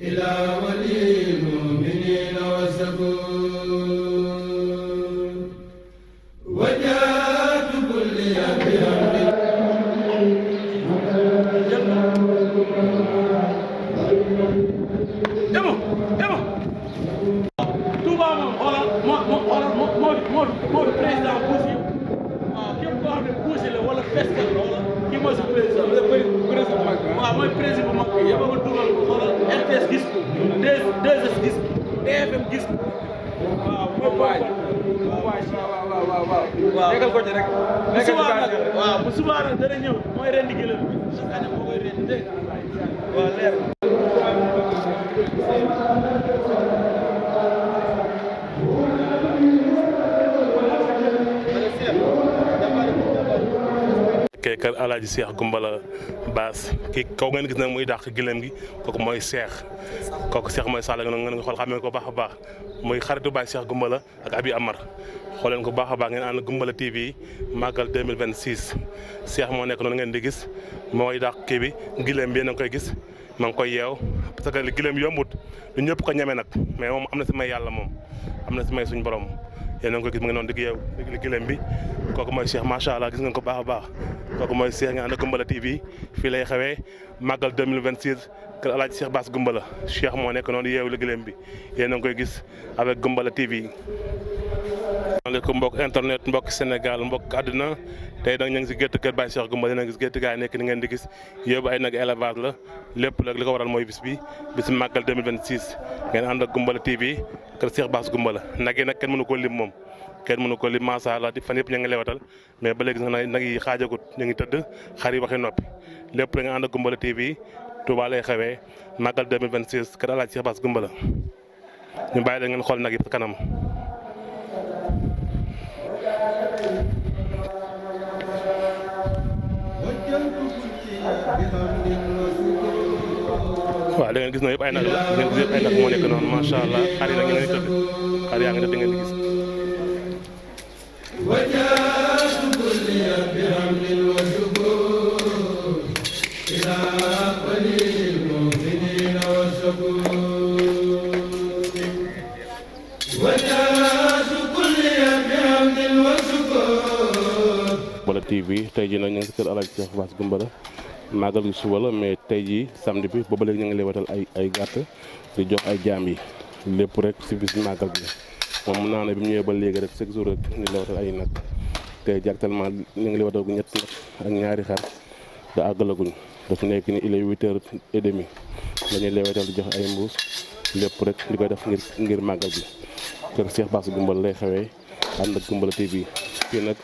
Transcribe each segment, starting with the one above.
إلى ولي المؤمنين والسكون وجاءت كل بحمد Touba moom moo président Boucher waaw képp koo xam ne Boucher la wala Fescal la wala kii mooy sa président waaw mooy président bu mag bi yëpp a ko dugal ko xoolal RTS gis ko 2S gis ko TFM gis ko waaw mooy waay waaw nekkal ko ci rek waaw bu subaa nag dana ñëw mooy rendi gëlëm bi chaque année moo koy rendi dégg waaw leer kër Alaaji Cheikh Goumbala Baas kii kaw ngeen gis nag muy dàq gilem gi kooku mooy Cheikh kooku Cheikh mooy Sall ngeen nga xool xamee ko baax a baax muy xaritu Baay Cheikh Goumbala ak Abi Amar xool leen ko baax a baax ngeen ànd Goumbala TV màggal 2026 Cheikh moo nekk noonu ngeen di gis mooy dàq kii bi gilem bi yéen a ngi koy gis ma ngi koy yeew parce que gilem yombut du ñëpp ko ñeme nag mais moom am na si may yàlla moom am na si may suñu borom yéen a ngi koy gis mu ngi noonu digg yeew digg gilem bi kooku mooy Cheikh macha allah gis ngeen ko baax a baax kooku mooy Cheikh nga ànd ak Goumbala TV fii lay xewee màggal 2026 kër Alaaji Cheikh Bass Goumbala Cheikh moo nekk noonu yeewu la gilem bi yéen a ngi koy gis avec Goumbala TV. asalaamaaleykum mbokk internet mbokk Sénégal mbokk àdduna tey nag ñu ngi si gétt kër Baye Cheikh Goumbala yéen a ngi gis gétt gaa yi nekk ni ngeen di gis yóbbu ay nag élevage la lépp nag li ko waral mooy bis bi bis màggal 2026 ngeen ànd ak Goumbala TV kër Cheikh Bass Goumbala nag yi nag kenn mënu koo lim moom kenn mënu ko lim macha allah di fan yëpp ñu ngi lewatal mais ba léegi sax nag yi xaajagut ñu ngi tëdd xar yi waxi noppi lépp da nga ànd ak Goumbala TV Touba lay xewee màggal 2026 kër Alaaji Cheikh Bass Goumbala ñu bàyyi la ngeen xool nag yi sa kanam. waaw da ngeen gis na yëpp ay nag la ngeen gis yëpp ay nag moo nekk noonu macha allah xar yi nag ñu ngi tëdd xar yaa ngi tëdd ngeen di gis. Goumbala TV tey jii nag ñu ngi si kër Alaaji Cheikh Bass Goumbala màggal gi suba la mais tey jii samedi bi booba léegi ñu ngi leewatal ay gàtt di jox ay jaam yi lépp rek si bis màggal gi moom mun naa ne bi mu ñëwee ba léegi rek chaque jour rek ñu leewatal ay nag tey ji actuellement ñu ngi leewatal gu ñett nag ak ñaari xar da àggalaguñ dafa nekk ni il est 8h30 dañuy leewatal di jox ay mbuus lépp rek di koy def ngir màggal gi kër Cheikh Bass Goumbala lay xewee ànd ak Goumbala TV fii nag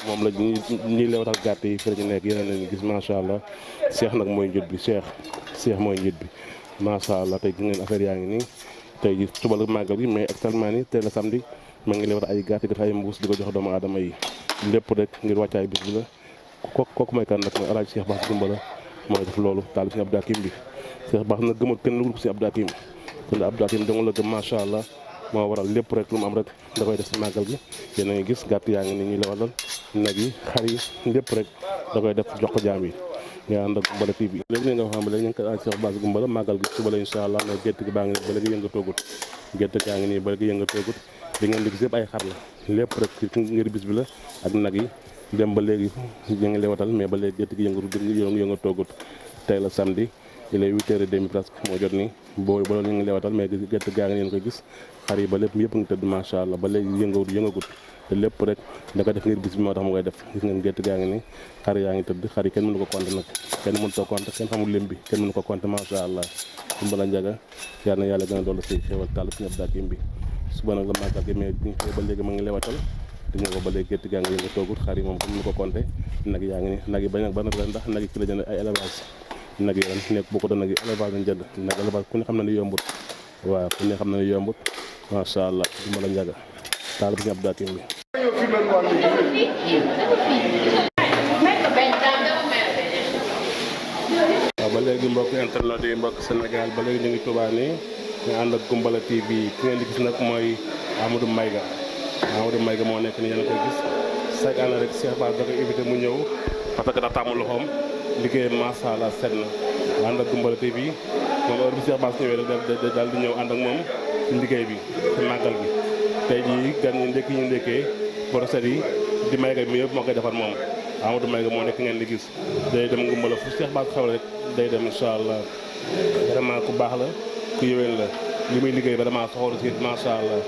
moom la ñuy leewatal gàtt yi fi la ñu nekk yeneen nañu gis macha allah Cheikh nag mooy njët bi Cheikh mooy njët bi macha allah tey gis ngeen affaire yaa ngi nii tey ji suba la màggal gi mais actuellement nii tey la samedi ma ngi leewatal ay gàtt yi ay mbuus di ko jox doomu aadama yi lépp rek ngir wàccaay bis bi la kooku mooy kan nag mooy Alaaji Cheikh Bass Goumbala mooy def loolu taal si Abdou Hakim bi Cheikh Bass nag gëmul kenn lu si Abdou Hakim kon Abdou Hakim dong la gëm macha allah moo waral lépp rek lu mu am rek da koy def si màggal gi yéen a ngi gis gàtt yaa ngi ni ñuy lewatal nag yi xar yi lépp rek da koy def jox ko jaam yi nga ànd ak Goumbala TV léegi nga xam ne léegi ñu ngi ko Alaaji Cheikh Bass Goumbala màggal gi suba la incha allah mais gétt gi baa ngi nii ba léegi yëngatoogut gétt gaa ngi nii ba léegi yëngatoogut di ngeen di gis yëpp ay xar la lépp rek ngir bis bi la ak nag yi dem ba léegi ñu ngi lewatal mais ba léegi gétt gi yëngatoogut tey la samedi il est 8h30 presque moo jot nii booy ba loolu ñu ngi leewatal mais gerte gaa ngi leen koy gis xar yi ba lépp yëpp ngi tëdd macha allah ba léegi yëngagut te lépp rek da ko def ngir bis bi moo tax mu koy def gis ngeen gerte gaa ngi nii xar yaa ngi tëdd xar yi kenn mënu ko compter nag kenn mënu ko compter kenn xamul lim bi kenn mënu ko compter macha allah Goumbala Njaga yal na yàlla gën a dolli si xewal tàll si Abdou Hakim bi suba nag la màggal gi mais ñu xëy ba léegi ma ngi leewatal te ñëw ko ba léegi gerte gaa ngi yëngatoogut xar yi moom kenn mënu ko compter nag yaa ngi nii nag yi bañ nag ba nag ndax nag yi ci la jënd ay élevage nag yi ren nekk boo ko doon nag yi élevage lañ jënd nag élevage ku ne xam na ne yombut waaw ku ne xam na ne yombut macha allah Goumbala Njaga taal bi si Abdou Hakim bi waaw ba léegi mbokk internet yi mbokk Sénégal ba léegi ñu ngi Touba nii ñu ànd ak Goumbala TV ki ngeen di gis nag mooy Amadou Mayga moo nekk ni yéen a koy gis chaque année rek Cheikh Bass da koy invité mu ñëw parce que da tàmm loxoom liggéeyam macha allah set na ànd ak Goumbala TV kon heure bi Cheikh Bass ñëwee rek daal di ñëw ànd ak moom ci liggéey bi ci màggal bi tey jii gan ñi ndekki ñu ndekkee procès yi di mayga bi yëpp moo koy defar moom Amadou Mayga moo nekk ngeen di gis day dem Gumbala fu Cheikh Bass xew rek day dem incha allah vraiment ku baax la ku yëwén la li muy liggéey vraiment soxoru si macha allah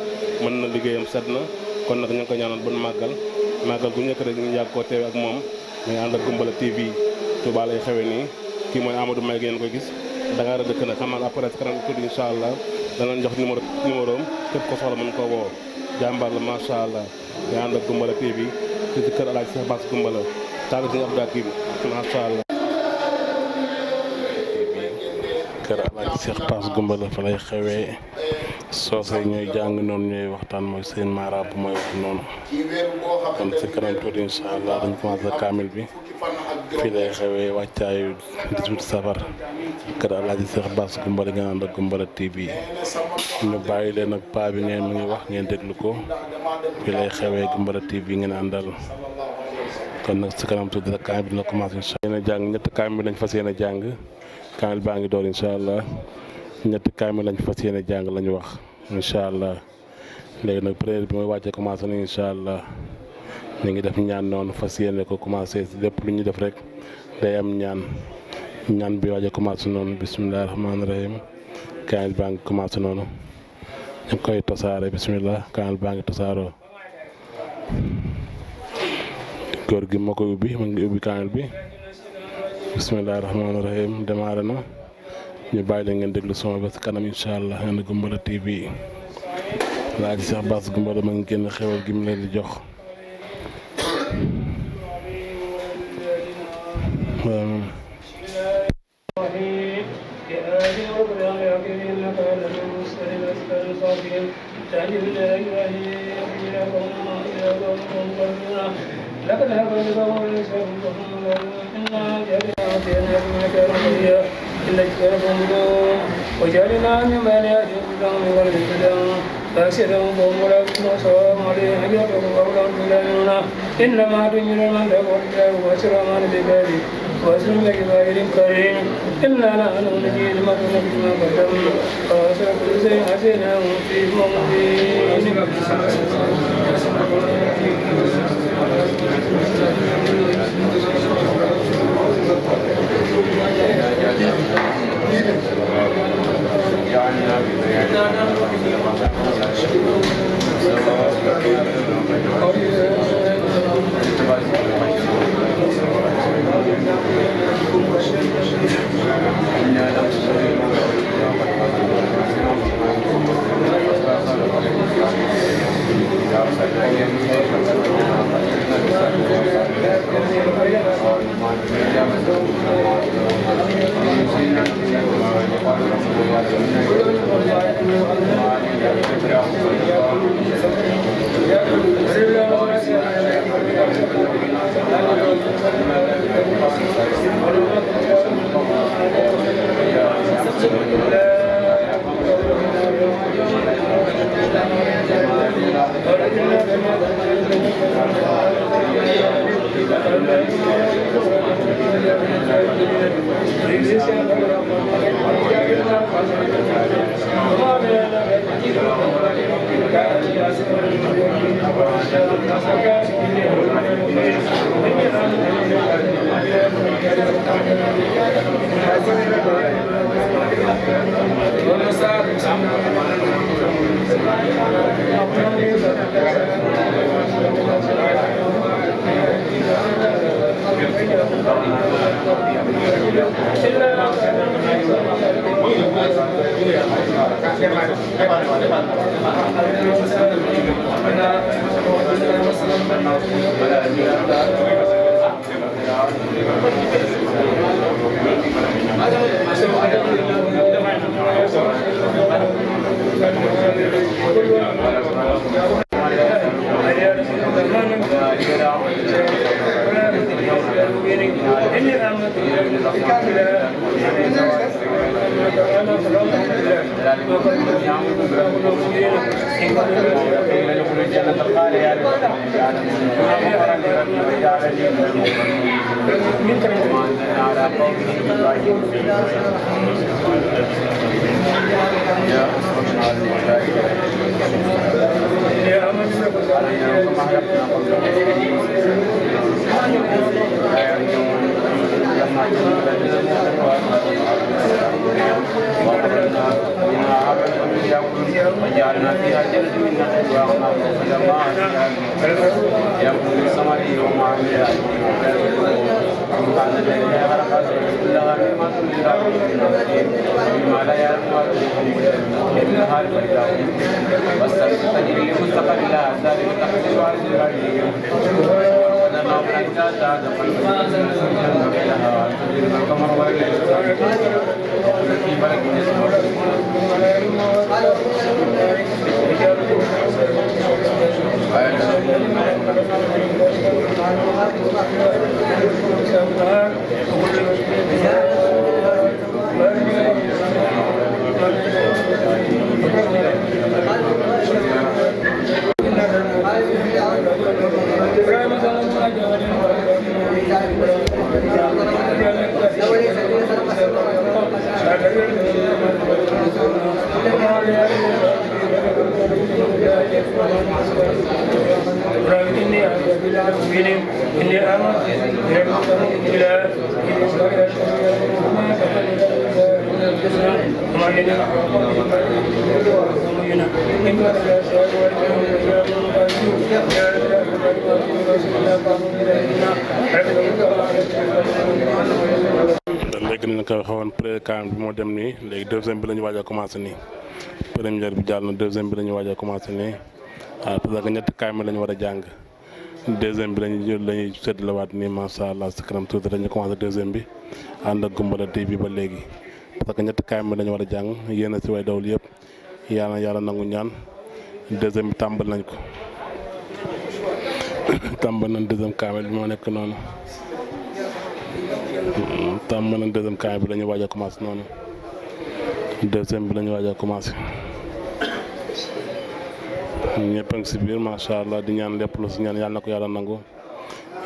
mën na liggéeyam set na kon nag ñu ngi ko ñaanal bon màggal gu ñëkk rek ñu yàgg koo teewe ak moom muy ànd ak Gumbala TV Touba lay xewe nii kii mooy Amadou Mayga ngeen koy gis Dakar a dëkk nag xam naa après kanam tuuti incha allah danañ jox numéro am képp ko soxla mën ko woo jàmbaar la macha allah muy ànd ak Gumbala TV ci kër Alaaji Cheikh Bass Gumbala taal ci Abdou Hakim macha allah kër Alaaji Cheikh Bass Gumbala fa lay xewee soose ñooy jàng noonu ñooy waxtaan mooy seen maara bu mooy wax noonu kon si kanam tuuti incha allah dañ commencé kaamil bi fii lay xewee wàccaayu 18 safar kër Alaaji Cheikh Bass Gumbala ngeen ànd ak Gumbala TV ñu bàyyi leen ak paa bi ngeen mu ngi wax ngeen déglu ko fii lay xewee Gumbala TV ngeen àndal kon nag si kanam tuuti rek kaamil bi dina commencé incha allah jàng ñetti kaamil lañ fas yéene jàng kaamil baa ngi door incha allah ñetti kaamil lañ fas yéene jàng lañu wax incha allah léegi nag première bi mooy wàcce commencé nañ incha allah ñu ngi def ñaan noonu fas yéene ko commencé si lépp lu ñu def rek day am ñaan bi wàcce commencé noonu bisimilah rahmaani rahim kaamil baa ngi commencé noonu ñu ngi koy tasaare bisimilah kaamil baa ngi tasaaroo góor gi moo koy ubbi mu ngi ubbi kaamil bi bisimilah rahmaani rahim démarré na ñu bàyyi la ngeen déglu son ba si kanam incha allah ngeen Gumbala TV Alaaji Cheikh Bass Gumbala ma ngi génn xewal gi mu leen di jox وجعلنا من بين أيديهم من خلفهم فأكثرهم فهم لا يؤمنون سواء عليهم أجرهم أو لم يؤمنون إنما تنجل من تقوى الله وأسر من ببابه وأسر بكبائر كريم إنا نحن نجي المرء بما قدم وأسر كل شيء حسناه في مبين من وجعلنا فيها جنة من نخيل وأعناب وفجرناها فيها يأكل من ثمره وما عمل وكان الذي خلق كلها نعمة للعالمين ومما لا يعلمها إنها الفريضة والسبت تجري لمستقر لها ذلك تقدير عز العليم وقدرنا بأنها تعد لها تدير القمر والليل في فلك إني آمنت إلى léegi nañ ko xawoon pré-camp bi moo dem nii léegi deuxième bi la ñu waaj a commencé nii première bi jàll na deuxième bi la ñu waaj a commencé nii waaw parce que ñetti kaamil la ñu war a jàng deuxième bi lañuy seetluwaat nii macha allah si kanam tuuti dañu commencé deuxième bi ànd ak Goumbala TV ba léegi parce que ñetti kaamil la ñu war a jàng yéen a si way dawul yëpp yàlla nangu ñaan deuxième bi tàmbal nañ ko tàmbal nañ deuxième kaamil bi moo nekk noonu tàmbal nañ deuxième kaamil bi la ñu waaj a commencé noonu deuxième bi la ñu waaj a commencé ñëpp a ngi si biir macha allah di ñaan lépp lu si ñaan yàlla na ko yàlla nangu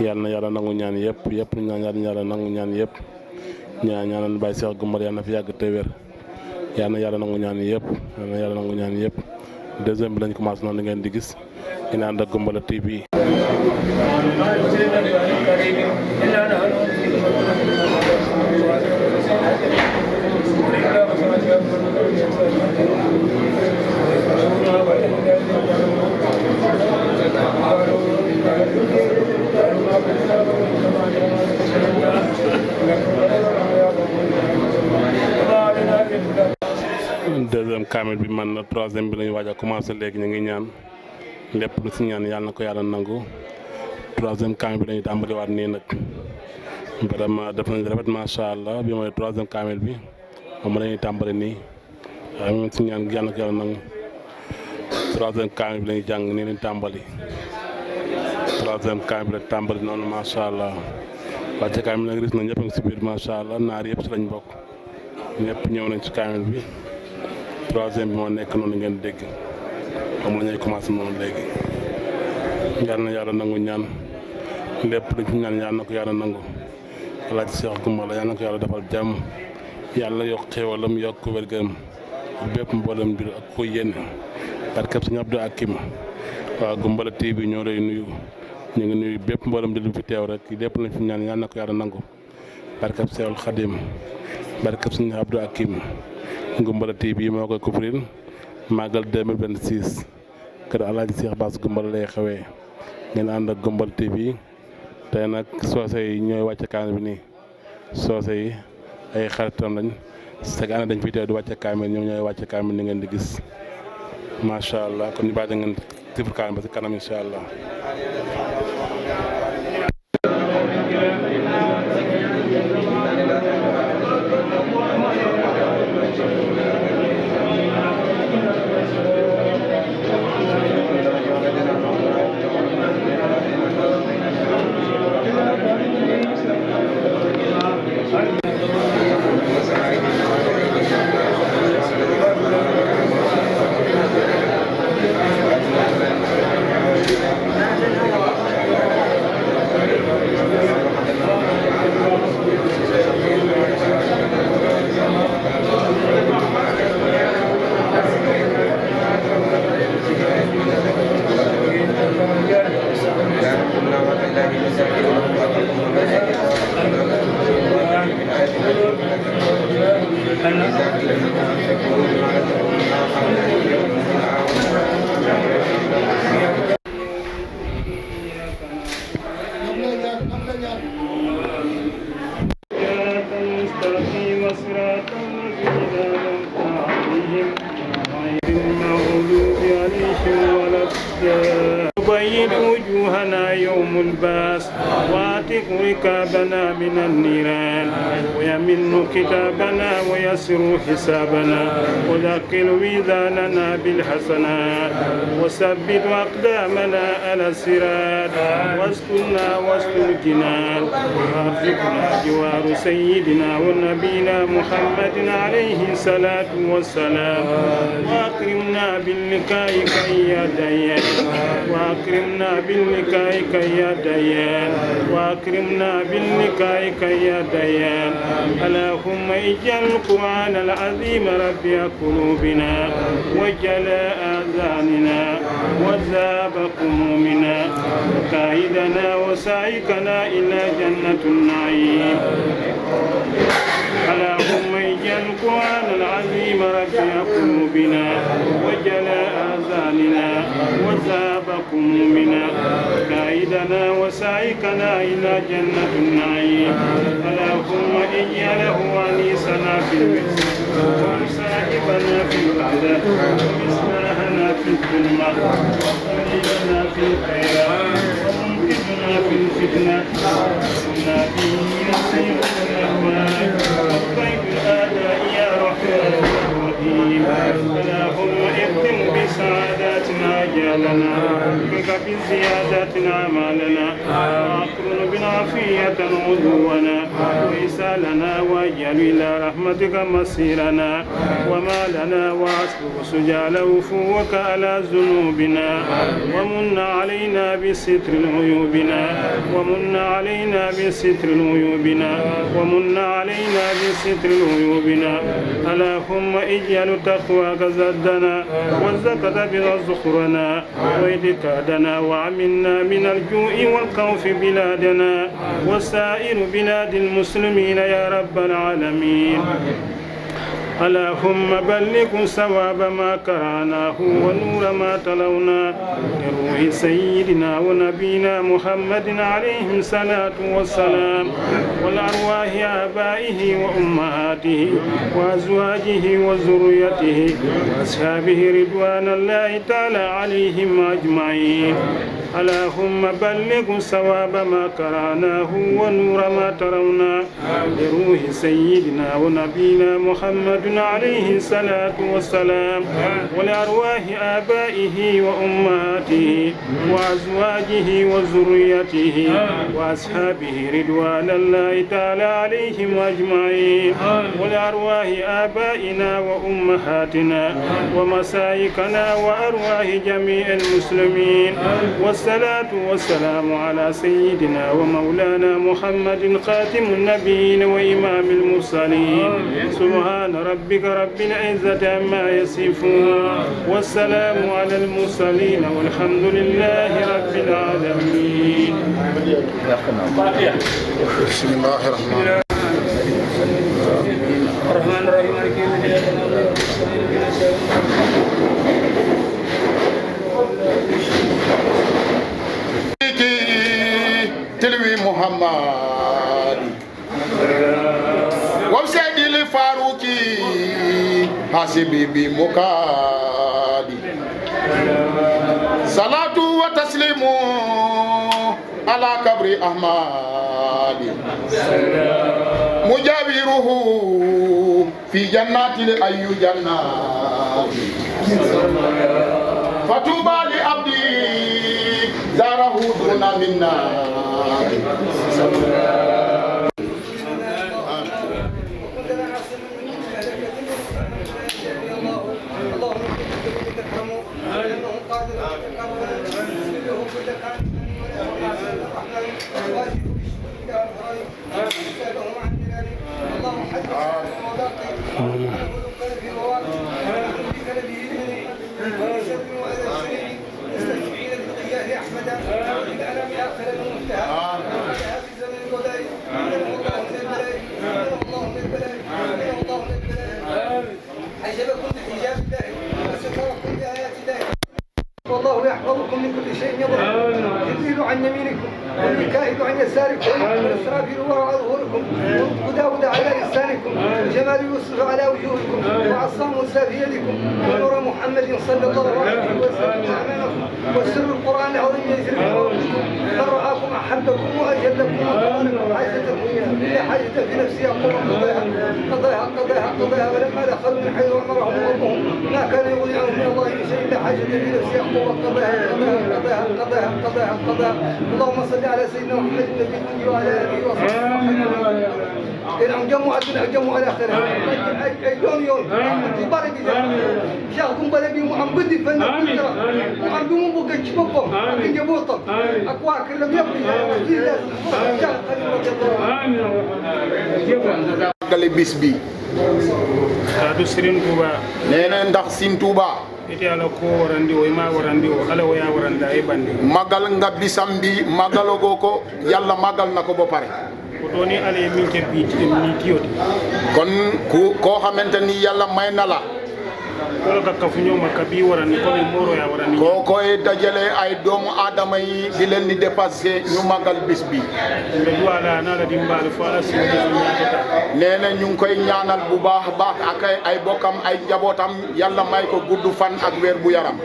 yàlla na yàlla nangu ñaan yëpp yëpp ñu ñaan yàlla nangu ñaan yëpp ñaanal Baye Cheikh Goumbala yàlla na fi yàgg te wér yàlla na yàlla nangu ñaan yëpp yàlla na yàlla nangu ñaan yëpp deuxième bi lañ commencé noonu ngeen di gis dina ànd ak Goumbala TV. deuxième kaamil bi man na troisième bi lañu waaj a commencé léegi ñu ngi ñaan lépp lu si ñaan yàlla na ko yàlla nangu troisième kaamil bi lañuy tàmbaliwaat nii nag vraiment def nañ rafet macha allah bi mooy troisième kaamil bi moom lañuy tàmbali nii waaye moom si ñaan yàlla na ko yàlla nangu troisième kaamil bi lañuy jàng nii lañ tàmbali troisième kaamil bi lañ tàmbali noonu macha allah wàcce kaamil nag ris na ñëpp a ngi si biir macha allah naar yëpp si lañ bokk ñëpp ñëw nañ ci kaamil bi troisième bi moo nekk noonu ngeen dégg moom la ñuy commencé noonu léegi yal na yàlla nangu ñaan lépp lu ci ñaan yàlla na ko yàlla nangu Alaaji Cheikh Goumbala yàlla na ko yàlla defal jàmm yàlla yokk xéwalam yokk wér-gu-yaram bépp mboolem mbir ak ko yéen barkeb Sëñ Abdou Hakim waaw Goumbala TV ñoo lay nuyu ñu ngi nuyu bépp mboolem mbir fi teew rek lépp lañ fi ñaan yàlla na ko yàlla nangu barkeb Seexul Xadim barkeb Sëñ Abdou Hakim Goumbala TV moo koy couvrir màggal 2026 kër Alaaji Cheikh Bass Goumbala lay xewee ngeen ànd ak Goumbala TV tey nag soose yi ñooy wàcce kaamil bi nii soose yi ay xaritam lañ chaque année dañ fiy teew di wàcce kaamil ñoom ñooy wàcce kaamil ni ngeen di gis macha allah kon ñu bàyyi ngeen tifur kaamil ba si kanam incha allah. Thank you. الأشجار بيض وجوهنا يوم الباس واعتق ركابنا من النيران ويمن كتابنا ويسر حسابنا وذكر ميزاننا بالحسنات وثبت أقدامنا على الصراط واسكننا وسط الجنان وارزقنا جوار سيدنا ونبينا محمد عليه الصلاة والسلام وأكرمنا باللقاء يا ديان وأكرمنا باللقاء يا ديان وأكرمنا باللقاء يا ديان اللهم اجعل القرآن العظيم ربيع قلوبنا وجلاء آذاننا وذاب همومنا وقائدنا وسائقنا إلى جنة النعيم اللهم اجعل القرآن العظيم ربيع قلوبنا وجلاء آذاننا وذاب همومنا وقائدنا وسائقنا إلى جنة النعيم اللهم اجعله أنيسنا في المسجد ومصاحبنا في القعدة ومصلاحنا في الظلمة وقليلنا في الخيرات ومنقذنا في الفتنة وكنا به نسير الأهوال وطيب الآداء يا رحمن الرحيم اللهم اختم بسعاداتنا أجالنا وفق بزياداتنا أعمالنا وأقرن بالعافية غدونا وإسالنا واجعل إلى رحمتك مصيرنا وما لنا وأسبغ سجال عفوك على ذنوبنا ومن علينا بستر عيوبنا ومن علينا بستر عيوبنا ومن علينا بستر عيوبنا اللهم اجعل تقواك زادنا والزكاة بها زخرنا وإدكادنا وعملنا من الجوع والخوف بلادنا وسائر بلاد المسلمين يا رب العالمين اللهم بلغ ثواب ما قرأناه ونور ما تلونا لروح سيدنا ونبينا محمد عليه الصلاة والسلام والأرواح آبائه وأمهاته وأزواجه وذريته وأصحابه رضوان الله تعالى عليهم أجمعين اللهم بلغ ثواب ما قرأناه ونور ما ترونا لروح سيدنا ونبينا محمد عليه الصلاة والسلام ولأرواح آبائه وأمهاته وأزواجه وذريته وأصحابه رضوان الله تعالى عليهم أجمعين ولأرواح آبائنا وأمهاتنا ومسايكنا وأرواح جميع المسلمين والصلاة والسلام على سيدنا ومولانا محمد خاتم النبيين وإمام المرسلين سبحان ربك رب العزة عما يصفون والسلام على المرسلين والحمد لله رب العالمين. بسم الله الرحمن الرحيم. الرحمن الرحيم مالك يوم الدين تلوي محمد وسيد الفاروقي حسبي بمكادي صلاة وتسليم على قبر أحمد مجاوره في جنات الأي جنات فتوبى لعبدي زاره دون منا والله يحفظكم من كل شيء يضر جبريل عن يمينكم والميكائيل عن يساركم والإسرافيل وراء ظهوركم وداود على لسانكم وجمال يوسف على وجوهكم وعصام سافيتكم ونور محمد صلى الله عليه وسلم أمامكم وسر القرآن العظيم يجريكم من رآكم أحبكم وأجلكم وقراركم حاجتكم إلى حاجة في نفسي أقول قضاها ولما دخلوا من حيث أمرهم ربهم ما كان يغنيهم من الله شيء إلا حاجة في نفسي أقول قضاها اللهم صل على سيدنا محمد النبي وعلى آله وصحبه إنهم جمعوا على خير يوم تبارك شاهدكم بلبي محمد فن محمد بوكج بوكم إن جبوطم أقوى كلام يبقي gale bis bi Kadu Serigne Touba nee na ndax Serigne Touba ite ala ko warandi o ma warandi o ala waya waranda e bandi magal nga bisam bi magalogo ko yàlla magal na ko ba pare ko doni ala e min ke bi ni tiyoti kon koo xamante ni yàlla may na la ko ka kafu ñoma ka bi warani ko mi moro ya warani koo koy dajale ay doomu aadama yi di leen di dépassé ñu magal bis bi be duwala na la dimbal fo ala si nee na ñu ngi koy ñaanal bu baax a baax ak ay bokkam ay njabootam yàlla may ko gudd fan ak weer bu yaram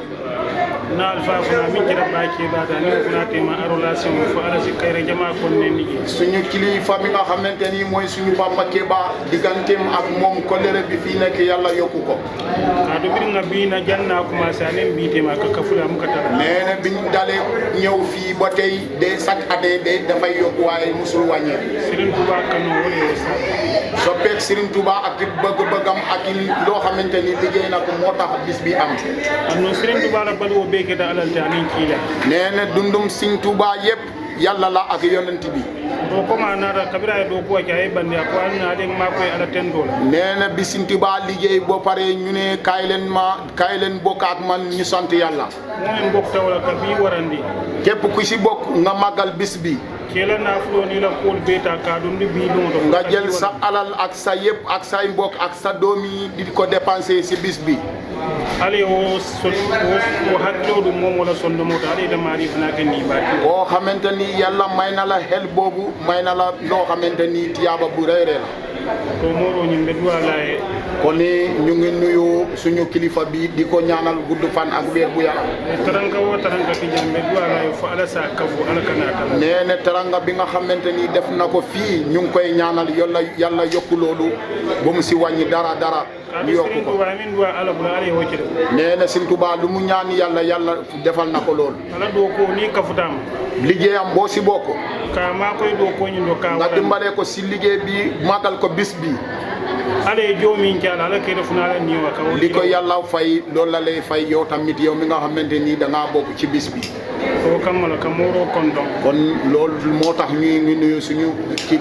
na alfa funa min jira baake bada ni funa tema relation fo ala si kayre jama kon ne ni suñu kilifa mi nga xamante ni mooy suñu Bamba Keba digganteem ak moom kolere bi fii nekk yàlla yokku ko kadu bir nga bi na janna commencé anen bi tema ka kafula mu ka tala nee na biñ dalee ñëw fii ba tey de chaque année de dafay yokku waaye musul wàññeeku Serigne Touba kanu wole o sa soppeek Serigne Touba ak bëgg-bëggam ak loo xamante ni liggéey na ko moo tax bis bi am anno Serigne Touba la balu o beke da alal ta anen kila nee na dundum Serigne Touba yépp yàlla la ak yonent bi do ko ma na kabira do ko ay bandi ko an na len ma koy ala ten dol nee na bi Serigne Touba liggéey boo pare ñu ne kaay leen bokk ak man ñu sant yàlla mo en bokk tawla ka bi warandi képp ku si bokk nga màggal bis bi kela na fulo ni la kool beta ka do ndi bi do nga jël sa alal ak sa yépp ak say mbokk ak sa doom yi di ko dépenser si bis bi ale o so haklo do mom wala son do mota ale da mari fna ke ni ba koo xamante ni yàlla may na la xel boobu may na la loo xamante ni tiyaaba bu rëy rëy la ko moro ñi be duwala e kon ni ñu ngi nuyu suñu kilifa bi di ko ñaanal gudd fan ak weer bu yaram taranka wo taranka ki jambe duwala e fo ala sa kafu ala kanata nee na teranga bi nga xamante ni def na ko fii ñu ngi koy ñaanal yàlla yokku loolu ba mu si wàññi dara ñu yokku ko nee na Serigne Touba lu mu ñaan yàlla defal na ko loolu ala do ko ni kafutam liggéeyam boo si bokk ka ma koy do ko ñu do ka nga dimbale ko si liggéey bi magal ko bis bi ale joomi ci ala ke defuna la ni wa ka li ko yàlla fay loolu la lay fay yow tamit yow mi nga xamante ni da ngaa bokk ci bis bi ko kamala ka moro kon donc kon loolu moo tax ñu nuyu suñu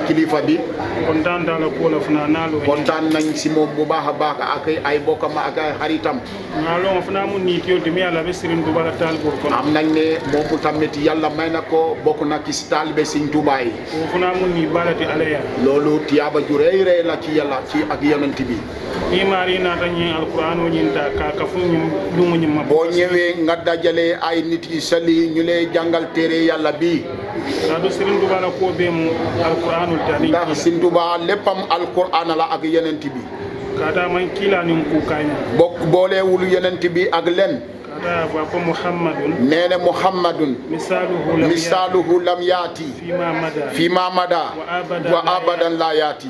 kilifa bi kontaan daal ko la funa naalo kontaan nañ si moom bu baax a baax ak ay bokkam ak ay xaritam naalo funa mu ni tiyo mi yàlla be Serigne Touba la taal bor kon am nañ ne moom tamit yàlla may na ko bokk na ci taalibe Serigne Touba yi ko funa mu ni balati alaya loolu tiyaaba ju rëy la ci yàlla ci ak yonent bi ni mari na tan ñi alquran o ñinta ka fu ñu lumu ñu ma boo ñëwee nga dajale ay nit yi sali ñu lay jàngal téere yàlla bi do Serigne Touba la ko be mu alquranul tani ndax Serigne Touba léppam alquran la ak yonent bi kada man kila ñu ku kañ bokk boolewul yonent bi ak len kada wa ko Muhammadun nee na Muhammadun misaluhu lam yaati fi ma mada wa abadan la yaati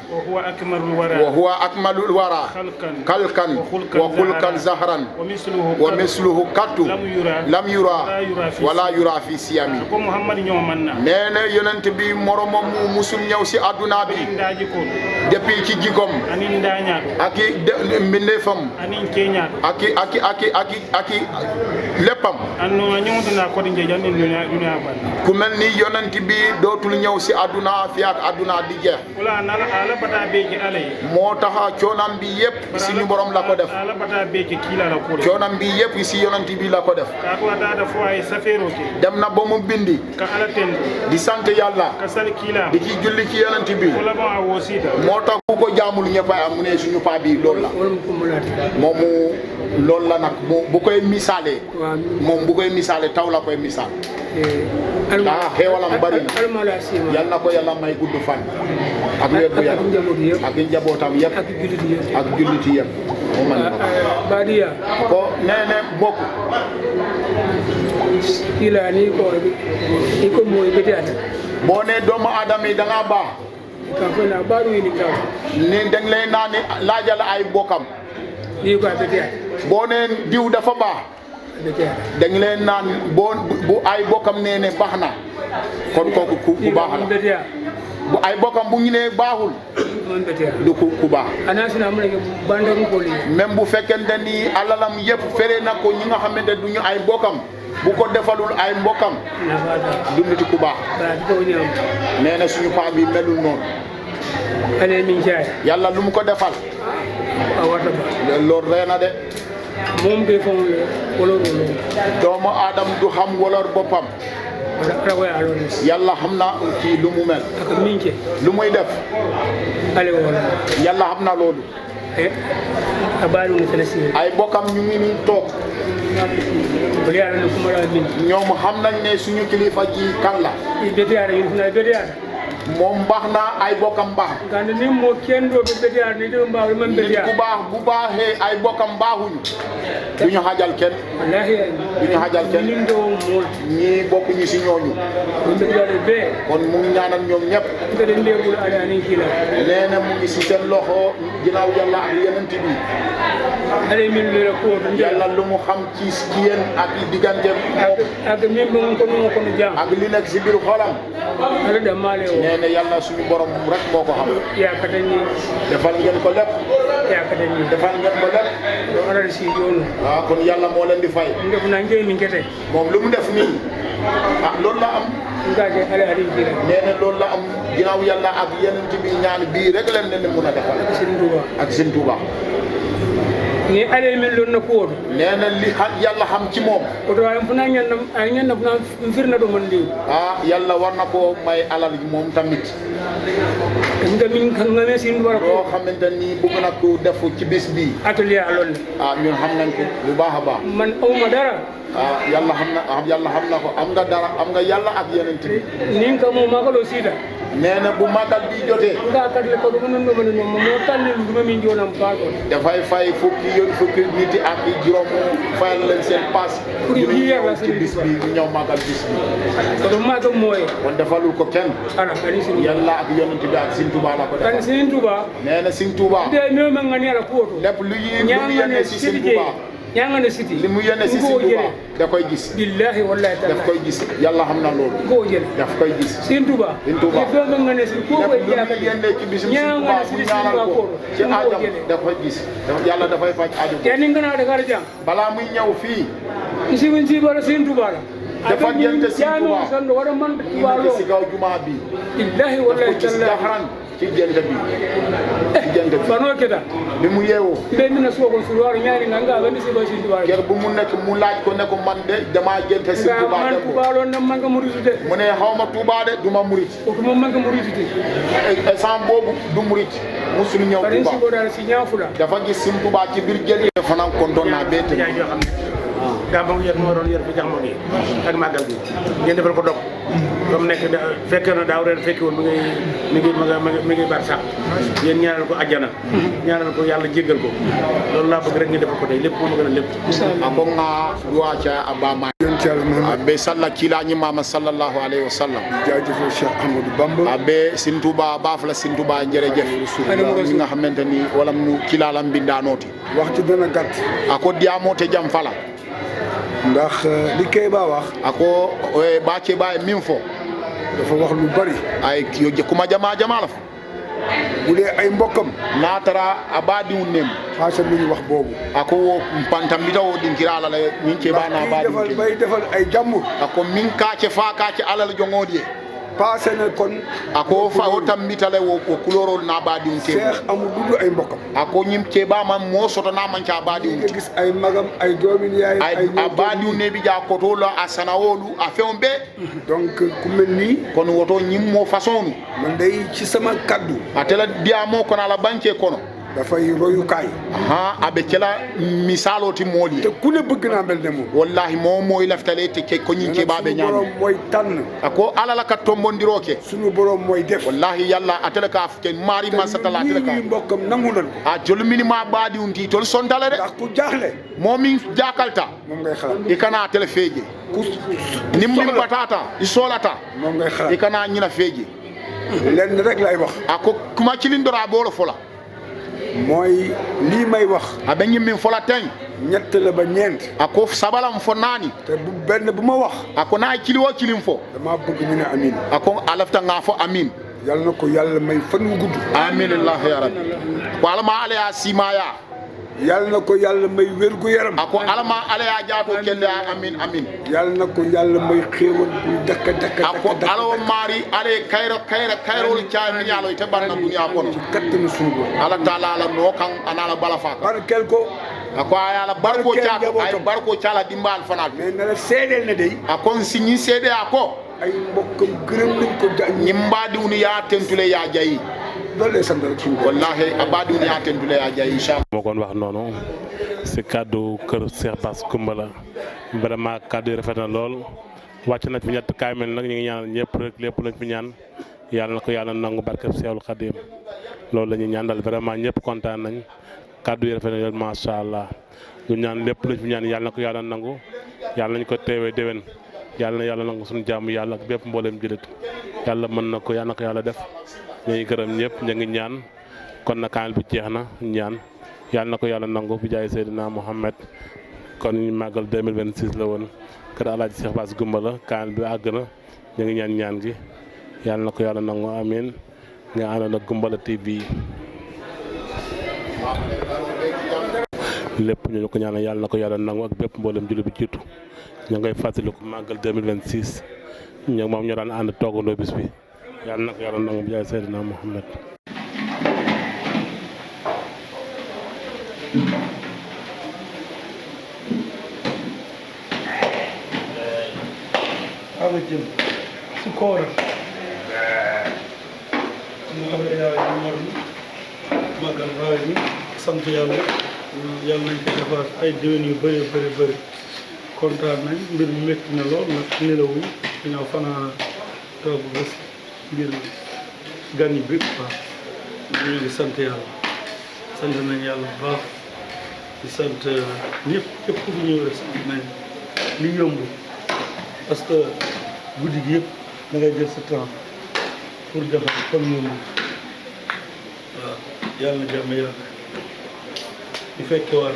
wa huwa akmalul wara kalkan wa khulkan zahran wa misluhu kattu lam yura wala yura fi siyami ko Muhammad ñoo man na nee na yonent bi moromam mu musul ñëw si aduna bi depuis ci jigom anin daña ak mbindeefam anin keña ak léppam anno ñëwdina ko di jandi dunya ban ku mel ni yonent bi dootul ñëw si aduna fi ak aduna di jeex wala na ala bata be ci alay moo tax coonam bi yépp si ñu borom la ko def ala bata be ci kila la ko coonam bi yépp si yonent bi la ko def ka ko da fo ay safero ke dem na ba mu ka ala ten di sant yàlla ka sal kila di ci julli ci yonent bi wala ba wosita moo moo tax ku ko jaamul ñëpp am mu ne suñu paa bi loolu la moom loolu la nag bu koy misaalee moom bu koy misaalee taw la koy misaal daa xeewalam bari na yal na ko yàlla may gudd fan ak wér gu yaram ak njabootam yëpp ak julliti yëpp moom man Badia ko nee bokk ila ni ko moy betiata boo ne doomu aadama yi da ngaa baax ka ko na baaru ni ka ni dañ lay naan laajal ay bokkam ni ko betiata boo ne diw dafa baax dañ leen naan bu ay bokkam nee ne baax na kon kooku ku baax la bu ay bokkam bu ñu nee baaxul du ku baax même bu fekkente ni alalam yëpp fere na ko ñi nga xamante du ñu ay bokkam bu ko defalul ay mbokkam du nit ku baax nee na suñu paa bi melul noonu yàlla lu mu ko defal loolu ree na de moom de fon wolor doomu aadam du xam wolor boppam yàlla xam na kii lu mu mel lu muy def yàlla xam na loolu ay bokkam ñu ngi nii toog ñoom xam nañ ne suñu kilifa ji kan la moom baax na ay bokkam baax nit ku baax bu baaxee ay bokkam baaxuñu duñu xajal kenn duñu xajal kenn ñii bokk ñu si ñooñu kon mu ngi ñaanal ñoom ñëpp nee na mu ngi si seen loxo ginnaaw yàlla ak yeneen bi yàlla lu mu xam ci yéen ak diggante ak li nekk si biir xolam nee na yàlla suñu borom rek moo ko xam defal ngeen ko lépp defal ngeen ko lépp waaw kon yàlla moo leen di fay moom lu mu def nii loolu la am nee na loolu la am ginnaaw yàlla ak yeneen bi ñaan bii rek leen ne mun a defal ak Sëñ Tuuba ni ale min lon na ko nee na li yàlla xam ci moom ko do ay funa ñan na firna do mon liw yàlla war na ko may alal moom tamit nga min kan nga ne sin war ko xamante ni bëgg na ko def ci bis bi atelier alon ñun xam nañ ko bu baax a baax man awma dara yàlla xam na ko am nga dara am nga yàlla ak yeneen bi ni nga mo magalo sida nee na bu magal bi jotee nga kat le ko do non no mo tanni lu ma min jonam baago dafay fay fukki nit ak juróom fayal leen seen pass pour yi yàlla ci bis bi ñu ñëw magal bis bi ko do magal mooy kon defalul ko kenn yàlla ak yonent bi ak Sëñ Tuuba la ko def Sëñ Tuuba nee na Sëñ Tuuba de no ma ngani ala ko lépp lu yéene ci Sëñ Tuuba ñanga city li mu yéene ci Sëñ Tuuba da koy gis billahi wallahi ta'ala daf koy gis yàlla xam na loolu ko jël daf koy gis Sëñ Tuuba Sëñ Tuuba do nga ne ci ko koy jaaka yéene ci bisum Sëñ Tuuba bu ñaanal ko ci aajam da koy gis yàlla dafay faj aaju kenn nga na Dakar jam balaa muy ñëw fii ci won ci wala Sëñ Tuuba la dafa jënte Sëñ Tuuba san wara man Tuuba lo ci gaw juma bi billahi wallahi ta'ala ci jënte bi ci jënte bi bano keda bi mu yeewoo be mina soko suwaru ñaari nga ba ni ci ba Sëñ Tuuba ker bu mu nekk mu laaj ko ne ko man de dama jënte Sëñ Tuuba man Tuuba lo na man nga murid de mu ne xawma Tuuba de duma murid ko mo man nga murid de sam boobu du murid musul ñëw Tuuba dafa gis Sëñ Tuuba ci biir jël fanaan kontoon naa bee gàmmu yéen moo doon yër fi jaxmo gi ak màggal gi ngeen defal ko dog comme nekk fekk na daaw ren fekki woon mi ngi bar sax yéen ñaanal ko àjjana ñaanal ko yàlla jéggal ko loolu laa bëgg rek ngeen defal ko tey lépp moo ma gën a lépp ako nga duwaca abama abe salla kilañi mama sallallahu alayhi wa sallam jaajëfal Cheikh Ahmadou Bamba abe Sëñ Tuuba baaf la Sëñ Tuuba jërëjëf ñi nga xamante ni wala mu kilaalam bindaanooti wax ci dana gàtt ako diyaamote jam fala ndax li Kéba wax ako ba Kéba e min fo dafa wax lu bari ay yo kuma jama la fa bu dee ay mbokkam naatara a baadiwu nem xaasa lu ñu wax boobu ako pantam bi taw dinkira ala la min Kéba na baadiwu bay defal ay jàmbur ako min kaace faa kaace alal jongoodi passé na kon ako fa o tambitale wo ko kulorol na baadi un tebo Cheikh amul dudd ay mbokkam ako ñim ceba man mo soto na man ca baadi un nga gis ay magam ay doomi yaay ay baadi un ne bi ja ko to la asana wolu a feon be donc ku mel nii kon woto ñim mo façon man day ci sama kaddu atela diamo kono ala banque kono dafay royukaay aɓe kela misalo ti mooli te ku ne bëgg naa mel ne moom wallahi mo moy laftale te ko ñin keɓaɓe ñaami borom mooy tànn ako alala ka tombondiroke sunu borom mooy def wallahi yalla atele ka ke mari ma satala atele ka mbokkam nangu nan ko a jolmini ma baadi unti tol sontale de ndax ku jaaxle momin jakalta moom ngay xalaat i kana atele feeje nimmin batata i solata moom ngay xalaat i kana ñina feeje lenn rek lay wax ako kuma cilindora boolo fola mooy lii may wax aɓe ñimmin fola teñ ñett la ba ñeent ako sabalam fo naani te bu benn bu ma wax ako naa cili wo cilin fo dama bëgg ñu ne amin ako a lafta nga fo amin yàlla na ko yàlla may fan wu gudd amin allah ya rabbi ko alama ala ya simaya yàlla na ko yàlla may wérgu yaram ako alama ala ya jaato kelle amin amin yàlla na ko yàlla may xéewal bu dakka dakka ako alawo maari ale kayrol caami ñaalo te banna duniya kono kattanu sunu borom ala taala ala no kan anala bala fa barkel ko ako ayala barko caala ay barko caala dimbal fanal mais na la seedeel ne day akon si ñi seede ako ay mbokkam gërëm nañ ko ñimbaadi woni ya tentule ya jayi loolu lay sant rek suñu wallahi abadi woni ya tentule ya jayi inshallah moo koon wax noonu si kaddu kër Cheikh Bass Coumba vraiment kaddu yi rafet na lool wàcc na fi ñett kaamel nag ñu ngi ñaanal ñëpp rek lépp lañ fi ñaan yàlla na ko yàlla nangu barkeb Seexul Xadim loolu la ñuy ñaan daal vraiment ñëpp kontaan nañ kaddu yi rafet na lool macha allah ñu ñaan lépp lañ fi ñaan yàlla na ko yàlla nangu yàlla nañ ko teewee déwén yàlla na yàlla nangu suñu jàmm yàlla ak bépp mboolem jullit yàlla mën na ko yàlla na ko yàlla def ñu ngi gërëm ñëpp ñu ngi ñaan kon na kaamel bi jeex na ñaan yàlla na ko yàlla nangu bi jaay Seydina Mohamed kon ñu màggal 2026 la woon kër Alaaji Cheikh Bass Coumba la kaamel bi àgg na ñu ngi ñaan ñaan gi yàlla na ko yàlla nangu amiin nga àndoon ak Goumbala TV lépp ñu ko ñaanal yàlla na ko yàlla nangu ak bépp mboolem jullit bi jiitu ñu ngay fàttaliku màggal 2026 ñoom moom ñoo daan ànd toogandoo bis bi yàlla na ko yàlla nangu bi jaay Seydina Mohamed aga jëm si kooram ñu xam ne yaay ñu war magal raay bi sant yàlla yàlla nañ ko defaat ay déwén yu bëri kontaan nañ mbir mi métti na lool nag nelawuñ dañoo fanaan toog bés ngir gan yi bépp quoi ñu ngi sant yàlla sant nañ yàlla bu baax di sant ñëpp képp ku ñëw rek sant nañ li yomb parce que guddi gi yëpp da ngay jël sa temps pour defar comme ñoom waaw yàlla na jàmm yàgg di fekke waat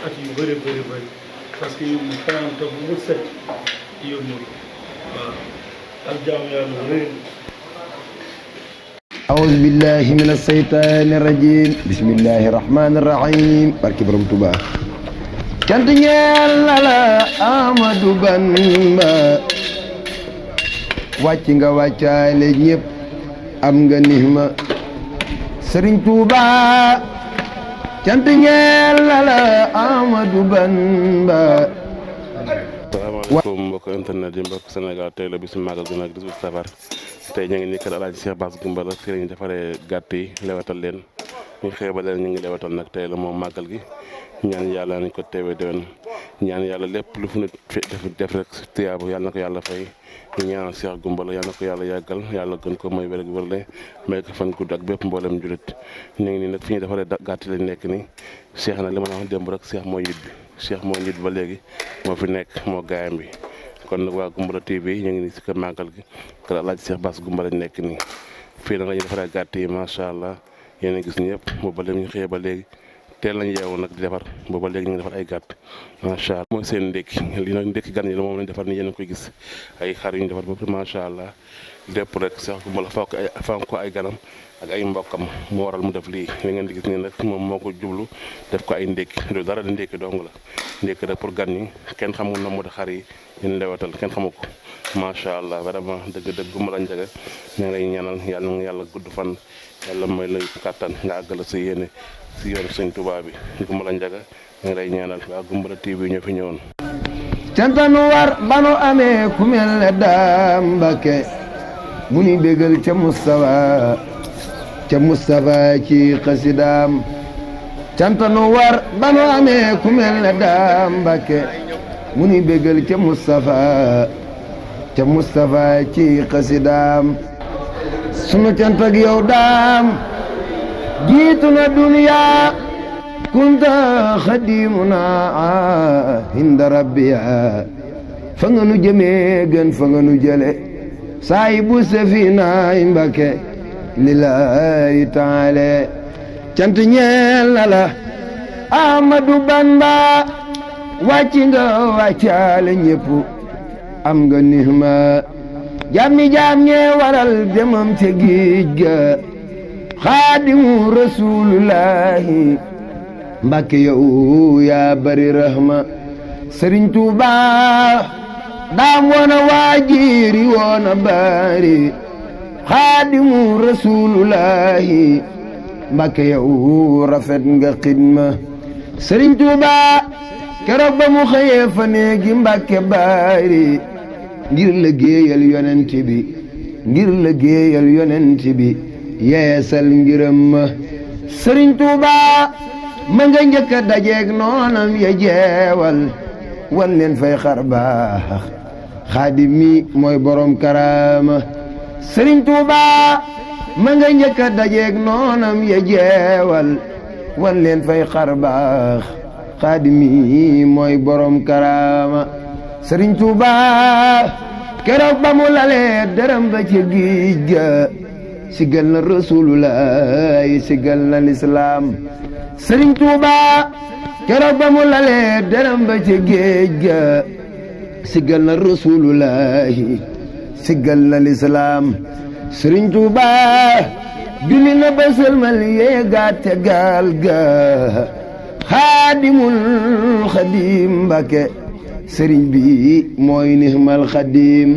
at yu bëri parce que yow fanaan toog bu set yombul waaw ak jàmm yàlla rëy أعوذ بالله من الشيطان الرجيم بسم الله الرحمن الرحيم barke Borom Tuubaa cant ñeel na la Amadou Bamba wàcc nga wàccaale ñëpp am nga nihma Serigne Touba cant ñeel na la Amadou Bamba. asalaamaaleykum mbokk internet yi mbokk Sénégal tey la bisu màggal gi nag 18 safar tey ñu ngi nii kër Alaaji Cheikh Bass Coumba la fii la ñu defaree gàtt yi lewatal leen ñu xëy ba leen ñu ngi lewatal nag tey la moom màggal gi ñaan yàlla nañ ko teewee déwén ñaan yàlla lépp lu fu ne def rek tiyaabu yàlla na ko yàlla fay ñu ñaanal Cheikh Coumba la yàlla na ko yàlla yàggal yàlla gën ko may wér wërle may ko fan gudd ak bépp mboolem jullit ñu ngi nii nag fi ñu defaree gàtt lañ nekk nii Cheikh nag li ma la wax démb rek Cheikh mooy ñibbi Cheikh mooy nit ba léegi moo fi nekk moo gaayam bi kon nag waa Goumbala TV ñu ngi nii si kër màggal gi kër Alaaji Cheikh Bass Coumba lañ nekk nii fii nag la ñu defaree gàtt yi macha allah yéen a gis ñëpp boobu ba léegi ñu xëyee ba léegi teel lañ yeewu nag di defar boobu ba léegi ñu ngi defar ay gàtt macha allah mooy seen ndékki li nag ndékki gan yi la moom lañ defar ni yéen a koy gis ay xar yu ñu defar boobu macha allah lépp rek Cheikh Coumba la fonk ko ay ganam ak ay mbokkam moo waral mu def lii li ngeen di gis nii nag moom moo ko jublu def ko ay ndékki lu dara di ndékki dong la ndékki rek pour gan ñi kenn xamul na mu di xar yi ñu lewatal kenn xamu ko macha allah vraiment dëgg-dëgg Goumbala Ndiaga ñu ngi lay ñaanal yàlla na yàlla gudd fan yàlla may la kàttan nga àggala sa yéene si yoonu sëñ Tuubaa bi Goumbala Ndiaga ñu ngi lay ñaanal waa Goumbala TV ñoo fi ñëwoon. cantanu war banu amee ku mel ne Daam Mbakke mu ni bégal ca Mustafa ci xasidaam cantanu war banu amee ku mel ne Daam Mbakke mu ni bégal ca Mustafa ci xasidaam sunu cant ak yow Daam jiitu na duniya kunta xadimuna inda rabbiya fa nga nu jëmee gën fa nga nu jële saahibu safina Mbakke lillahi taala cant ñeel na la Ahmadu Bamba wàcc nga wàccaale ñépp am nga nihma jàmmi jaam ñee waral demam ca géej ga xaadimu rasulullahi Mbakke yow yaa bari rahma Sëriñ Tuuba daam woona waajiri woona bari xaadimu rasulullahi Mbakke yow rafet nga xidma Sëriñ Tuuba keroog ba mu xëyee fa néegi Mbakke bari ngir liggéeyal yonent bi yeesal ngiram ma Sëriñ Tuuba ma nga njëkk a dajeeg noonam ya jeewal wan leen fay xar baax xaadim mi mooy borom karaama Sëriñ Tuuba ma nga njëkk a dajeeg noonam ya jeewal wan leen fay xar baax xaadim mi mooy borom karaama Sëriñ Tuuba keroog ba mu lalee dërëm ba ci géej ga sigal na rasulullah sigal na lislaam Sëriñ Tuuba keroog ba mu lalee dërëm ba ci géej ga sigal na rasulullah sigal na lislaam Sëriñ Tuuba julli na ba sëlmal yéegaat ca gaal ga xaadimul xadim Mbakke sëriñ bi mooy nihmal xadim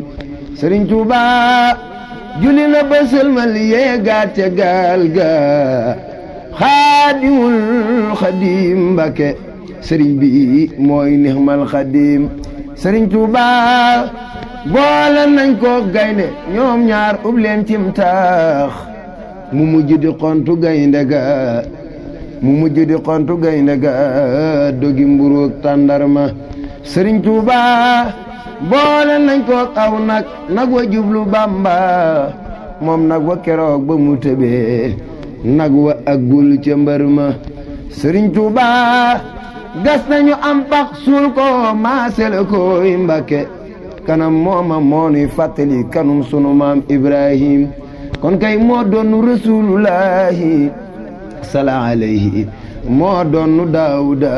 Sëriñ Tuuba julli na ba sëlmal yéegaat ca gaal ga xaadimul xadim Mbakke sëriñ bi mooy nihmal xadim Sëriñ Tuuba boole nañ ko gaynde ñoom ñaar ub leen cim taax mu mujj di xontu gaynde ga dogi mburu ak tàndarma Sëriñ Tuuba boole nañ ko aw nag wa jublu Bamba moom nag wa keroog ba mu tëbee nag wa aggul ca mbër ma Sëriñ Tuuba gas nañu am pax suul ko maasele koy Mbakke kanam mooma moo nuy fàttali kanum sunu maam Ibrahim kon kay moo doonu rasulullahi sala alayhi moo doonu Daawuda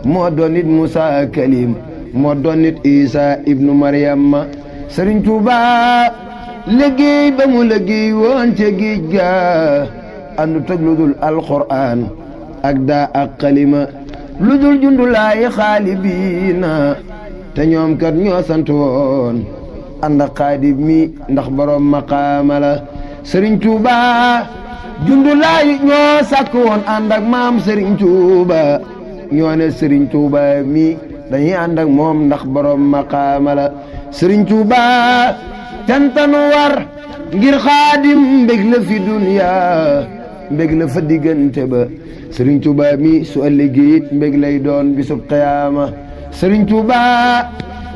moo doon nit Musa Kalim moo doon nit Isa ibnu Maryama Sëriñ Tuuba liggéey ba mu liggéey woon ca géej ga andu tëg lu dul alquran ak daa ak xalima lu dul jundulaayi xaalibiina te ñoom kat ñoo sant woon ànd ak xaadim mi ndax borom maqaama la Sëriñ Tuuba jundulaayi ñoo sàkk woon ànd ak maam Sëriñ Tuuba ñoo ne Sëriñ Tuuba mi dañuy ànd ak moom ndax borom maqaama la Sëriñ Tuuba tantanu war ngir xaadim mbég la fi duniya mbég la fa diggante ba Sëriñ Tuuba mi su ëllëgee it mbég lay doon bisub qiyaama Sëriñ Tuuba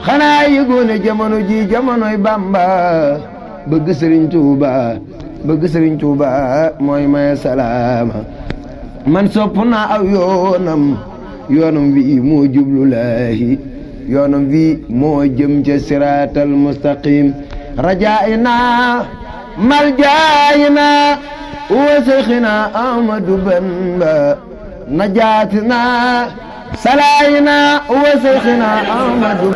xanaa yëgoone jamono ji jamonoy Bamba bëgg Sëriñ Tuuba mooy maye salaama man sopp naa aw yoonam wi moo jublu laahi yoonam wi moo jëm ca siraatal mustaqim rajaa'ina maljaa'ina wa seyxina Ahmadu Bamba najaatina salaayina wa seyxina Ahmadu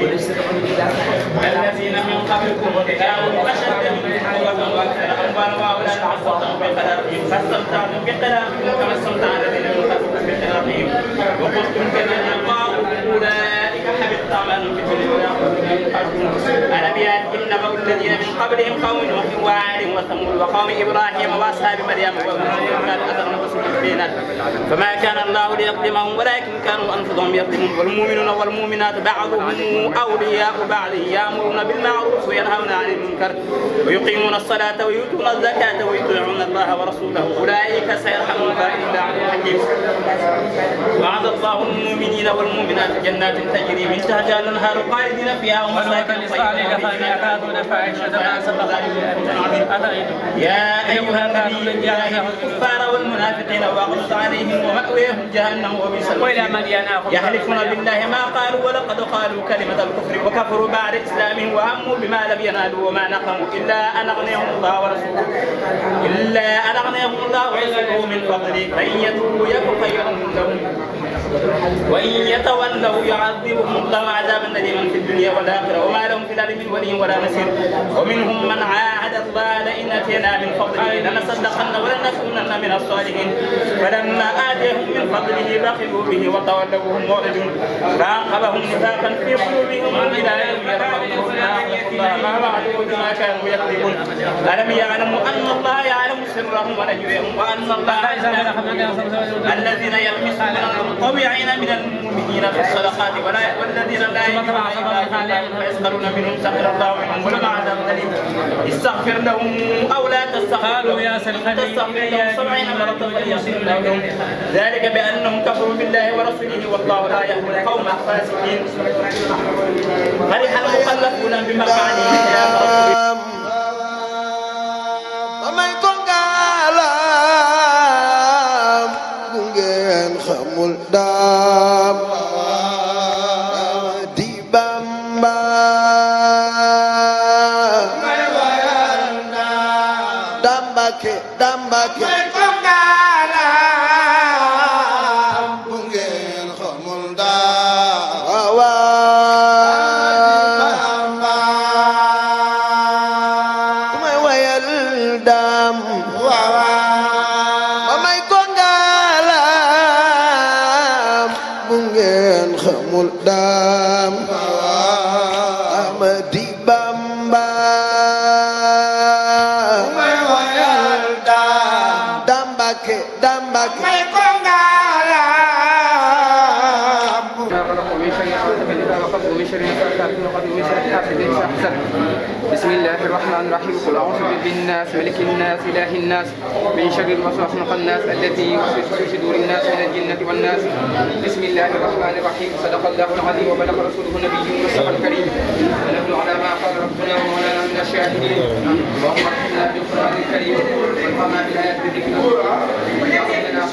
ولسر الذين من قبلكم كانوا أشد منكم قوة وأكثر أموالا وأولادا فاستمتعوا بخلاقهم فاستمتعتم بخلاقكم كما استمتع الذين من قبلكم بخلاقهم وقلتم كما الله أولئك حبطت أعمالهم في الدنيا والآخرة ألم يأتهم نبأ الذين من قبلهم قوم نوح وعاد وثمود وقوم إبراهيم وأصحاب مريم كانوا أثرهم بالبينات فما كان الله ليظلمهم ولكن كانوا أنفسهم يظلمون والمؤمنون والمؤمنات بعضهم أولياء بعض يأمرون بالمعروف وينهون عن المنكر ويقيمون الصلاة ويؤتون الزكاة ويطيعون الله ورسوله أولئك سيرحمهم الله إن الله عليم حكيم وعد الله المؤمنين والمؤمنات جنات تجري من تحتها الأنهار خالدين فيها ومساكن طيبة يا أيها النبي جاهد الكفار والمنافقين واغلظ عليهم ومأويهم جهنم وبئس المصير يحلفون بالله ما قالوا ولقد قالوا كلمة الكفر وكفروا بعد إسلامهم وهموا بما لم ينالوا وما نقموا إلا أن أغنيهم الله ورسوله من فضله فإن يتوبوا يك خيرا لهم وإن يتولوا يعذبهم الله عذابا أليما في الدنيا والآخرة وما لهم في الأرض من ولي ولا نصير ومنهم من عاهد الله لئن أتينا من فضله لنصدقن ولنكونن من الصالحين فلما آتيهم من فضله بخلوا به وتولوا وهم معرضون فعاقبهم نفاقا في قلوبهم إلى يوم يلقونه الله ما وعدوا بما كانوا يكذبون ألم يعلموا أن الله يعلم سرهم ونجوهم وأن الله الذين يلمسون المطوعين من المؤمنين في الصدقات والذين لا يجدون فيسخرون منهم سخر الله منهم ولهم عذاب أليم استغفر لهم أو لا تستغفر لهم تستغفر لهم 70 مرة فليغفر لهم ذلك بأنهم كفروا بالله ورسوله والله لا يهدي القوم الفاسقين فرح المخلفون بمقعدهم xamul daam di Bamba dambake dambake bu ngeen xamul daam ku may wayal daam xamul daam Amadi Bamba may wayal daam dambake dambake may ko ngalam ومن شر النفاثات في العقد ومن شر حاسد إذا حسد بسم الله الرحمن الرحيم قل أعوذ برب الناس ملك الناس إله الناس من شر الوسواس الخناس الذي يوسوس في صدور الناس من الجنة والناس بسم الله الرحمن الرحيم صدق الله العظيم وبلغ رسوله النبي المصطفى الكريم ونحن على ما قال ربنا ومولانا من الشاهدين اللهم ارحمنا بالقرآن الكريم وارحمنا بالآيات الذكر وجعلنا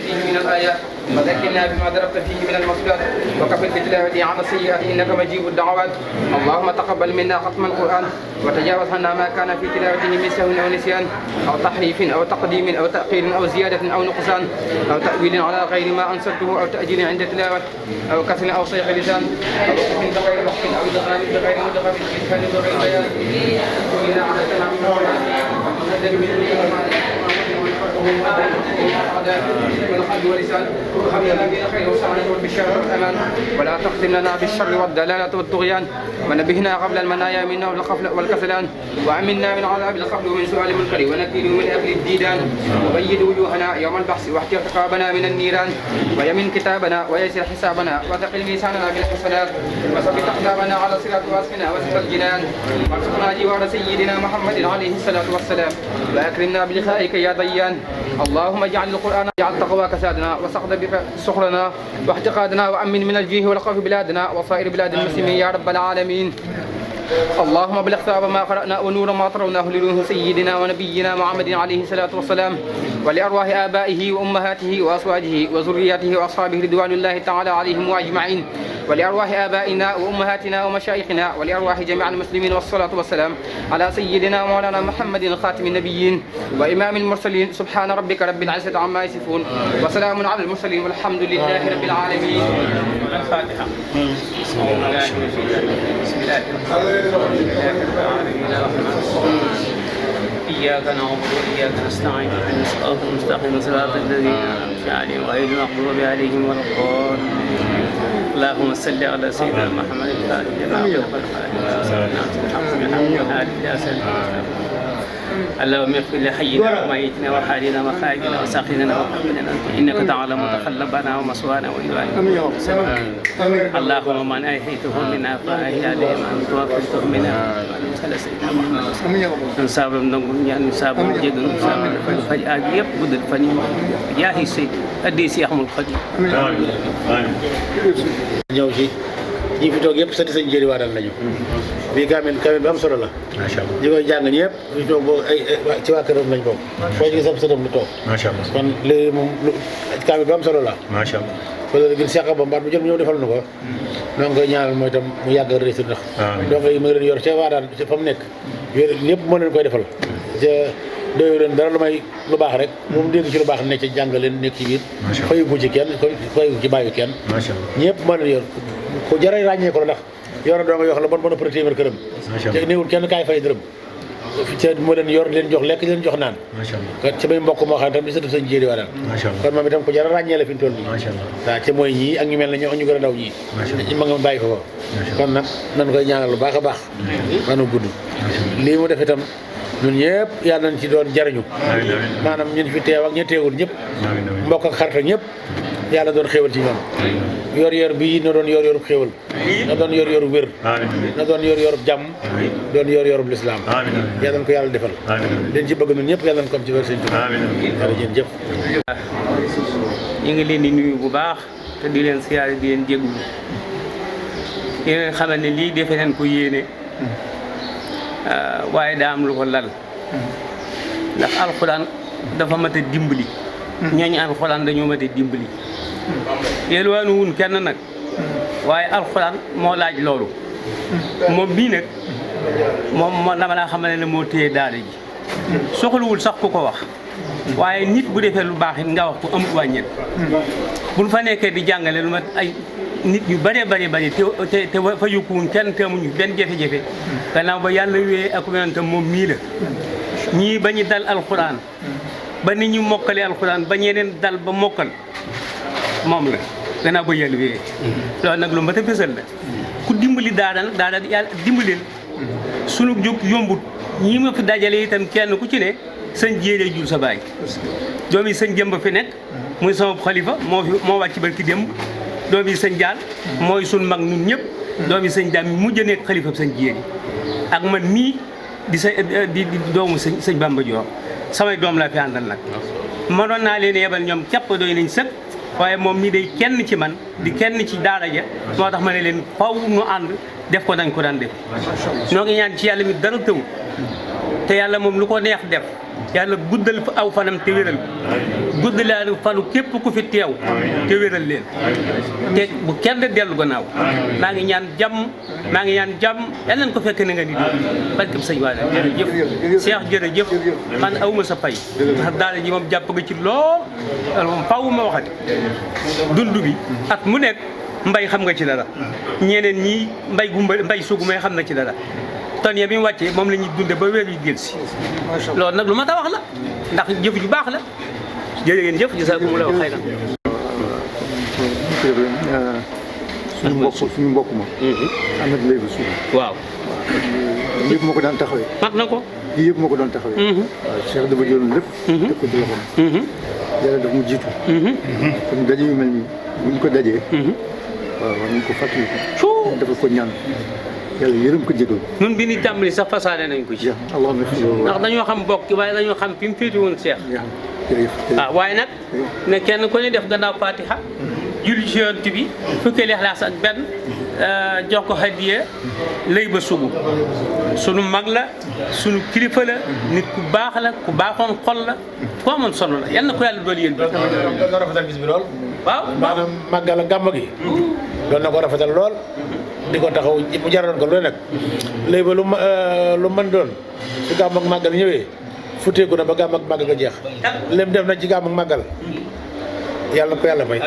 فيه من الآيات وذكرنا بما ضربت فيه من المصدر وكفر بالتلاوة عن السيئات إنك مجيب الدعوات اللهم تقبل منا ختم القرآن وتجاوز عنا ما كان في تلاوته من سهو أو نسيان أو تحريف أو تقديم أو تأخير أو زيادة أو نقصان أو تأويل على غير ما أنزلته أو تأجيل عند تلاوة أو كسر أو صيغ لسان أو وقف بغير وقف أو إدغام بغير مدغم إدخال بغير بيان كلنا عادتنا من والقلب واللسان وخبرنا بالخير وسعنا بالشر والأمان ولا تختم لنا بالشر والدلالة والطغيان ونبهنا قبل المنايا منا والكسلان وأمنا من عذاب القبر ومن سؤال المنكر ونكيل من أكل الديدان وبيد وجوهنا يوم البحث واحتر رقابنا من النيران ويمن كتابنا ويسر حسابنا وثقل ميزاننا بالحسنات وثبت أقدامنا على صراط واسقنا وسط الجنان وارزقنا جوار سيدنا محمد عليه الصلاة والسلام وأكرمنا بلقائك يا ديان اللهم اجعل القرآن اجعل تقواك سادنا وسقط بك سخرنا واحتقادنا وأمن من الجيه والخوف بلادنا وصائر بلاد المسلمين يا رب العالمين اللهم بلغ ثواب ما قرأنا ونور ما ترونه لروح سيدنا ونبينا محمد عليه الصلاة والسلام ولأرواح آبائه وأمهاته وأزواجه وذرياته وأصحابه رضوان الله تعالى عليهم وأجمعين ولأرواح آبائنا وأمهاتنا ومشايخنا ولأرواح جميع المسلمين والصلاة والسلام على سيدنا مولانا محمد خاتم النبيين وإمام المرسلين سبحان ربك رب العزة عما يصفون وسلام على المرسلين والحمد لله رب العالمين. الفاتحة. بسم الله إياك نعبد وإياك نستعين اهدنا الصراط المستقيم صراط الذين أنعمت عليهم غير المغضوب عليهم ولا الضالين. اللهم صل على سيدنا محمد الفاتح لما أغلق اللهم اغفر لحينا وميتنا وحالنا وخالدنا وساقنا وقبلنا انك تعلم متقلبنا ومصوانا وإلوانا. اللهم من احييته منا فاحيا عليه من توفيته منا على سيدنا محمد نصاب نغ ñaan saabu jégal saabu faj ak yépp guddal fan yi yaahi sey addi si Ahmad Khadim ñëw ci ñi fi toog yëpp sëti sëñ Jéeri Waadaan lañu bii kaamil bi am solo la macha Allah ñi koy jàng ñëpp fi toog boo ay ci waa këram lañ bokk foo ci gisam sëtam lu toog macha Allah kon léegi moom kaamil bi am solo la macha Allah wala gën Cheikh Abba Mbaat bu jël mu ñëw defal na ko noo ngi koy ñaanal mooy tam mu yàgg réussir ndax donc yi mu ngi leen yor ca Waadaan fa mu nekk ñëpp moo leen koy defal ca doyu leen dara lu may lu baax rek moom dégg ci lu baax ne ci jàng leen nekk ci biir fayu ko ci kenn fayu ci bàyyi kenn ñëpp moo leen yor ku jara ràññee ko la ndax yor na doo nga yoo xam la bon mën a për téeméer këram te néewul kenn kaay fay dërëm ca moo leen yor leen jox lekk leen jox naan ca bay mbokk moo xam ne tam di sëtu sëñ Jéeri Waadaan kon moom itam ku jara ràññee la fi ñu toll nii waaw ca mooy ñii ak ñu mel ne ñoo ñu gën a ndaw ñii ma nga bàyyi ko kon nag nañu koy ñaanal lu baax a baax manu gudd lii mu def itam ñun ñëpp yàlla nañ ci doon jariñu maanaam ñun fi teew ak ña teewul ñëpp mbokk ak xarit ñëpp yàlla doon xéewal ci ñoom yor bii na doon yor xéewal na doon yor wér na doon yor jàmm doon yor lislaam yàlla nañ ko yàlla defal leen ci bëgg ñun ñëpp yàlla nañ ko am ci wér sëñ Tuubaa jërëjëf ñu ngi leen di nuyu bu baax te di leen siyaare di leen jéglu yéen xamal ne lii defe nañ ko yéene waaye daa am lu ko lal ndax alxuraan dafa mat a dimbali ñooñu alxuraan dañoo mat a dimbali yelwaanu wun kenn nag waaye alxuraan moo laaj loolu moom bii nag moom dama laa xamal ne moo téye daara ji soxlawul sax ku ko wax waaye nit bu defee lu baax it nga wax ko amut wàññet buñ fa nekkee di jàngale lu mat ay nit ñu bëree bëri te fa yokkuwuñ kenn te amuñu benn jafe-jafe gannaaw ba yàlla wéyee ak yonentam moom mii la ñii ba ñu dal alxuraan ba nit ñu mokkale alxuraan ba ñeneen dal ba mokkal moom la gannaaw ba yàlla wéyee loolu nag lu mat a fësal la ku dimbali daara nag daara yàlla dimbalil sunu jóg yombut ñii ma fi dajale itam kenn ku ci ne sëñ jéeree jur sa baay doom yi sëñ jëmb fi nekk muy sama xalifa moo wàcc barki démb doom yi sëñ Jaal mooy sun mag ñun ñëpp doom yi sëñ Daam mujj a nekk xalifa sëñ jéeri ak man mii di doomu sëñ Bamba Joor samay doom laa fi àndal nag mënoon naa leen yebal ñoom képp doy nañ sëkk waaye moom mii day kenn ci man di kenn ci daara ja moo tax ma ne leen faw nu ànd def ko dañ ko daan def noo ngi ñaan ci yàlla mi dara tëw te yàlla moom lu ko neex def yàlla guddal fa aw fanam te wéral guddalaanu fanu képp ku fi teew te wéral leen te bu kenn dellu gannaaw maa ngi ñaan jàmm yal nañ ko fekk na nga nit barke sëñ Waadaan jërëjëf Cheikh jërëjëf man awma sa pay ndax daara ji moom jàpp nga ci lool moom faaw ma waxati dund bi at mu nekk mbay xam nga ci dara ñeneen ñi mbay sugu may xam na ci dara ton ya bi mu wàccee moom la ñuy dunde ba weer yi jël si loolu nag lu ma ta wax la ndax jëf ju baax la jërë ngeen jëf jazakumullahu xayran suñu mbokk ma Ahmed Lay bi suuf waaw yëpp moo ko daan taxawee mat na ko yii yëpp moo ko doon taxawee waaw Cheikh dafa jëloon lépp teg ko ci loxoom yàlla daf mu jiitu kon daje yu mel nii buñ ko dajee waaw war nañ ko fàttali ko dafa ko ñaan yàlla yërëm ko jégal ñun bi ni tàmbali sax fasaane nañ ko ci ndax dañoo xam bokk waaye dañoo xam fi mu féete woon Cheikh waaw waaye nag ne kenn ku ne def gannaaw Fatiha julli ci Yonent bi fukki Ixlaas ak benn jox ko hadiya lay ba sugu sunu mag la sunu kilifa la nit ku baax la ku baaxoon xol la ku amoon solo la yal na ko yàlla dool yéen bi doon na rafetal bis bi lool waaw maanaam màggal ak gàmm gi doon na ko rafetal lool di ko taxaw mu jaraloon ko loolu nag léegi ba lu mën doon su gàmm ak màggal ñëwee futteeku na ba gàmm ak màggal ga jeex lépp def na ci gàmm ak màggal yàlla na ko yàlla fay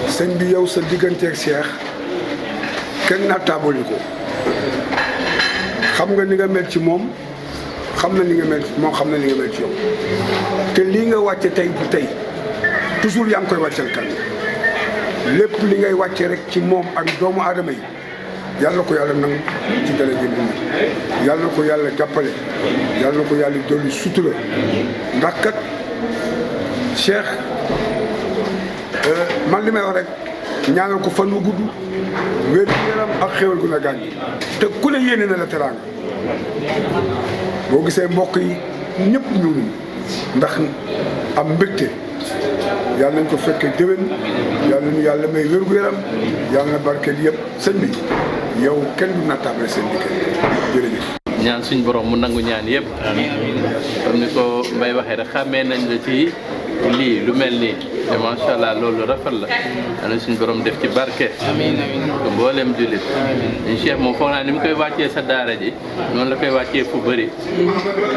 sëñ bi yow sa digganteeg Cheikh kenn nattaabali ko xam nga ni nga mel ci moom xam na ni nga mel moom xam na ni nga mel ci yow te lii nga wàcce tey bu tey toujours yaa ngi koy wàccal kan lépp li ngay wàcce rek ci moom ak doomu aadama yi yàlla ko yàlla nangu ci dara jëm yàlla ko yàlla jàppale yàlla ko yàlla dolli sutura ndax kat Cheikh man li may wax rek ñaanal ko fan wu gudd wér yaram ak xéwal gu na gàññ te ku ne yéene na la teraanga boo gisee mbokk yi ñëpp ñëw nañu ndax am mbégte yàlla nañ ko fekkee déwén yàlla nañu yàlla may wér gu yaram yàlla na barkeel yëpp sëñ bi yow kenn du nattaable seen diggante jërëjëf. ñaan suñ borom mu nangu ñaan yëpp comme ni ko Mbaye waxee rek xàmmee nañ la ci lii lu mel nii te macha allah loolu rafet la ana suñ borom def ci barke ko mboolem jullit ñu Cheikh moom foog naa ni mu koy wàccee sa daara ji noonu la koy wàccee fu bëri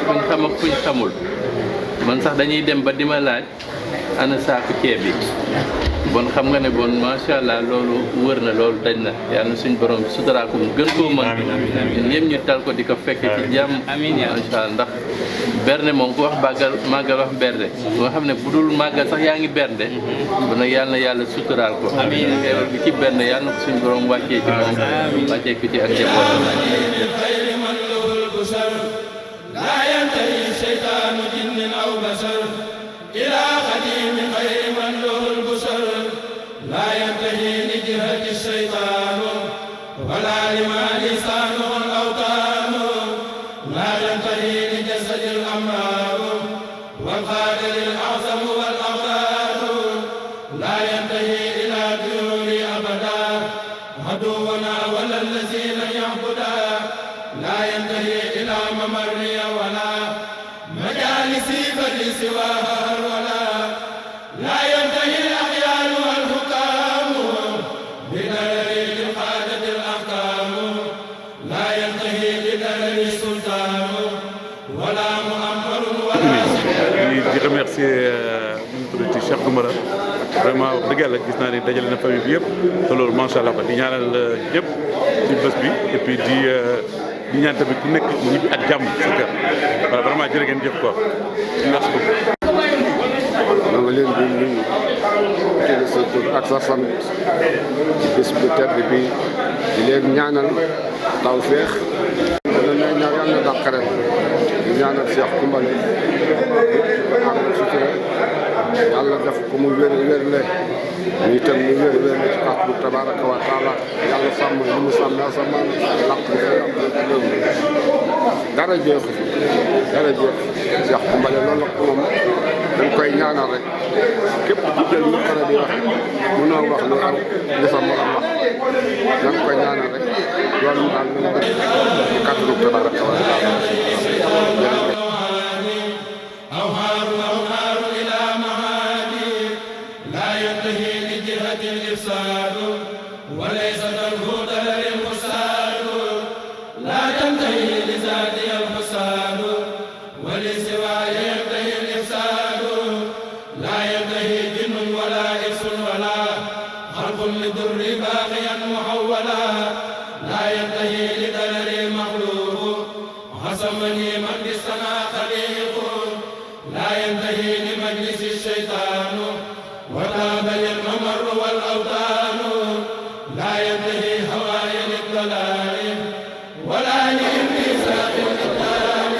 fuñ xam ak fuñ xamul man sax dañuy dem ba di ma laaj ana saaku ceeb bi bon xam nga ne bon macha allah loolu wër na loolu dañ na yàlla na suñ borom suturaa ko mu gën koo mën ñun ñëpp ñu tal ko di ko fekk ci jàmm macha allah ndax berne moom ku wax màggal wax bernde nga xam ne bu dul màggal sax yaa ngi bernde bon nag yàlla na yàlla suturaal ko xeewal bi ci bernde yàlla na ko suñ borom wàccee ci moom wàccee ko ci ak njabootam لا ينتهي شيطان جن أو بشر إلى قديم خير من له البشر لا ينتهي لجهة الشيطان ولا لما لسانه الأوطان لا ينتهي لجسد الأمار والقادر الأعظم والأغرار لا ينتهي إلى ديور أبدا عدونا ولا الذين يعبدا لا ينتهي إلى ممري ولا مجالسي بل سواها ولا لا ينتهي الأحيان والحكام بدرر لقادة الأحكام لا ينتهي بدرر السلطان ولا مؤمر ولا di remercier Cheikh Goumbara vraiment wax dëgg yàlla gis naa ne dajale na famille bi yëpp te loolu macha allah di ñaanal ñëpp ci bés bi et puis di ñaan tamit ku nekk ñibbi ak jàmm sa kër voilà vraiment jërë ngeen jëf quoi merci beaucoup. maa ngi leen di nuyu ci sa tur ak sa sant ci bés bu tedd bi di leen ñaanal tawfeex dana may ñaan yàlla na dàq ren di ñaanal Cheikh Goumbara am sutura yàlla def ko mu wér-wérle ñu itam ñu wér-wérle ci kàttu tabaraka wa taala yàlla sàmm li mu sàmm asamaan làq réew mi dara jeexu fi dara jeexu Cheikh Goumbara loolu la moom dañ koy ñaanal rek képp ku jël micro di wax mënoo wax lu am li sa morom wax dañ koy ñaanal rek loolu daal ñu def ci kàttu tabaraka wa taala الإفساد وليس الهود للفساد لا تنتهي لذاتي الفساد ولسواي ينتهي الإفساد لا ينتهي جن ولا إنس ولا خلق لضر باقيا محولا لا ينتهي لضرر المخلوق حسمني مجلسنا خليق لا ينتهي لمجلس الشيطان وتاب الممر والأوطان لا ينتهي هواي للضلال ولا لانتساب الإقلال.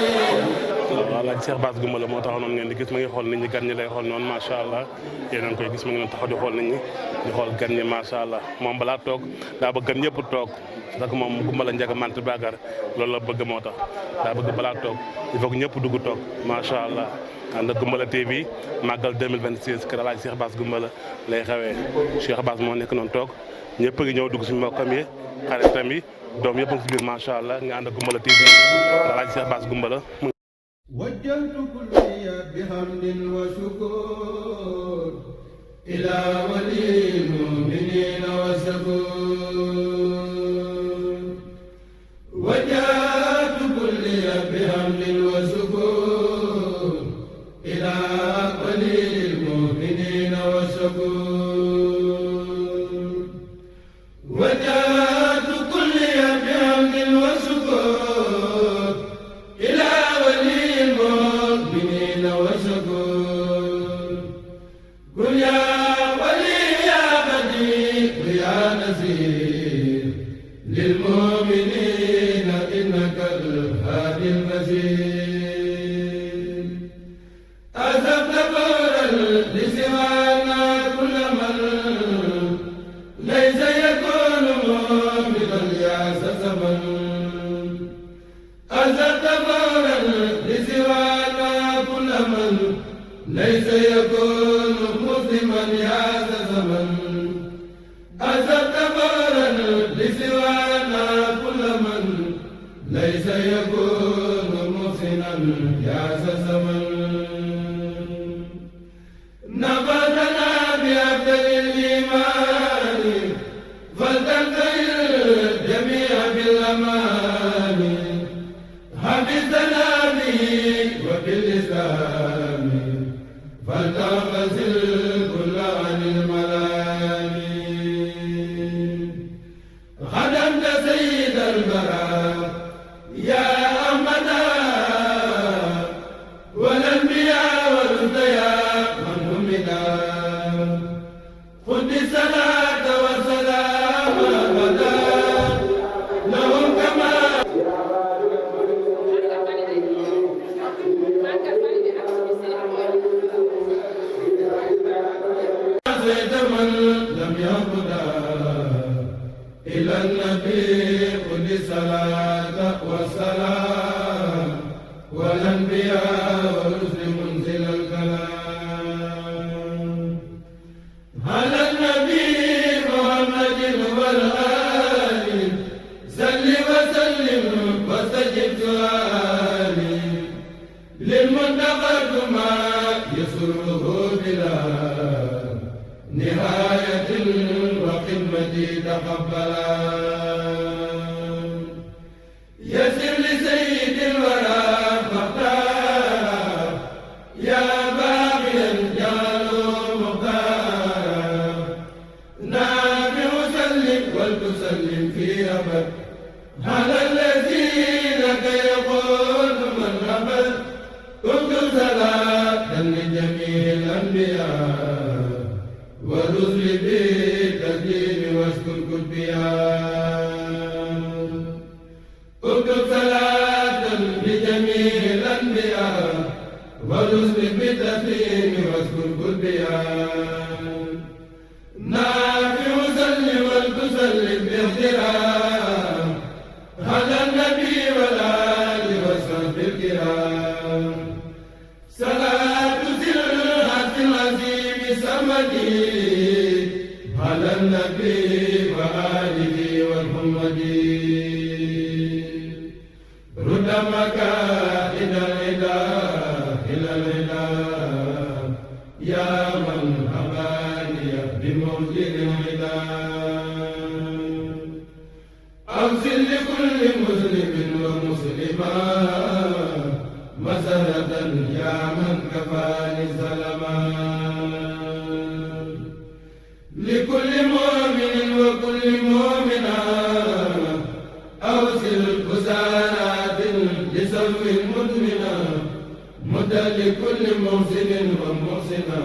voilà Alaaji Cheikh Bass Goumbala moo taxaw noonu ngeen di gis ma ngi xool nit ñi gan ñi lay xool noonu macha allah yéen a ngi koy gis ma ngi noonu taxaw di xool nit ñi di xool gan ñi macha allah moom balaa toog daa bëgg gan ñëpp toog parce que moom Goumbala Ndiaga Mante Bakar loolu la bëgg moo tax daa bëgg balaa toog il faut que ñëpp dugg toog macha allah ànd ak Goumbala TV màggal 2026 kër Alaaji Cheikh Bass Goumbala lay xewee Cheikh Bass moo nekk noonu toog ñëpp a ngi ñëw dugg suñu mbokkam yi xaritam yi doom yëpp a ngi si biir macha allah nga ànd ak Goumbala TV Alaaji Cheikh Bass Goumbala وجلت كلي بحمد وشكر إلى ولي المؤمنين وسكور وجلت كلي بحمد وشكر إلى ولي المؤمنين وسكور وجلت كلي بحمد وشكر إلى المؤمنين وشكور قل يا ولي يا بديع يا نذير للمؤمنين إنك الهادي البشير أذبت فورا لسوانا كل من ليس يكون مؤمنا يا زمن أذبت فورا لسوانا كل من ليس يكون مسلما يا زمن أذبت فورا لسوانا كل من ليس يكون مسلما يا زمن نبذنا بأفضل الإيمان فلتنتهي الجميع بالأمان حفظنا به وبالإسلام فلتغتسل كل عن الملام خدمت سيد البراء يا أحمدا والأنبياء والأنبياء من همدا خذ الصلاة والسلام أبدا لهم كما زيد من لم يهدى إلى النبي قل الصلاة والسلام والأنبياء والرسل منزل الكلام على النبي محمد والآل صل وسلم واستجب سؤالي للمنتقى ما يسره بلا نهاية وقمتي تقبلا يسر لسيد الورى مختار يا باغيا جعله مختار نافع سلم ولتسلم في أبد على الذين يقول من أبد اكتب صلاة لجميع الأنبياء والرسل بالتسليم واشكر كتبيان اكتب صلاة لجميع الأنبياء والرسل بالتسليم واشكر كتبيان نافع سلم ولتسلم باحترام على النبي والآل وصحبه الكرام صلاة سرعة العظيم سمدي على النبي وآله والحمدي رد مكائد الإله إلى الإله يا من أباني بموجد العدام أوصل لكل مسلم ومسلمة مسرة يا من كفاني سلما لكل مؤمن وكل مؤمنة أوصل بسارات لسلو مدمنة مدى لكل محسن ومحسنة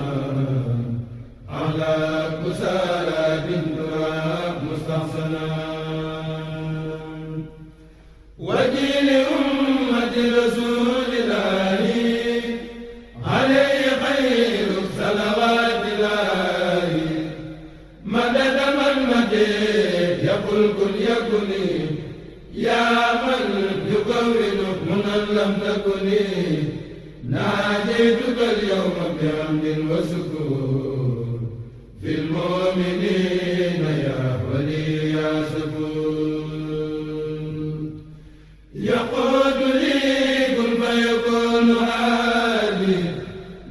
على بسارات تراب مستحسنة ودين أمة رسول الله لم تكني ناديتك اليوم بحمد وشكر في المؤمنين يا ولي يا سكون يقود لي كن فيكون هادي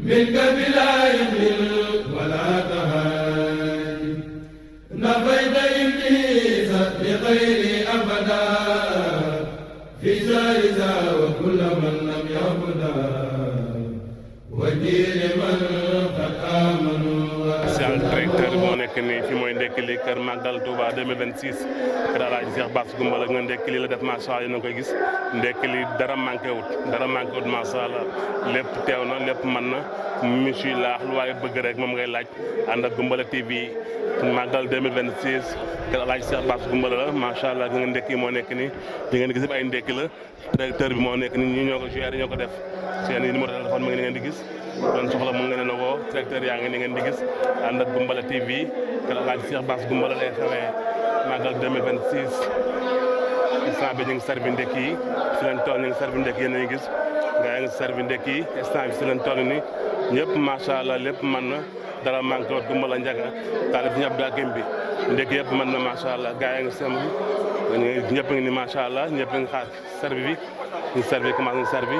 منك بلا يمل ولا تهادي نفيت إبليس بغيري أبدا في زارزا وكل من لم يعبدا ودين من قد آمنوا spécial directeur moo nekk nii fi mooy ndekki li kër Magal Touba 2026 kër Alaaji Cheikh Bass Goumbala nga ndekki li la def macha allah yéen a koy gis ndekki li dara manqué wut macha allah lépp teew na lépp mën na monsieur laax lu waaye bëgg rek moom ngay laaj ànd ak Goumbala TV Magal 2026 kër Alaaji Cheikh Bass Goumbala la macha allah nga ndekki moo nekk nii di ngeen gis ay ndekki la directeur bi moo nekk nii ñi ñoo ko géré ñoo ko def seen numéro téléphone mu ngi ngeen di gis doon soxla mu ngeen a woo directeur yaa ngi ni ngeen di gis ànd ak Goumbala TV kër Alaaji Cheikh Bass Goumbala lay xewee Magal 2026 instant bi ñu ngi servi ndekki yi si leen toll ñu ngi servi ndekki yéen a ngi gis gaa yi ngi servi ndekki yi instant bi si leen toll ni ñëpp macha allah lépp mën na dara manqué wut Goumbala Ndiaga taalif ñëpp daa gém bi ndekki yëpp mën na macha allah gaa yi ngi sem ñëpp ngi ni macha allah ñëpp ngi xaar servi bi ñu servi commencé ñu servi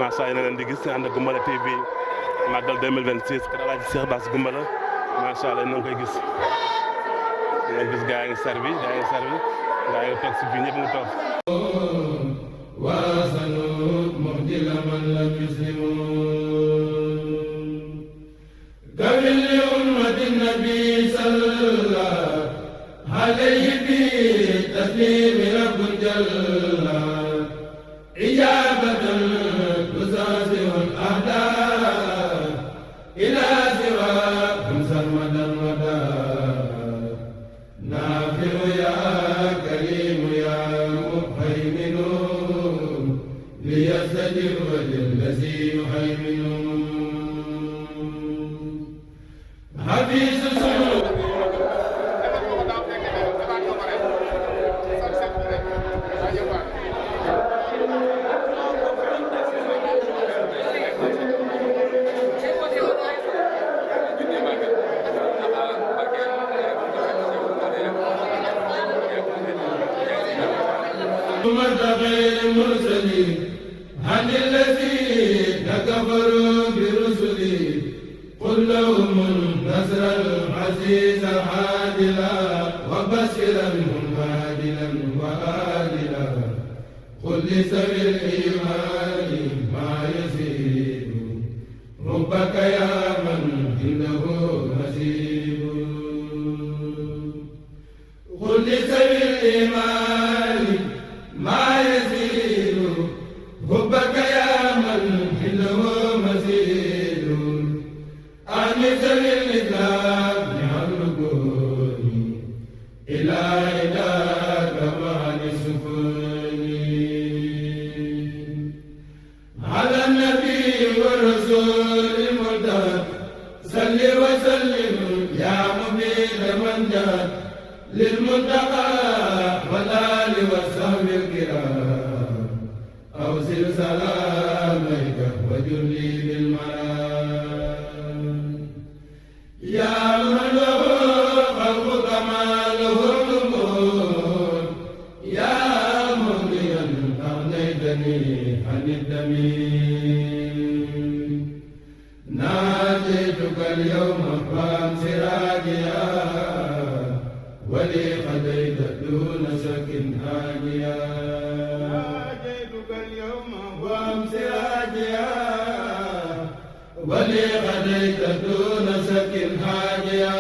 macha allah yéen a leen di gis ànd ak Goumbala TV Magal 2026 kër Alaaji Cheikh Bass Goumbala macha allah yéen a ngi koy gis ngeen gis gaa yi ngi servi gaa yi ngi servi gaa yi ngi toog si biir ñëpp ngi toog واسنود مهدل من لم يسلمون قبل لأمة النبي صلى الله عليه بالتسليم رب جل إجابة تساسر الأهداف إلى سواكم سرمدا مدى نافع يا كريم يا مهيمن ليستجب للذي يهيمن حفيظ سلوك غير المرسلين عن الذين كفروا برسلي قل لهم النصر العزيز عادلا وبشرا عادلا وآدلا قل لسوي الإيمان ما يزيد ربك يا من عنده نصيب قل لسوي الإيمان ما يزيد حبك يا من عنده مزيد أنس للإسلام عن ركون إلى إله مع السكون على النبي والرسول المرتضى صل وسلم يا مبيد من جاد للمنتقى والآل والصحب الكرام أوصل سلامك وجلي بالمنام يا من له خلق كما له الأمور يا مغنيا أغنيتني عن الدمين ناديتك اليوم فامس راجيا ولي قضيت دون شك هاديا ناديتك اليوم وامس راجيا ولي قضيت دون شك هاديا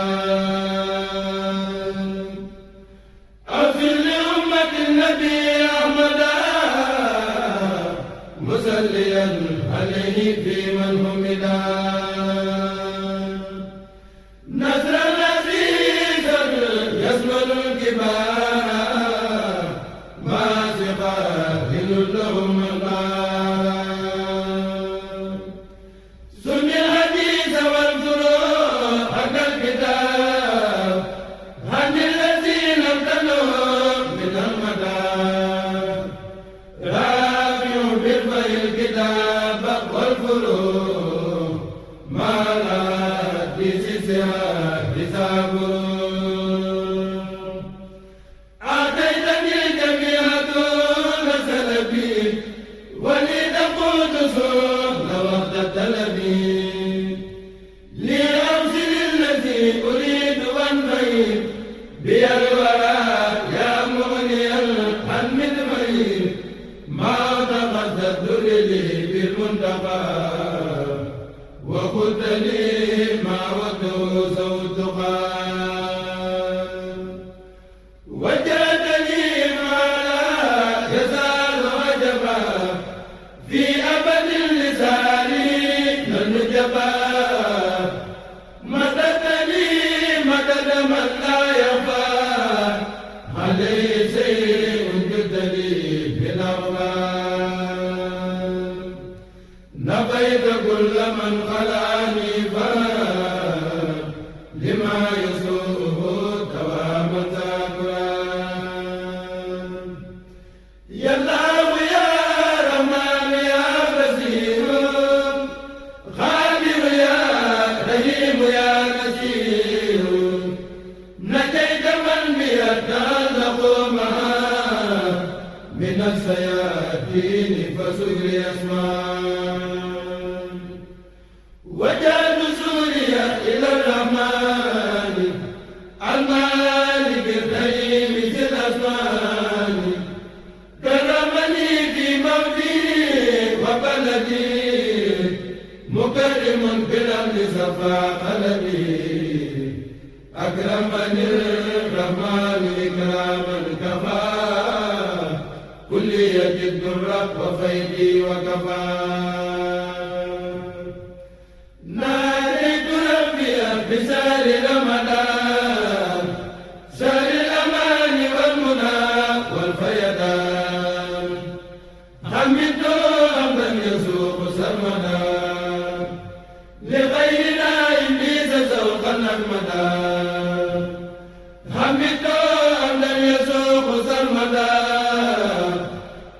أغفر لأمة النبي أحمد مسليا عليه في من همدا نصر عزيزا يشمل الكبار ما سقاه لهم الغار سن الحديث والفروع حق الكتاب عن الذين ابتلوا من المدار رافع بالخير المنتقى وقلت لي ما وده صوت قال وجدني ما لا يزال عجبا في أبد اللسان النجبا مددني مدد من لا يخفى عليه شيء جدني بالأرباب نبيت كل من خلاني لما يسوءه دوام تاكران يا الله يا رحمن يا بصير خابر يا رحيم يا نصير نجيت من بيتعلق معه من السياتين فسجري اسمان وجعل سوريا الى الرحمن المالك الرحيم ذي الاسمان كرمني في موتي وبلدي مكرم بالامن صفا قلبي اكرمني الرحمن اكراما كفى كلي جد الرب وفيدي وكفى ناديت ربي بسال رمضان سال الامان والمنى والفيضان حمدت حمدا يسوق سرمدا لغيرنا ابليس سوقا احمدا حمدت حمدا يسوق سرمدا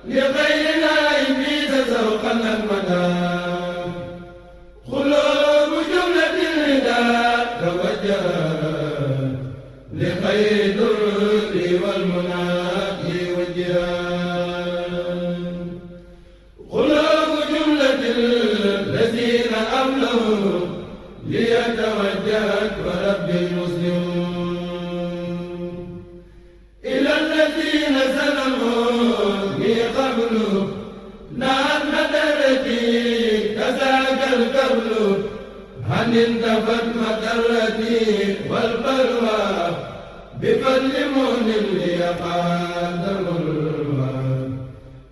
لغيرنا ابليس سوقا احمدا قلوب جملة الرداء توجهت لخير الدر والمنى والجيران قلوب جملة الذين أملوا ليتوجهت ورب المسلمون إلى الذين سلموا لي قبل نعم مدرتي كذاك القبل هل انتفت مدرتي والبلوى بفضل مؤن ليقادر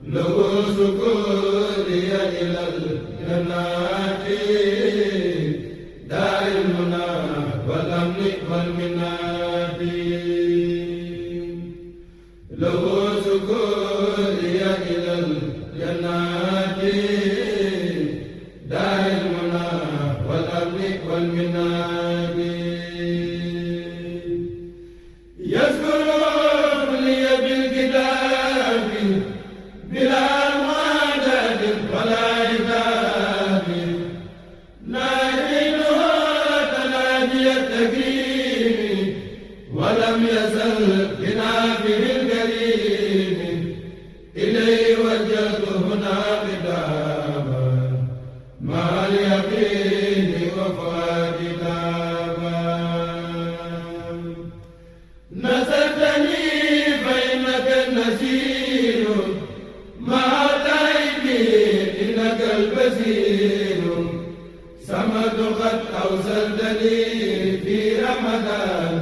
له سكوري إلى الجنات دار المنى والأمن والمنات له سكوري إلى الجنات دار المنى والأمن والمنات يذكر لي بالكتاب بلا معاداة ولا عتاب ناديته تنادي التكريم ولم يزل بنافه الكريم إليه وجهت هنا خطابا مع اليقين وفؤاد تابا نصرتني فإنك النسير مع تائبي إنك البصير صمد قد أوصلتني في رمضان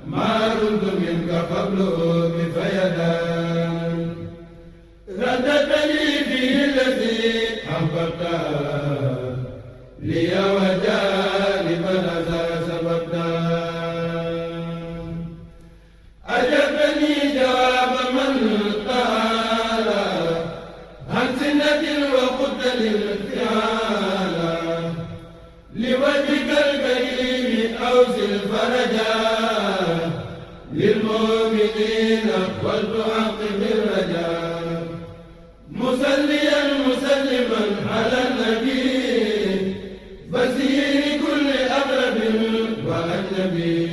ما رد منك قبله بفيدان رددتني فيه الذي أحببت لي وجانبا ذا سببتا أجبني جواب من قال عن سنة وقلت للفعال لوجهك الكريم أوزل فرجا للمؤمنين ولتحقق الرجاء مصليا مسلما على النبي بصير كل أقرب وأجنبي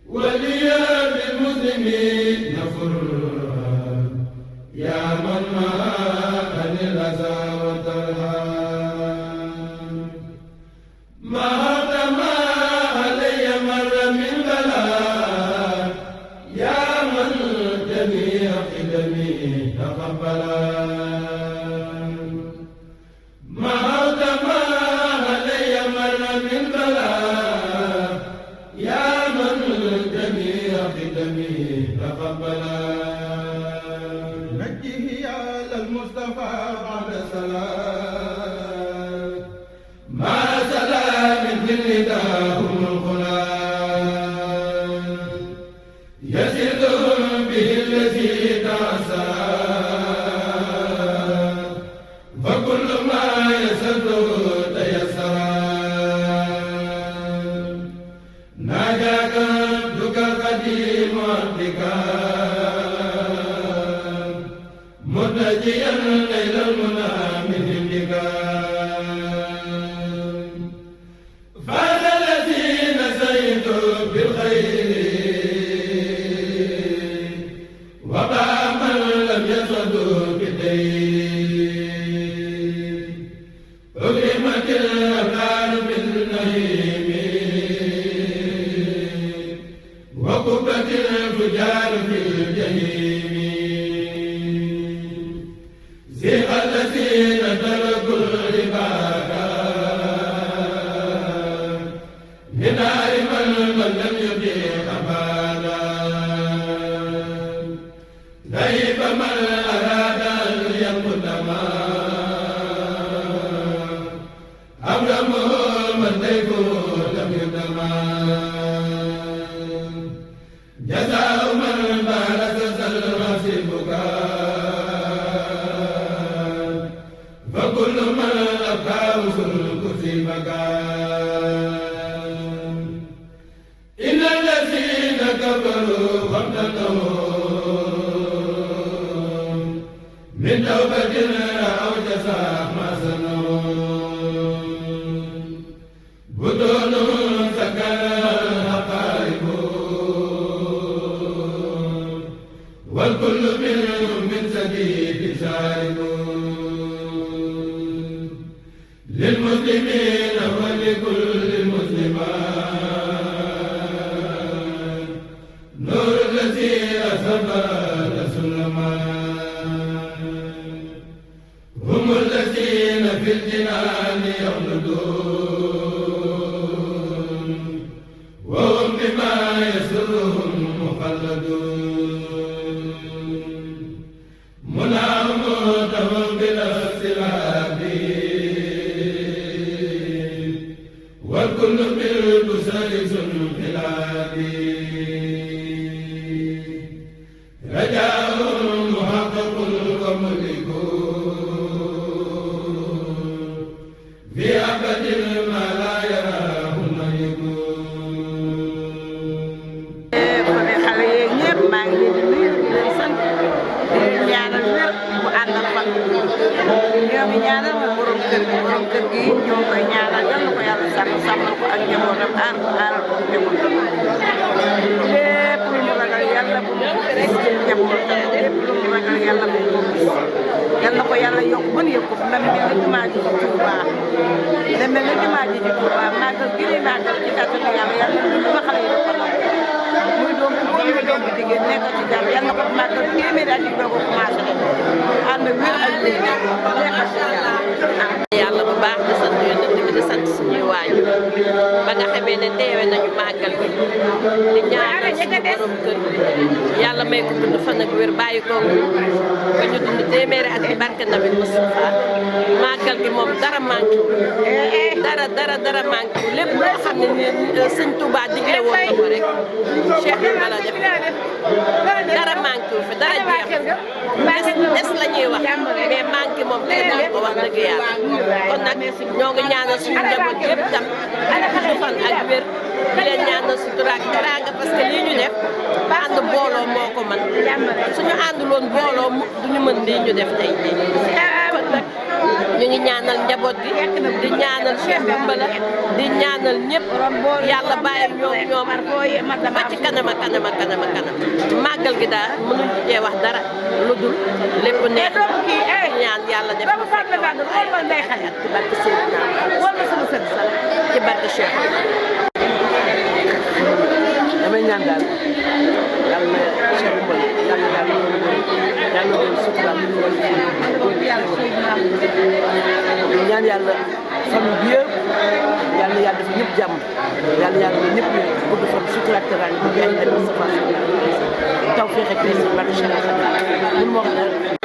وليا بالمسلمين نفر يا من معاني الأذى والترهاب ما ما علي مر من بلاء يا من جميع قدمي تقبلا فكل ما يسره تيسر ناجاك عبدك القديم عبدك مرتجيا ليل المنى من عندك فاز الذين سيدوا بالخير وباء من لم يصدوا بالدين أكرمت الأبرار بالنعيم وكبت الفجار في الجحيم زيغ الذين تركوا العبادة بنار من لم يطيق أبدا غيب من أراد أن يقدم أبرمه من ضيفه لم يدم جزاء من بارز المصيبك فكل من أبقاه كسبك إن الذين كفروا وامتنوا من توبة أو جزاء ما سنوا بدون سكن الحقائب والكل منهم من سبيل شارب للمسلمين ولكل مسلمان نور الذي أسبل سلمان هم الذين في الجنان يخلدون وهم بما يسرهم مخلدون منعم تهم بالاختلاف والكل بالبصر خلاف رجاء محقق وملك في أبد ما لا يراه ملك xale yeeg ñëpp maa ngi leen di nuyu di leen sant di leen ñaanal wér bu ànd ak fan ñoo ngi ñaanal ma borom kër gi ñoo koy ñaanal yal na ko yàlla sàmmal ko ak njabootam aar ko njabootam lépp lu mu ragal yàlla bu mu gis ci njabootam lépp lu mu ragal yàlla bu mu gis yal na ko yàlla yokk ba nu yëg ko na mel ni jumaa ji ci Tuubaa na mel ni jumaa ji ci Tuubaa màggal gi lay màggal ci kàttanu yàlla yàlla ba xale yi dafa muy doom bu góor muy doom bu jigéen nekk ci jàmm yal na ko màggal téeméeri at yi doo ko commencé ànd wér ak wér nekk ci jàmm yàlla bu baax di sant yonent bi di sant suñuy waajur ba nga xamee ne teewe nañu màggal bi di ñaanal suñu borom kër yàlla may ko dund fan ak wér bàyyi ko ba ñu dund téeméeri at yi barke Nabi Mustafa màggal gi moom dara manqué dara manqué lépp loo xam ne ni sëñ Touba digle woon na ko rek Cheikh bi ma la def dara manqué fi dara jeex des la ñuy wax mais manqué moom tey daal ko wax dëgg yàlla kon nag ñoo ngi ñaanal suñu njaboot yëpp tam gudd fan ak wér di leen ñaanal sutura ak teraanga parce que lii ñu def ànd booloo moo ko mën suñu ànduloon booloo duñu mën lii ñu def tey jii kon nag ñu ngi ñaanal njaboot gi di ñaanal Cheikh Goumbala di ñaanal ñëpp yàlla bàyyi ñoom ba ci kanam màggal gi daal mënuñ cee wax dara lu dul lépp neex ñaan yàlla def ko fekk ay xale ci barke Seydina ci barke Cheikh damay ñaan daal yàlla na Cheikh Goumbala yàlla doon suturaal ñu ñaan yàlla famille bi yëpp yàlla yàlla def ñëpp jàmm yàlla ñëpp bëgg fan sutura ak teraanga bëgg ay ay Moustapha taw feex ak les barke Cheikh mun ma wax ne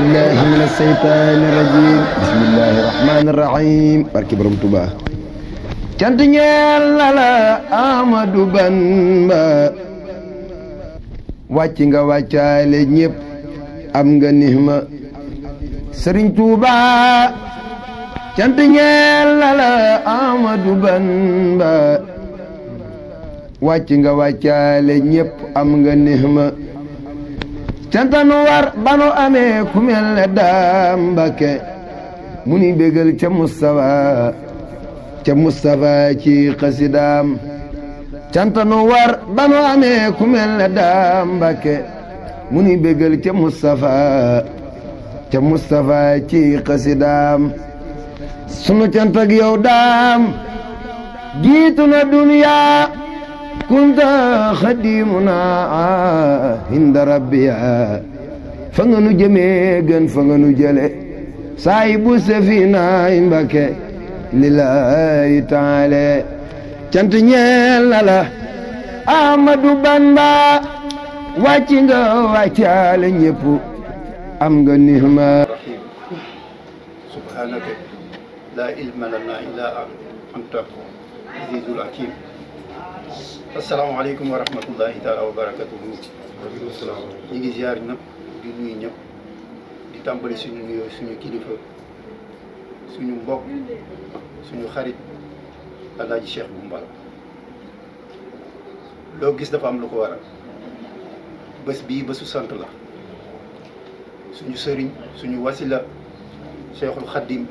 billahi min asheytaani rajim bismillahi rahmani rahim barki borom Tuubaa cant ñeel na la Ahmadu Bamba wàcc nga wàccaale ñépp am nga nihma Sëriñ Tuubaa cant ñeel na la Ahmadu Bamba wàcc nga wàccaale ñépp am nga nihma cantanu war banu amee ku mel ne Daam Mbakke mu ni bégal ca Mustafa ci xasidaam cantanu war banu amee ku mel ne Daam Mbakke mu ni bégal ca Mustafa ci xasidaam sunu cant ak yow Daam jiitu na duniyaa kunta xadimuna inda rabbiya fa nga nu jëmee gën fa nga nu jële saahibu safina Mbakke lillahi taala cant ñeel na la Ahmadu Bamba wàcc nga wàccaale ñépp am nga nihma subhanaka la ilma lana illa anta azizul hakim asalaamaaleykum wa rahmatullahi taala wa barakatuhu ñu ngi ziar ñëpp di nuyu ñëpp di tàmbali suñu nuyoo suñu kilifa suñu mbokk suñu xarit Alaaji Cheikh Goumbala loo gis dafa am lu ko waral bés bii bésu sant la suñu sëriñ suñu wasila Cheikhul Khadim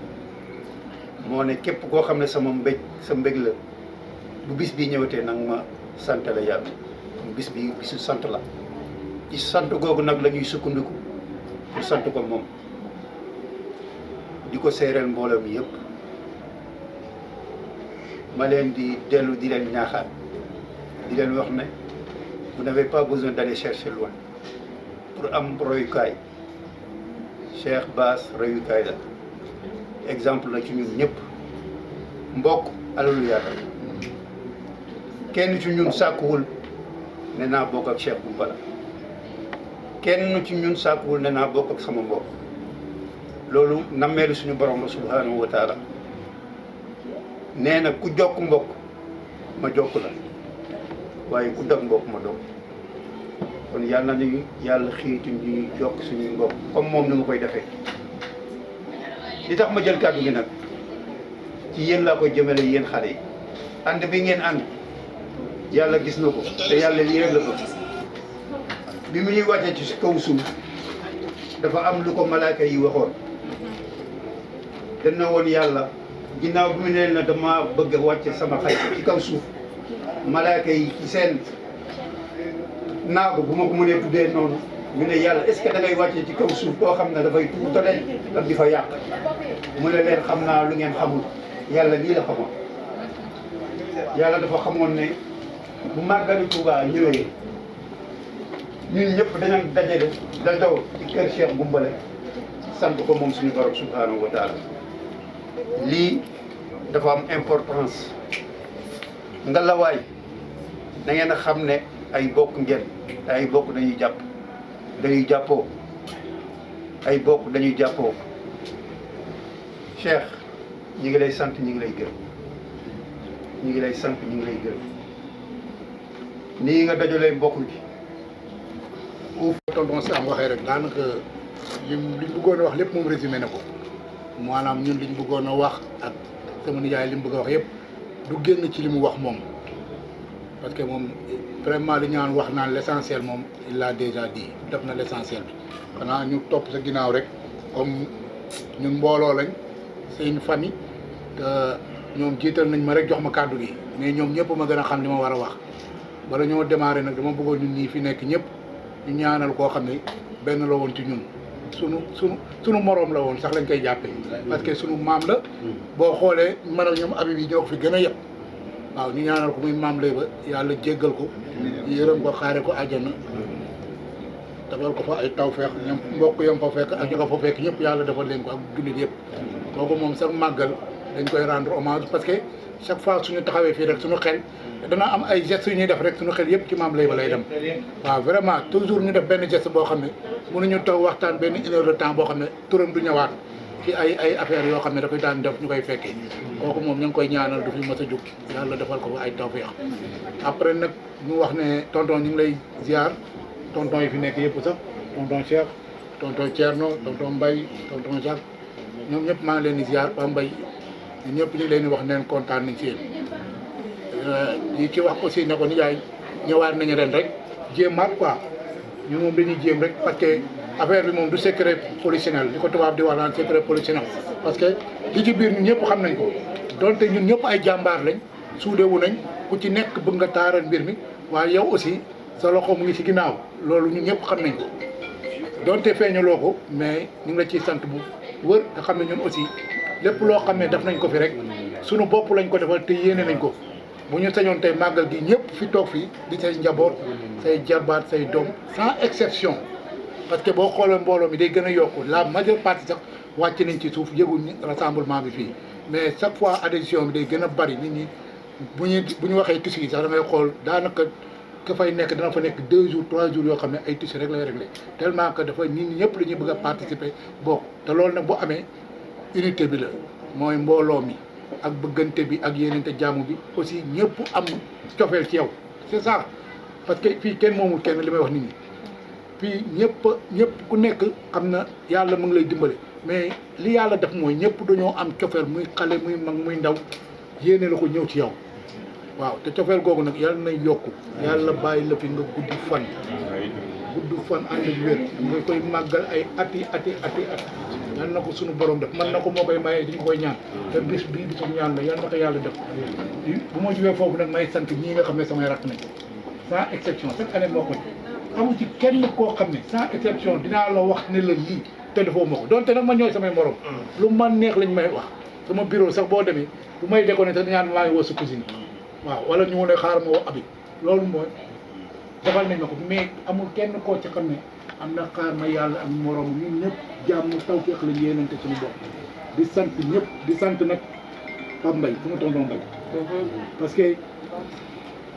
moo ne képp koo xam ne sa mbég la bu bis bii ñëwatee nag ma sant la yàlla bis bi bisu sant la ci sant googu nag la ñuy sukkandiku pour sant ko moom di ko séeréel mbooloo mi yëpp ma leen di dellu di leen ñaaxaat di leen wax ne vous n'avez pas besoin d'aller chercher loin pour am royukaay Cheikh Bass royukaay la exemple la ci ñun ñëpp mbokk alalu yàlla kenn ci ñun sàkkuwul ne naa bokk ak Cheikh Goumbala kenn ci ñun sàkkuwul ne naa bokk ak sama mbokk loolu nammeelu suñu borom la subhanahu wa taala nee na ku jokk mbokk ma jokk la waaye ku dog mbokk ma dog kon yàlla nañu yàlla xiitu ñuy jokk suñuy mbokk comme moom ni mu koy defee li tax ma jël kàddu gi nag ci yéen laa koy jëmale yéen xale yi ànd bi ngeen ànd yàlla gis na ko te yàlla lii rek la ko bi mu ñuy wàccee ci kaw suuf dafa am lu ko malaaka yi waxoon dana woon yàlla ginnaaw bi mu ne na dama bëgg a wàcce sama xarit ci kaw suuf malaaka yi ci seen naagu bu ma ko mënee tuddee noonu ñu ne yàlla est-ce que da ngay wàccee ci kaw suuf koo xam ne dafay tuutale ak di fa yàq mu ne leen xam naa lu ngeen xamul yàlla lii la xamoon yàlla dafa xamoon ne bu màggalu Tuubaa ñëwee ñun ñëpp dañu dajale da daw ci kër Cheikh Goumbala sant ko moom suñu borom subhanahu wa taala lii dafa am importance ngalawaay da ngeen a xam ne ay bokk ngeen te ay bokk dañuy jàppoo ay bokk dañuy jàppoo Cheikh ñi ngi lay sant ñi ngi lay gërëm ñi ngi lay sant ñi ngi lay gërëm nii nga dajalee mbokk gi uuf tonton si am waxee rek daanaka liñ bëggoon a wax lépp moom résumé na ko maanaam ñun liñ bëggoon a wax ak sama nijaay li mu bëgg a wax yëpp du génn ci li mu wax moom parce que moom vraiment li ñaan wax naan l'essentiel moom il l'a déjà dit def na l'essentiel bi xanaa ñu topp sa ginnaaw rek comme ñun mbooloo lañ c'est une famille te ñoom jiital nañ ma rek jox ma kàddu gi mais ñoom ñëpp ma gën a xam li ma war a wax bala ñoo démarrer nag dama bëggoon ñun ñii fi nekk ñëpp ñu ñaanal koo xam ne benn la woon ci ñun sunu moroom la woon sax lañ koy jàppee parce que sunu maam la boo xoolee man ak ñoom Habib yi ñoo ko fi gën a yëpp waaw ñu ñaanal ko muy maam lay ba yàlla jéggal ko yërëm ko xaare ko àjjana defal ko fa ay tawfeex ñoom mbokk yam fa fekk ak ñu ko fa fekk ñëpp yàlla defal leen ko ak jullit yëpp kooku moom sax màggal dañ koy rendre hommage parce que chaque fois suñu taxawee fii rek suñu xel dana am ay gestes yu ñuy def rek suñu xel yëpp ci Mame Leye ba lay dem waaw vraiment toujours ñu def benn geste boo xam ne mënuñu toog waxtaan benn 1 heure de temps boo xam ne turam du ñëwaat ci ay affaires yoo xam ne dafay daan def ñu koy fekkee kooku moom ñu ngi koy ñaanal du fi mës a jóg yàlla defal ko ay tawfeex après nag ñu wax ne tonton ñu ngi lay ziar tonton yi fi nekk yëpp sax tonton Cheikh tonton Thierno tonton Mbaye tonton Jacques ñoom ñëpp maa ngi leen di ziar Pa Mbaye ñun ñëpp ñu ngi leen di wax neen kontaan nañ ci yéen di ci wax aussi ne ko nijaay ñëwaat nañu ren rek jéemaat quoi ñun moom dañuy jéem rek parce que affaire bi moom du secret polichinelle li ko tubaab di wax naan secret polichinelle parce que li ci biir ñun ñëpp xam nañ ko donte ñun ñëpp ay jàmbaar lañ suudewu nañ ku ci nekk bëgg nga taaral mbir mi waaye yow aussi sa loxo mu ngi ci ginnaaw loolu ñun ñëpp xam nañ ko donte feeñaloo ko mais ñu ngi la ciy sant bu wër nga xam ne ñun aussi lépp loo xam ne def nañ ko fi rek sunu bopp lañ ko defal te yéene nañ ko bu ñu sañoon tey màggal gi ñëpp fi toog fii di say njaboot say jarbaat say doom sans exception parce que boo xoolee mbooloo mi day gën a yokku la majeure partie sax wàcc nañ ci suuf yëguñ rassemblement bi fii mais chaque fois adhésion bi day gën a bari nit ñi bu ñu waxee tissu yi sax da ngay xool daanaka ka fay nekk dana fa nekk 2 jours 3 jours yoo xam ne ay tissu rek lay réglé tellement que dafa nit ñi ñëpp la ñuy bëgg a participer bokk te loolu nag bu amee unité bi la mooy mbooloo mi ak bëggante bi ak yéenante jàmm bi aussi ñëpp am cofeel ci yow c'est ça parce que fii kenn moomul kenn li may wax nit ñi fii ñëpp ku nekk xam na yàlla mu ngi lay dimbale mais li yàlla def mooy ñëpp dañoo am cofeel muy xale muy mag muy ndaw yéene la ko ñëw ci yow waaw te cofeel googu nag yàlla na yokku yàlla bàyyi la fi nga gudd fan ànd ak wér nga koy màggal ay ati at yal na ko sunu borom def man na ko moo koy mayee di ñu koy ñaan te bis bii bisu ñaan la yal na ko yàlla def bu ma jógee foofu nag may sant ñii nga xam ne samay rakk nañ sans exception chaque année moo ko amu ci kenn koo xam ne sans exception dinaa la wax ne la lii te defoo ma ko donte nag ma ñooy samay morom lu man neex lañ may wax sama bureau sax boo demee bu may déconné sax ñaan maa ngi woo sa cousine waaw wala ñu ne xaaral ma woo abi loolu mooy defal nañ ma ko mais amul kenn koo ci xam ne am na xaar ma yàlla am morom ñun ñëpp jàmm tawfeex lañ yéenante suñu bopp di sant ñëpp di sant nag Pape Mbaye fu ma tonton Mbaye parce que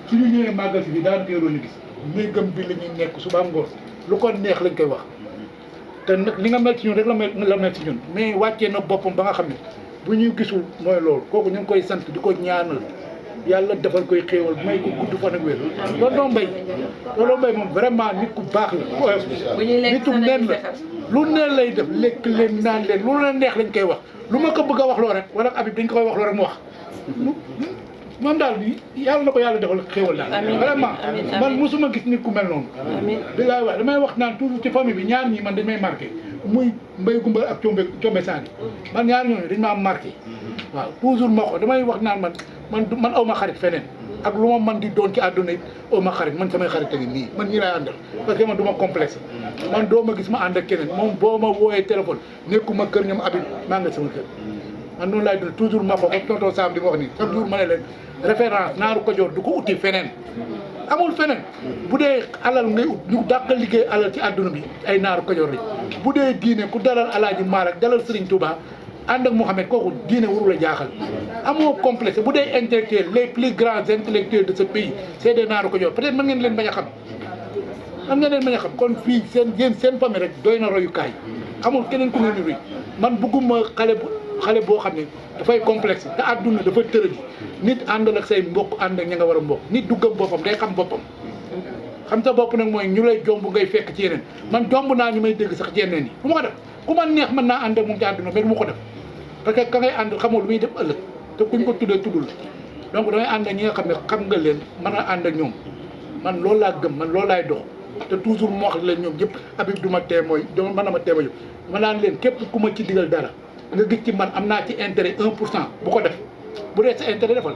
suñu ñëwee màggal si bi daan teeroon ñu gis néegam bi la ñuy nekk suba ngoon lu ko neex lañ koy wax te nag li nga mel ci ñun rek la mel ci ñun mais wàccee na boppam ba nga xam ne bu ñuy gisul mooy loolu kooku ñu ngi koy sant di ko ñaanal yàlla defal koy xéewal may ko gudd fan ak wér loolu mbay moom vraiment nit ku baax la nitu neen la lu neen lay def lekk leen naan leen lu leen neex lañ koy wax lu ma ko bëgg a wax loo rek wala Habib dañ ko koy wax loo rek mu wax moom daal yàlla na ko yàlla defal xéewal daal vraiment man mosuma gis nit ku mel noonu bi laay wax damay wax naan toujours ci famille bi ñaar ñi man dañ may marqué muy Mbaye Goumba ak Combe Sani man ñaar ñooñu dañ maa marqué waaw toujours moo ko damay wax naan man aw ma xarit feneen ak lu ma man di doon ci àdduna it aw ma xarit man samay xarit a ngi nii man ñi laay àndal parce que man du ma complexe man doo ma gis ma ànd ak keneen moom boo ma wooyee téléphone nekkuma kër ñoom Habib maa nga sama kër man noonu laay dund toujours ma ko comme tonton Sam di ma wax nii chaque jour ma ne leen référence naaru Kajoor du ko uti feneen amul feneen bu dee alal ngay ut ñu dàq liggéey alal ci àdduna bi ay naaru Kajoor lañ bu dee diine ku dalal Alaaji Maalik dalal Serigne Touba ànd ak Mouhamed kooku diine warul a jaaxal amoo complexe bu dee intellectuel les plus grands intellectuels de ce pays c'est des naaru Kajoor peut-être mën ngeen leen bañ a xam kon fii seen famille rek doy na royukaay amul keneen ku ngeen di roy man bëgguma xale boo xam ne dafay complexe te àdduna dafa tërëji nit àndal ak say mbokk ànd ak ña nga war a mbokk nit du gëm boppam day xam boppam xam sa bopp nag mooy ñu lay jomb ngay fekk ci yeneen man jomb naa ñu may dégg sax ci yeneen yi du ma ko def ku ma neex mën naa ànd ak moom ci àdduna mais du ma ko def parce que ka ngay ànd xamoo lu muy def ëllëg te kuñ ko tuddee tuddul donc damay ànd ak ñi nga xam ne xam nga leen mën a ànd ak ñoom man loolu laa gëm man loolu laay dox te toujours moo wax leen ñoom yëpp Habib du ma témoin mën na ma témoin ma naan leen képp ku ma ci digal dara nga gis ci man am naa ci intérêt 1% bu ko def bu dee sa intérêt defal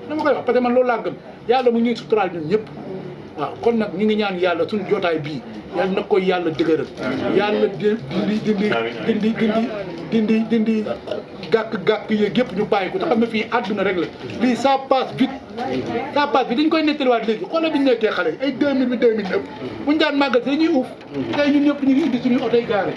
dama koy wax parce que man loolu laa gëm yàlla mu ñuy suturaal ñun ñëpp waaw kon nag ñu ngi ñaan yàlla suñu jotaay bii yàlla na koy yàlla dëgëral yàlla dindi gàkk yeeg yëpp ñu bàyyi ko te xam ne fii àdduna rek la lii ça passe vite dañ koy nettaliwaat léegi xoolal bi ñu nekkee xale yi ay 2000 bi 2009 buñu daan màggal si dañuy uuf tey ñun ñëpp ñu ngi indi suñuy oto yi gaare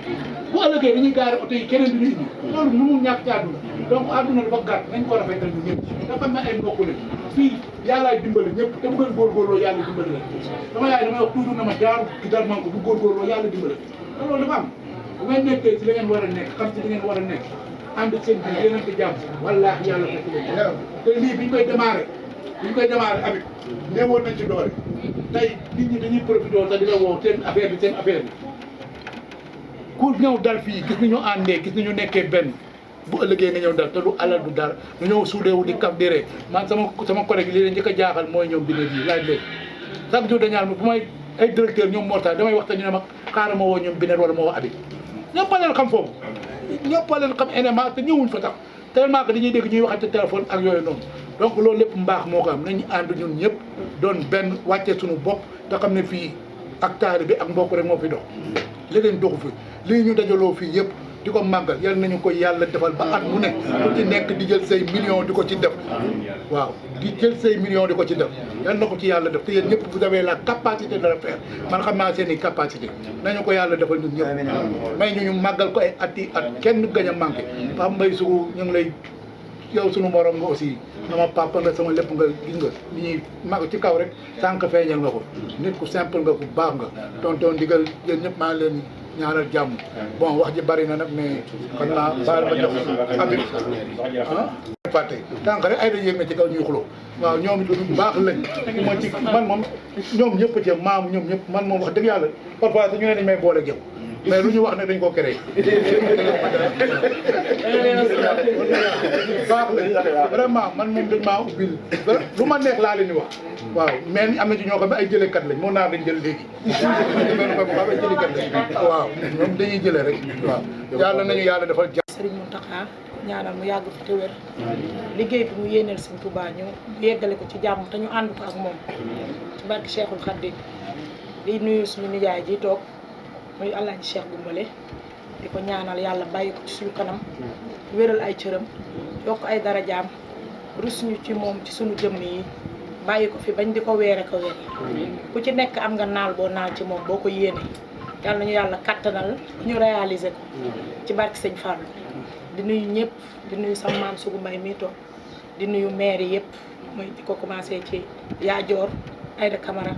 bu ëllëgee dañuy gaare oto yi keneen du ñu indi loolu mënul ñàkk ci àdduna donc àdduna dafa gàtt nañ ko rafetal ñu ñëpp nga xam ne ay mbokk lañ fii yàllaay dimbali ñëpp te bu ngeen góorgóorloo yàlla dimbali la sama yaay damay wax toujours na ma jaar ki dal man ko bu góorgóorloo yàlla dimbali te loolu dafa am bu ngeen nekkee ci la ngeen war a nekk xam ci li ngeen war a nekk ànd seen biir yéenante jàmm wallaahi yàlla fekk leen te lii biñ koy démarré amit néewoon nañ ci doole tey nit ñi dañuy profité sax di la woo seen affaire bi ku ñëw dal fii gis nañu àndee gis nañu nekkee benn bu ëllëgee nga ñëw dal te du alal du dara ñu ñëw suudeewu di kaf di ree man sama collègue li leen njëkk a jaaxal mooy ñoom dina ji laaj léegi chaque jour dañaan ma bu may ay directeur ñoom mortal damay waxtaan ñu ne ma xaaral ma woo ñoom binet wala ma woo abi ñëpp a leen xam foofu ñëpp a leen xam énément te ñëwuñ fa tax tellement que dañuy dégg ñuy waxante téléphone ak yooyu noonu donc loolu lépp mbaax moo ko am nañu ànd ñun ñëpp doon benn wàccee suñu bopp te xam ne fii ak taari bi ak mbokk rek moo fi dox leneen doxu fi lii ñu dajaloo fii yëpp di ko màggal yal nañu ko yàlla defal ba at mu ne ku ci nekk di jël say millions di ko ci def waaw di jël say millions di ko ci def yal na ko ci yàlla def te yéen ñëpp vous avez la capacité de le faire man xam naa seen i capacité nañu ko yàlla defal ñun ñëpp may ñu màggal ko ay at yi at kenn gañ a manqué Pape Mbaye Sougou ñu ngi lay yow sunu morom nga aussi sama papa nga sama lépp nga gis nga li ñuy mag ci kaw rek sànq feeñal nga ko nit ku simple nga ku baax nga tonton ndigal yéen ñëpp maa ngi leen ñaanal jàmm bon wax ji bari na nag mais xam naa baal ma jox Habib fàtte tànk rek ay da yéeg na ci kaw ñuy xuloo waaw ñoom it lu baax lañ moo ci man moom ñoom ñëpp ci maamu ñoom ñëpp man moom wax dëgg yàlla parfois ñu ne dañ may boole jëw mais lu ñu wax ne dañ ko créé baax la vraiment man moom dañ maa ubbil lu ma neex laa leen di wax waaw mais am na ci ñoo xam ne ay jëlekat lañ moo naa dañ jël léegi ay jëlekat lañ waaw ñoom dañuy jëlee rek waaw yàlla nañu yàlla defal jàmm Serigne Mountakha ñaanal mu yàgg fi te wér liggéey bi mu yéeneel Serigne Touba ñu yeggale ko ci jàmm te ñu ànd ko ak moom ci barke Cheikhul Khadim di nuyu suñu nijaay ji toog muy Alaaji Cheikh Goumbale di ko ñaanal yàlla bàyyi ko ci suñu kanam wéral ay cëram yokk ay darajaam rus ñu ci moom ci suñu jëmm yi bàyyi ko fi bañ di ko weere ko weer ku ci nekk am nga naal boo naal ci moom boo ko yéene yàlla nañu yàlla kattanal ñu réaliser ko ci barke Sëñ Fallou di nuyu ñëpp di nuyu sama maam Sougou Mbaye mii toog di nuyu maire yëpp muy di ko commencé ci Yaa Joor Aïda Camara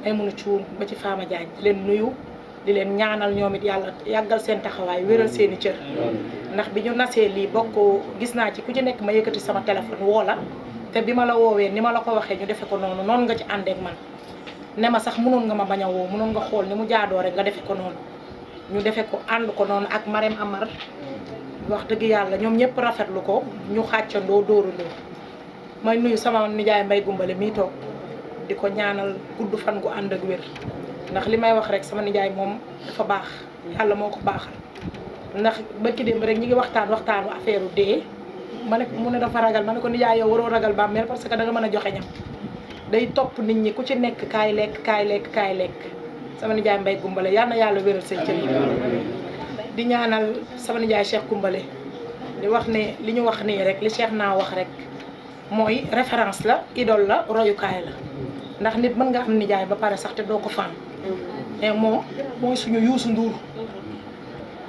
ay munu cuun ba ci Fama Diagne di leen nuyu di leen ñaanal ñoom it yàlla yàggal seen taxawaay wéral seen i cër ndax bi ñu nasee lii bokk gis naa ci ku ci nekk ma yëkkati sama téléphone woo la te bi ma la woowee ni ma la ko waxee ñu defe ko noonu noonu nga ci àndeek man ne ma sax mënoon nga ma bañ a woo mënoon nga xool ni mu jaadoo rek nga defe ko noonu ñu defe ko ànd ko noonu ak Marème Amar wax dëgg yàlla ñoom ñëpp rafetlu ko ñu xàccandoo dóorandoo may nuyu sama nijaay Mbaye Goumbale mii toog di ko ñaanal gudd fan gu ànd ak wér ndax li may wax rek sama nijaay moom dafa baax yàlla moo ko baaxal ndax barki démb rek ñi ngi waxtaanu affaire dee ma ne mu ne dafa ragal ma ne ko nijaay yow waroo ragal bàmmeel parce que da nga mën a joxe ñam day topp nit ñi ku ci nekk kaay lekk kaay lekk kaay lekk sama nijaay Mbaye Goumbale yal na yàlla wéral seen cër yi di ñaanal sama nijaay Cheikh Goumbale di wax ne li ñu wax nii rek li Cheikh naa wax rek mooy référence la idole la royukaay la ndax nit mën nga am nijaay ba pare sax te doo ko fan mais mooy suñu Youssou Ndour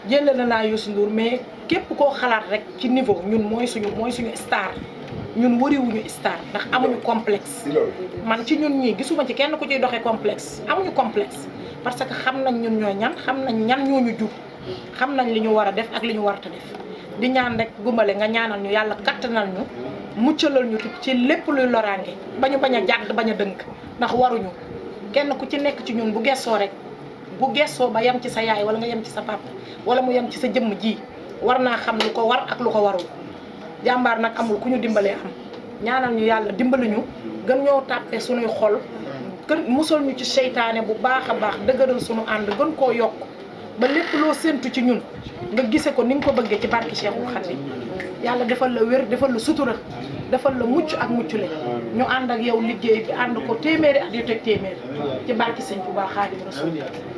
jëlee naa Youssou Ndour mais képp koo xalaat rek ci niveau ñun mooy suñu star ñun wariwuñu star ndax amuñu complexe man ci ñun ñii gisuma ci kenn ku ciy doxee complexe amuñu complexe parce que xam nañ ñun ñooy ñan xam nañ ñan ñooñu jur xam nañ li ñu war a def ak li ñu warta def di ñaan rek Goumbale nga ñaanal ñu yàlla kattanal ñu muccalal ñu ci lépp luy loraange bañu bañ a jàdd bañ a dënk ndax waruñu kenn ku ci nekk ci ñun bu gessoo rek bu gessoo ba yem ci sa yaay wala nga yem ci sa papa wala mu yem ci sa jëmm ji war naa xam lu ko war ak lu ko warul jàmbaar nag amul ku ñu dimbalee am ñaanal ñu yàlla dimbali ñu gën ñoo tàppee suñuy xol gën musal ñu ci seytaane bu baax a baax dëgëral suñu ànd gën koo yokk ba lépp loo séntu ci ñun nga gise ko ni nga ko bëggee ci barki Cheikhul Khadim yàlla defal la wér defal la sutura defal la mucc ak muccule ñu ànd ak yow liggéey bi ànd ko téeméeri at yu teg téeméer ci barki Sëñ Tuubaa Xaadimu Rasuul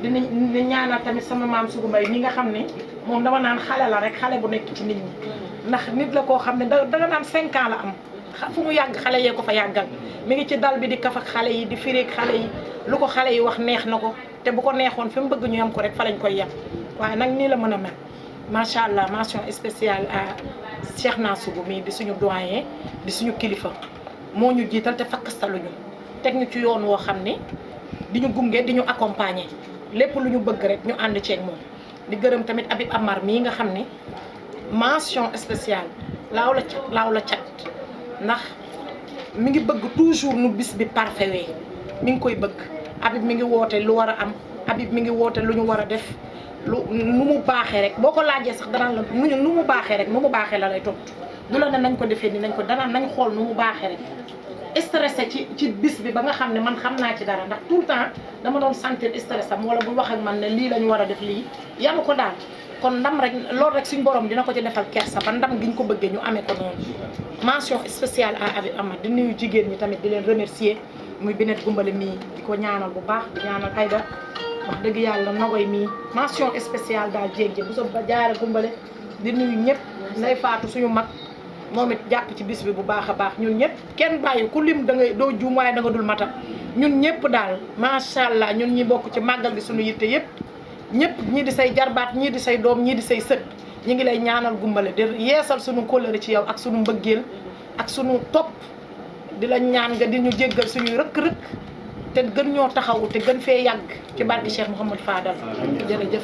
di ñaanal tamit sama maam Sougou Mbaye ñi nga xam ne moom dama naan xale la rek xale bu nekk ci nit ñi ndax nit la koo xam ne danga naan 5 ans la am fu mu yàgg xale yee ko fa yàggal mi ngi ci dal bi di kaf ak xale yi di fireeg xale yi lu ko xale yi wax neex na ko te bu ko neexoon fi mu bëgg ñu yem ko rek fa lañ koy yem waaye nag nii la mën a mel macha allah mention spéciale à Cheikh Nassoubou mii di suñu doyen di suñu kilifa moo ñu jiital te fakkastaluñu teg ñu ci yoon woo xam ne di ñu gunge di ñu accompagner lépp lu ñu bëgg rek ñu ànd ceeg moom. di gërëm tamit Habib Amar mii nga xam ne mention spéciale laaw la cat ndax mi ngi bëgg toujours nu bis bi parfait mi ngi koy bëgg Habib mi ngi woote lu war a am Habib mi ngi woote lu ñu war a def lu nu mu baaxee rek boo ko laajee sax danaan la nu mu baaxee rek nu mu baaxee la lay tontu du la ne nañ ko defee ni nañ ko danaan nañ xool nu mu baaxee rek stressé ci bis bi ba nga xam ne man xam naa ci dara ndax tout le temps dama doon sentir stress am wala bu wax ak man ne lii la ñu war a def lii yanu ko daal kon ndam rek loolu rek suñ borom dina ko ci defal kersa ba ndam gi ñu ko bëggee ñu amee ko noonu mention spéciale à Habib Amar di nuyu jigéen ñi tamit di leen remercier muy Binet Gumbale mii di ko ñaanal bu baax di ñaanal Aïda wax dëgg yàlla Nogoy mii mention spéciale daal jéeg bu sob ba jaare Gumbale di nuyu ñëpp nday faatu suñu mag moom it jàpp ci bis bi bu baax a baax ñun ñëpp kenn bàyyi ku lim da ngay doo juum waaye da nga dul matam ñun ñëpp daal macha allah ñun ñi bokk ci màggal gi suñu yitte yëpp ñëpp ñii di say jarbaat ñii di say doom ñii di say sët ñi ngi lay ñaanal Gumbale di yeesal suñu kóllëre ci yow ak suñu mbëggeel ak suñu topp di la ñaan nga di ñu jéggal suñuy rëkk-rëkk te gën ñoo taxawu te gën fee yàgg ci barke Cheikh Mouhamad Fadal jërëjëf.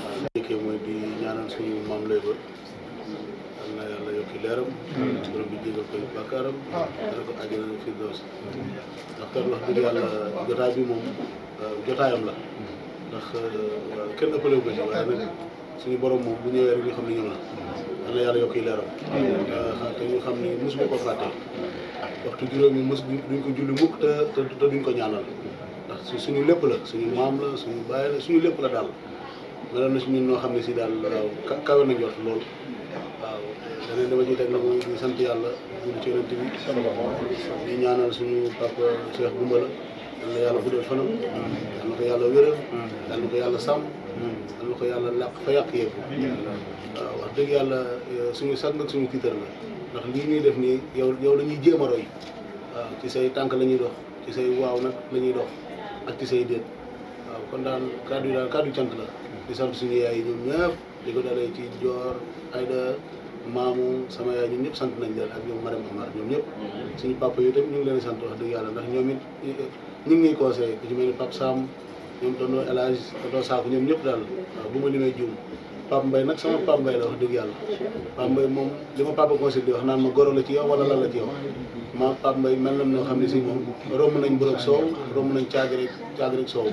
mooy di ñaanal suñu maam lay ba am na yàlla yokki leeram borom bi jégal koy bàkkaaram dana ko àjjana firdaws ndax kat wax dëgg yàlla jotaay bi moom jotaayam la ndax kenn ëppale wu ko ci waaye nag suñu borom moom bu ñëwee rek ñu xam ne ñëw na am na yàlla yokki leeram te ñu xam ne mos boo ko fàtte waxtu juróomi mos duñ ko julli mukk te duñ ko ñaanal ndax suñu lépp la suñu maam la suñu baay la suñu lépp la daal meloon na si ñun noo xam ne si daal waaw kawe na jot lool waaw leneen dama ciy teg nag mooy di sant yàlla julli ci yonent bi di ñaanal suñu papa Cheikh Gumbala yal na yàlla guddal fanam yal na ko yàlla wéral yal na ko yàlla sàmm yal na ko yàlla làq fa yàq yëpp waaw wax dëgg yàlla suñu sag nag suñu tiitar la ndax lii ñuy def nii yow la ñuy jéem a roy waaw ci say tànk la ñuy dox ci say waaw nag la ñuy dox ak ci say déet waaw kon daal kàddu yi daal kàddu cant la di sant suñu yaay yi ñoom ñëpp di ko dalee ci Dior Aïda Maamu sama yaay ñun ñëpp sant nañ leen ak ñoom Marème Amar ñoom ñëpp suñu papa yi tamit ñu ngi leen di sant wax dëgg yàlla ndax ñoom it ñu ngi ñuy conseillé ku ci mel ni Pape Sam ñoom tonton El Hadj tonton Sakho ñoom ñëpp daal waaw bu ma limee juum Pape Mbaye nag sama Pape Mbaye la wax dëgg yàlla Pape Mbaye moom li ma papa conseil di wax naan ma goro la ci yow wala lan la ci yow ma Pape Mbaye mel na noo xam ne si moom romb nañ bërëb soow romb nañ caag rek soow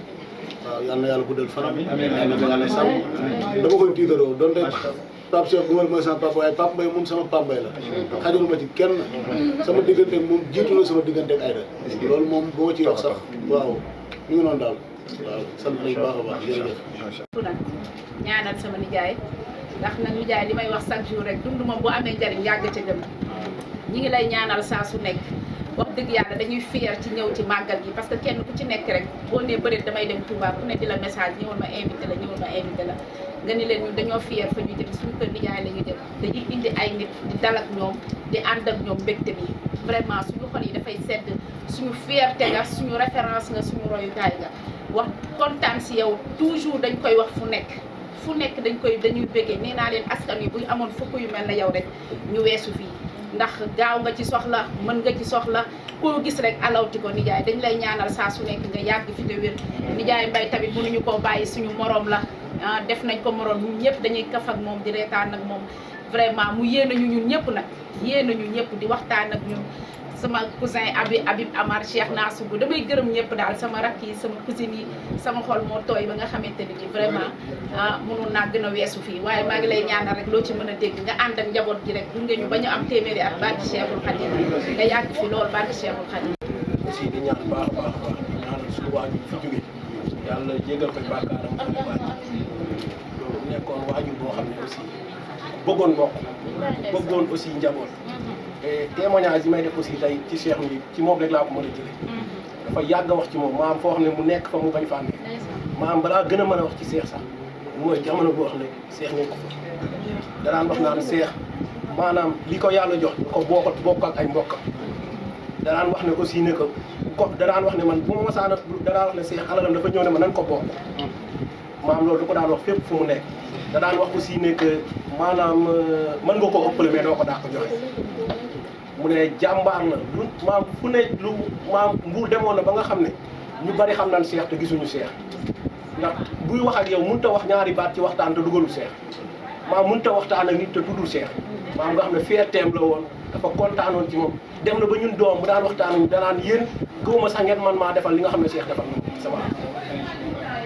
waaw yal na yàlla guddal fanam yal na ko yàlla sàmm dama koy tiitaroo donte Pape Cheikh Gumbale mooy sama papa waaye Pape Mbaye moom sama Pape Mbaye la xajaluma ci kenn sama diggante moom jiitu na sama diggante ak Aïda loolu moom boo ma ciy wax sax waaw ñu ngi noonu daal waaw sant nañ baax a baax jërëjëf ñaanal sama nijaay ndax nag nijaay li may wax chaque jour rek dund moom bu amee njariñ yàgg ca gëm ñi ngi lay ñaanal saa su nekk wax dëgg yàlla dañuy fier ci ñëw ci màggal gi parce que kenn ku ci nekk rek boo nee bëreet damay dem Touba ku ne di la message ñëwal ma invité la ñëwal ma invité la nga ni leen ñun dañoo fier fa ñu jëm suñu kër nijaay la ñu jëm dañuy indi ay nit di dal ak ñoom di ànd ak ñoom mbégte bi vraiment suñu xol yi dafay sedd suñu fierté nga suñu référence nga suñu royukaay nga wax kontaan si yow toujours dañ koy wax fu nekk dañuy béggee nee naa leen askan wi buy amoon fukk yu mel na yow rek ñu weesu fii ndax gaaw nga ci soxla mën nga ci soxla koo gis rek alawti ko nijaay dañ lay ñaanal saa su nekk nga yàgg fi te wér nijaay Mbaye tamit mënuñu koo bàyyi suñu morom la def nañ ko morom ñun ñëpp dañuy kaf ak moom di reetaan ak moom vraiment mu yéene ñu ñun ñëpp nag yéene ñu ñëpp di waxtaan ak ñun sama cousin Habib Amar Cheikh Nassoubou damay gërëm ñëpp daal sama rakk yi sama cousine yi sama xol moo tooy ba nga xamante ne ni vraiment mënoon naa gën a weesu fii waaye maa ngi lay ñaanal rek loo ci mën a dégg nga ànd ak njaboot gi rek gunge ñu ba ñu am téeméeri at barke Cheikhul Khadim nga yàgg fi lool barke Cheikhul Khadim aussi di ñaan baax a baax a baax ñaanal suñu waajur fi jóge yàlla jégal koy bàkkaaram koy waajur loolu nekkoon waajur boo xam ne aussi bëggoon mbokk bëggoon aussi njaboot témoignage yi may def aussi tey ci Cheikh mi ci moom rek laa ko mën a jëlee dafa yàgg a wax ci moom maam foo xam ne mu nekk fa mu bañ fa amee maam balaa gën a mën a wax ci Cheikh sax mooy jamono boo xam ne Cheikh ñu ko fa danaan wax naan Cheikh maanaam li ko yàlla jox da ko bokk ak ay mbokkam danaan wax ne aussi ne ko danaan wax ne man bu ma masaana danaan wax ne Cheikh alalam dafa ñëw ne ma nan ko bokk maam loolu da ko daan wax fépp fu mu nekk da daan wax aussi ne que maanaam mën nga koo ëppale mais doo ko dàq joxe mu ne jàmbaar la lu maam fu ne lu maam Mbour demoon na ba nga xam ne ñu bari xam nañ Cheikh te gisuñu Cheikh ndax buy wax ak yow mënut a wax ñaari baat ci waxtaan te dugalul Cheikh maam mënut a waxtaan ak nit te tuddul Cheikh maam nga xam ne fierteem la woon dafa kontaanoon ci moom dem na ba ñun doom bu daan waxtaan ak ñu danaan yéen gëwuma sax ngeen man maa defal li nga xam ne Cheikh defal na sama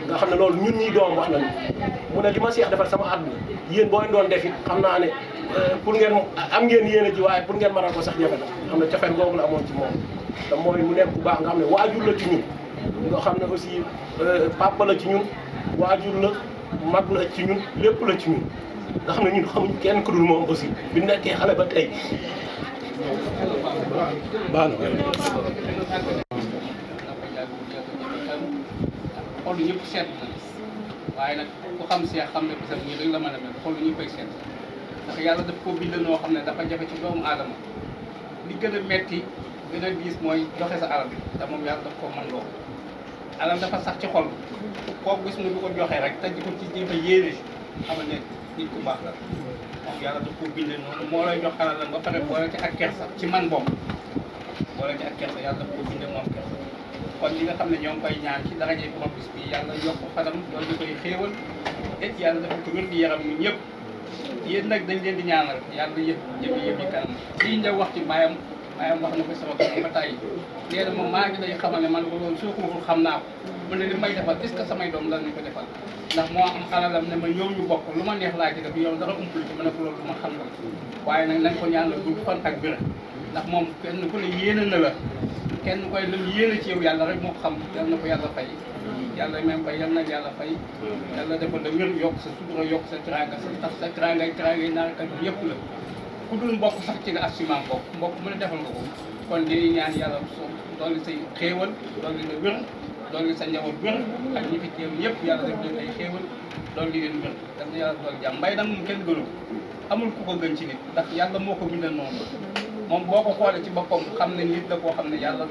nga xam ne loolu ñun ñii doom wax nañu mu ne li ma Cheikh defal sama àdduna yéen boo leen doon def it xam naa ne pour ngeen am ngeen yéene ji waaye pour ngeen mënal ko sax jafe na xam ne cofeel googu la amoon ci moom te mooy mu nekk bu baax nga xam ne waajur la ci ñun nga xam ne aussi papa la ci ñun waajur la mag la ci ñun lépp la ci ñun nga xam ne ñun xamuñ kenn ku dul moom aussi bi nekkee xale ba tey baax na xool ñëpp seet na waaye nag ku xam Cheikh xam ne bisam ñii rek la mën a mel xool ñu koy seet ndax yàlla daf koo bind noo xam ne dafa jafe ci doomu aadama li gën a metti gën a diis mooy joxe sa alal te moom yàlla daf koo mën loo alal dafa sax ci xol kooku gis mu du ko joxe rek te di ko ci jéem a yéene xamal ne nit ku baax la moom yàlla daf koo bind noonu moo lay jox alal ba pare boole ci ak kersa ci man boobu boole ci ak kersa yàlla daf koo bind moom kersa kon li nga xam ne ñoo ngi koy ñaan ci daraje borom bis bi yàlla yokk fanam loolu di koy xéewal et yàlla dafa ko wér gi yaram ñun ñëpp yéen nag dañ leen di ñaanal yàlla yëpp jëmi yëpp yi kanam lii ñëw wax ci baayam wax na ko sama kanam ba tàyyi nee na moom maa ngi lay xamal ne man ko loolu soo ko waxul xam naa ko mu ne li may defal est ce que samay doom lan ñu ko defal ndax moo am alalam ne ma ñëw ñu bokk lu ma neex laa ci def yow dara umpul ci ma ne ko loolu du ma xam la waaye nag nañ ko ñaanal du fan ak bira ndax moom kenn ku ne yéene na la kenn koy lam yéene ci yow yàlla rek moo ko xam yal na ko yàlla fay yàlla même bay yal na yàlla fay yàlla defal la wér yokk sa sutura yokk sa teraanga sa tax sa teraangay naarkat bi yëpp la ku dul mbokk sax ci nga assument mbokk mu ne defal nga ko kon di ñaan yàlla so dooli say xéewal dooli la wér dooli sa njaboot wér ak ñi fi teew ñëpp yàlla def leen ay xéewal dooli leen wér daf na yàlla dool jàmm mbay nag moom kenn gënu amul ku ko gën ci nit ndax yàlla moo ko bindal noonu moom boo ko xoolee ci boppam xam ne nit la koo xam ne yàlla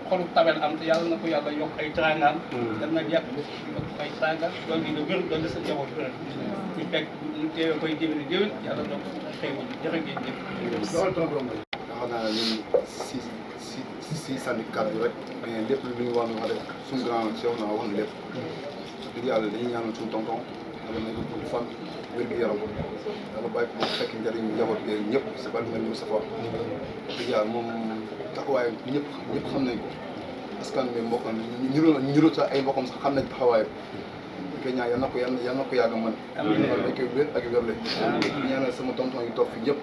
xolu tabel am te yàlla na ko yàlla yokk ay trangaan dal na yàq yokk ay trangaan dool gi nga wér dool sa njaboot wér ñu fekk ñu teewee koy déwéni déwén yàlla doog xéewal jërë ngeen jëf xam naa ñun si syndicat bi rek mais lépp lu ñu war a wax rek suñu grand chef na wax na lépp dëgg yàlla dañuy ñaanal suñu tonton yàlla may ko gudd fan wér gu yaram yàlla bàyyi ko fekk njëriñ njaboot bi ñëpp si bari mel ni Moustapha dëgg yàlla moom taxawaayam ñëpp xam nañ ko askan bi mbokkam ñu sax ay mbokkam sax xam nañ taxawaayam ñu koy ñaan yal na ko yàgg man dañ koy wér ak wérle ñaanal sama tonton yi toog fi ñëpp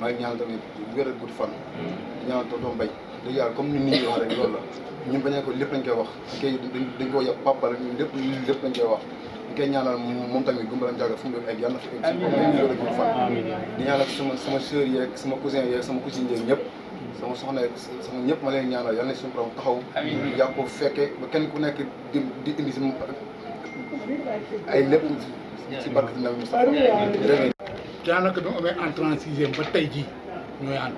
maa ngi ñaan tamit wér ak gudd fan di ñaanal tonton Mbaye dëgg yàlla comme ni nit ñi wax rek loolu la ñun bañee ko lépp lañ koy wax dañ koo yàpp papa rek ñun lépp lañ koy wax ñu koy ñaanal moom tamit gumbalam jàgga fu mu doon egg yàlla na fa egg si wér ak gudd fan di ñaanal sama sœur yeeg sama cousin yeeg sama cousine yeeg ñëpp sama soxna yeeg sama ñëpp ma leen ñaanal yàlla na suñu borom taxaw yàgg ko fekkee ba kenn ku nekk di indi si ay lépp si barke si Nabi Moussa daanaka bi mu amee entrée en sixième ba tey jii ñooy ànd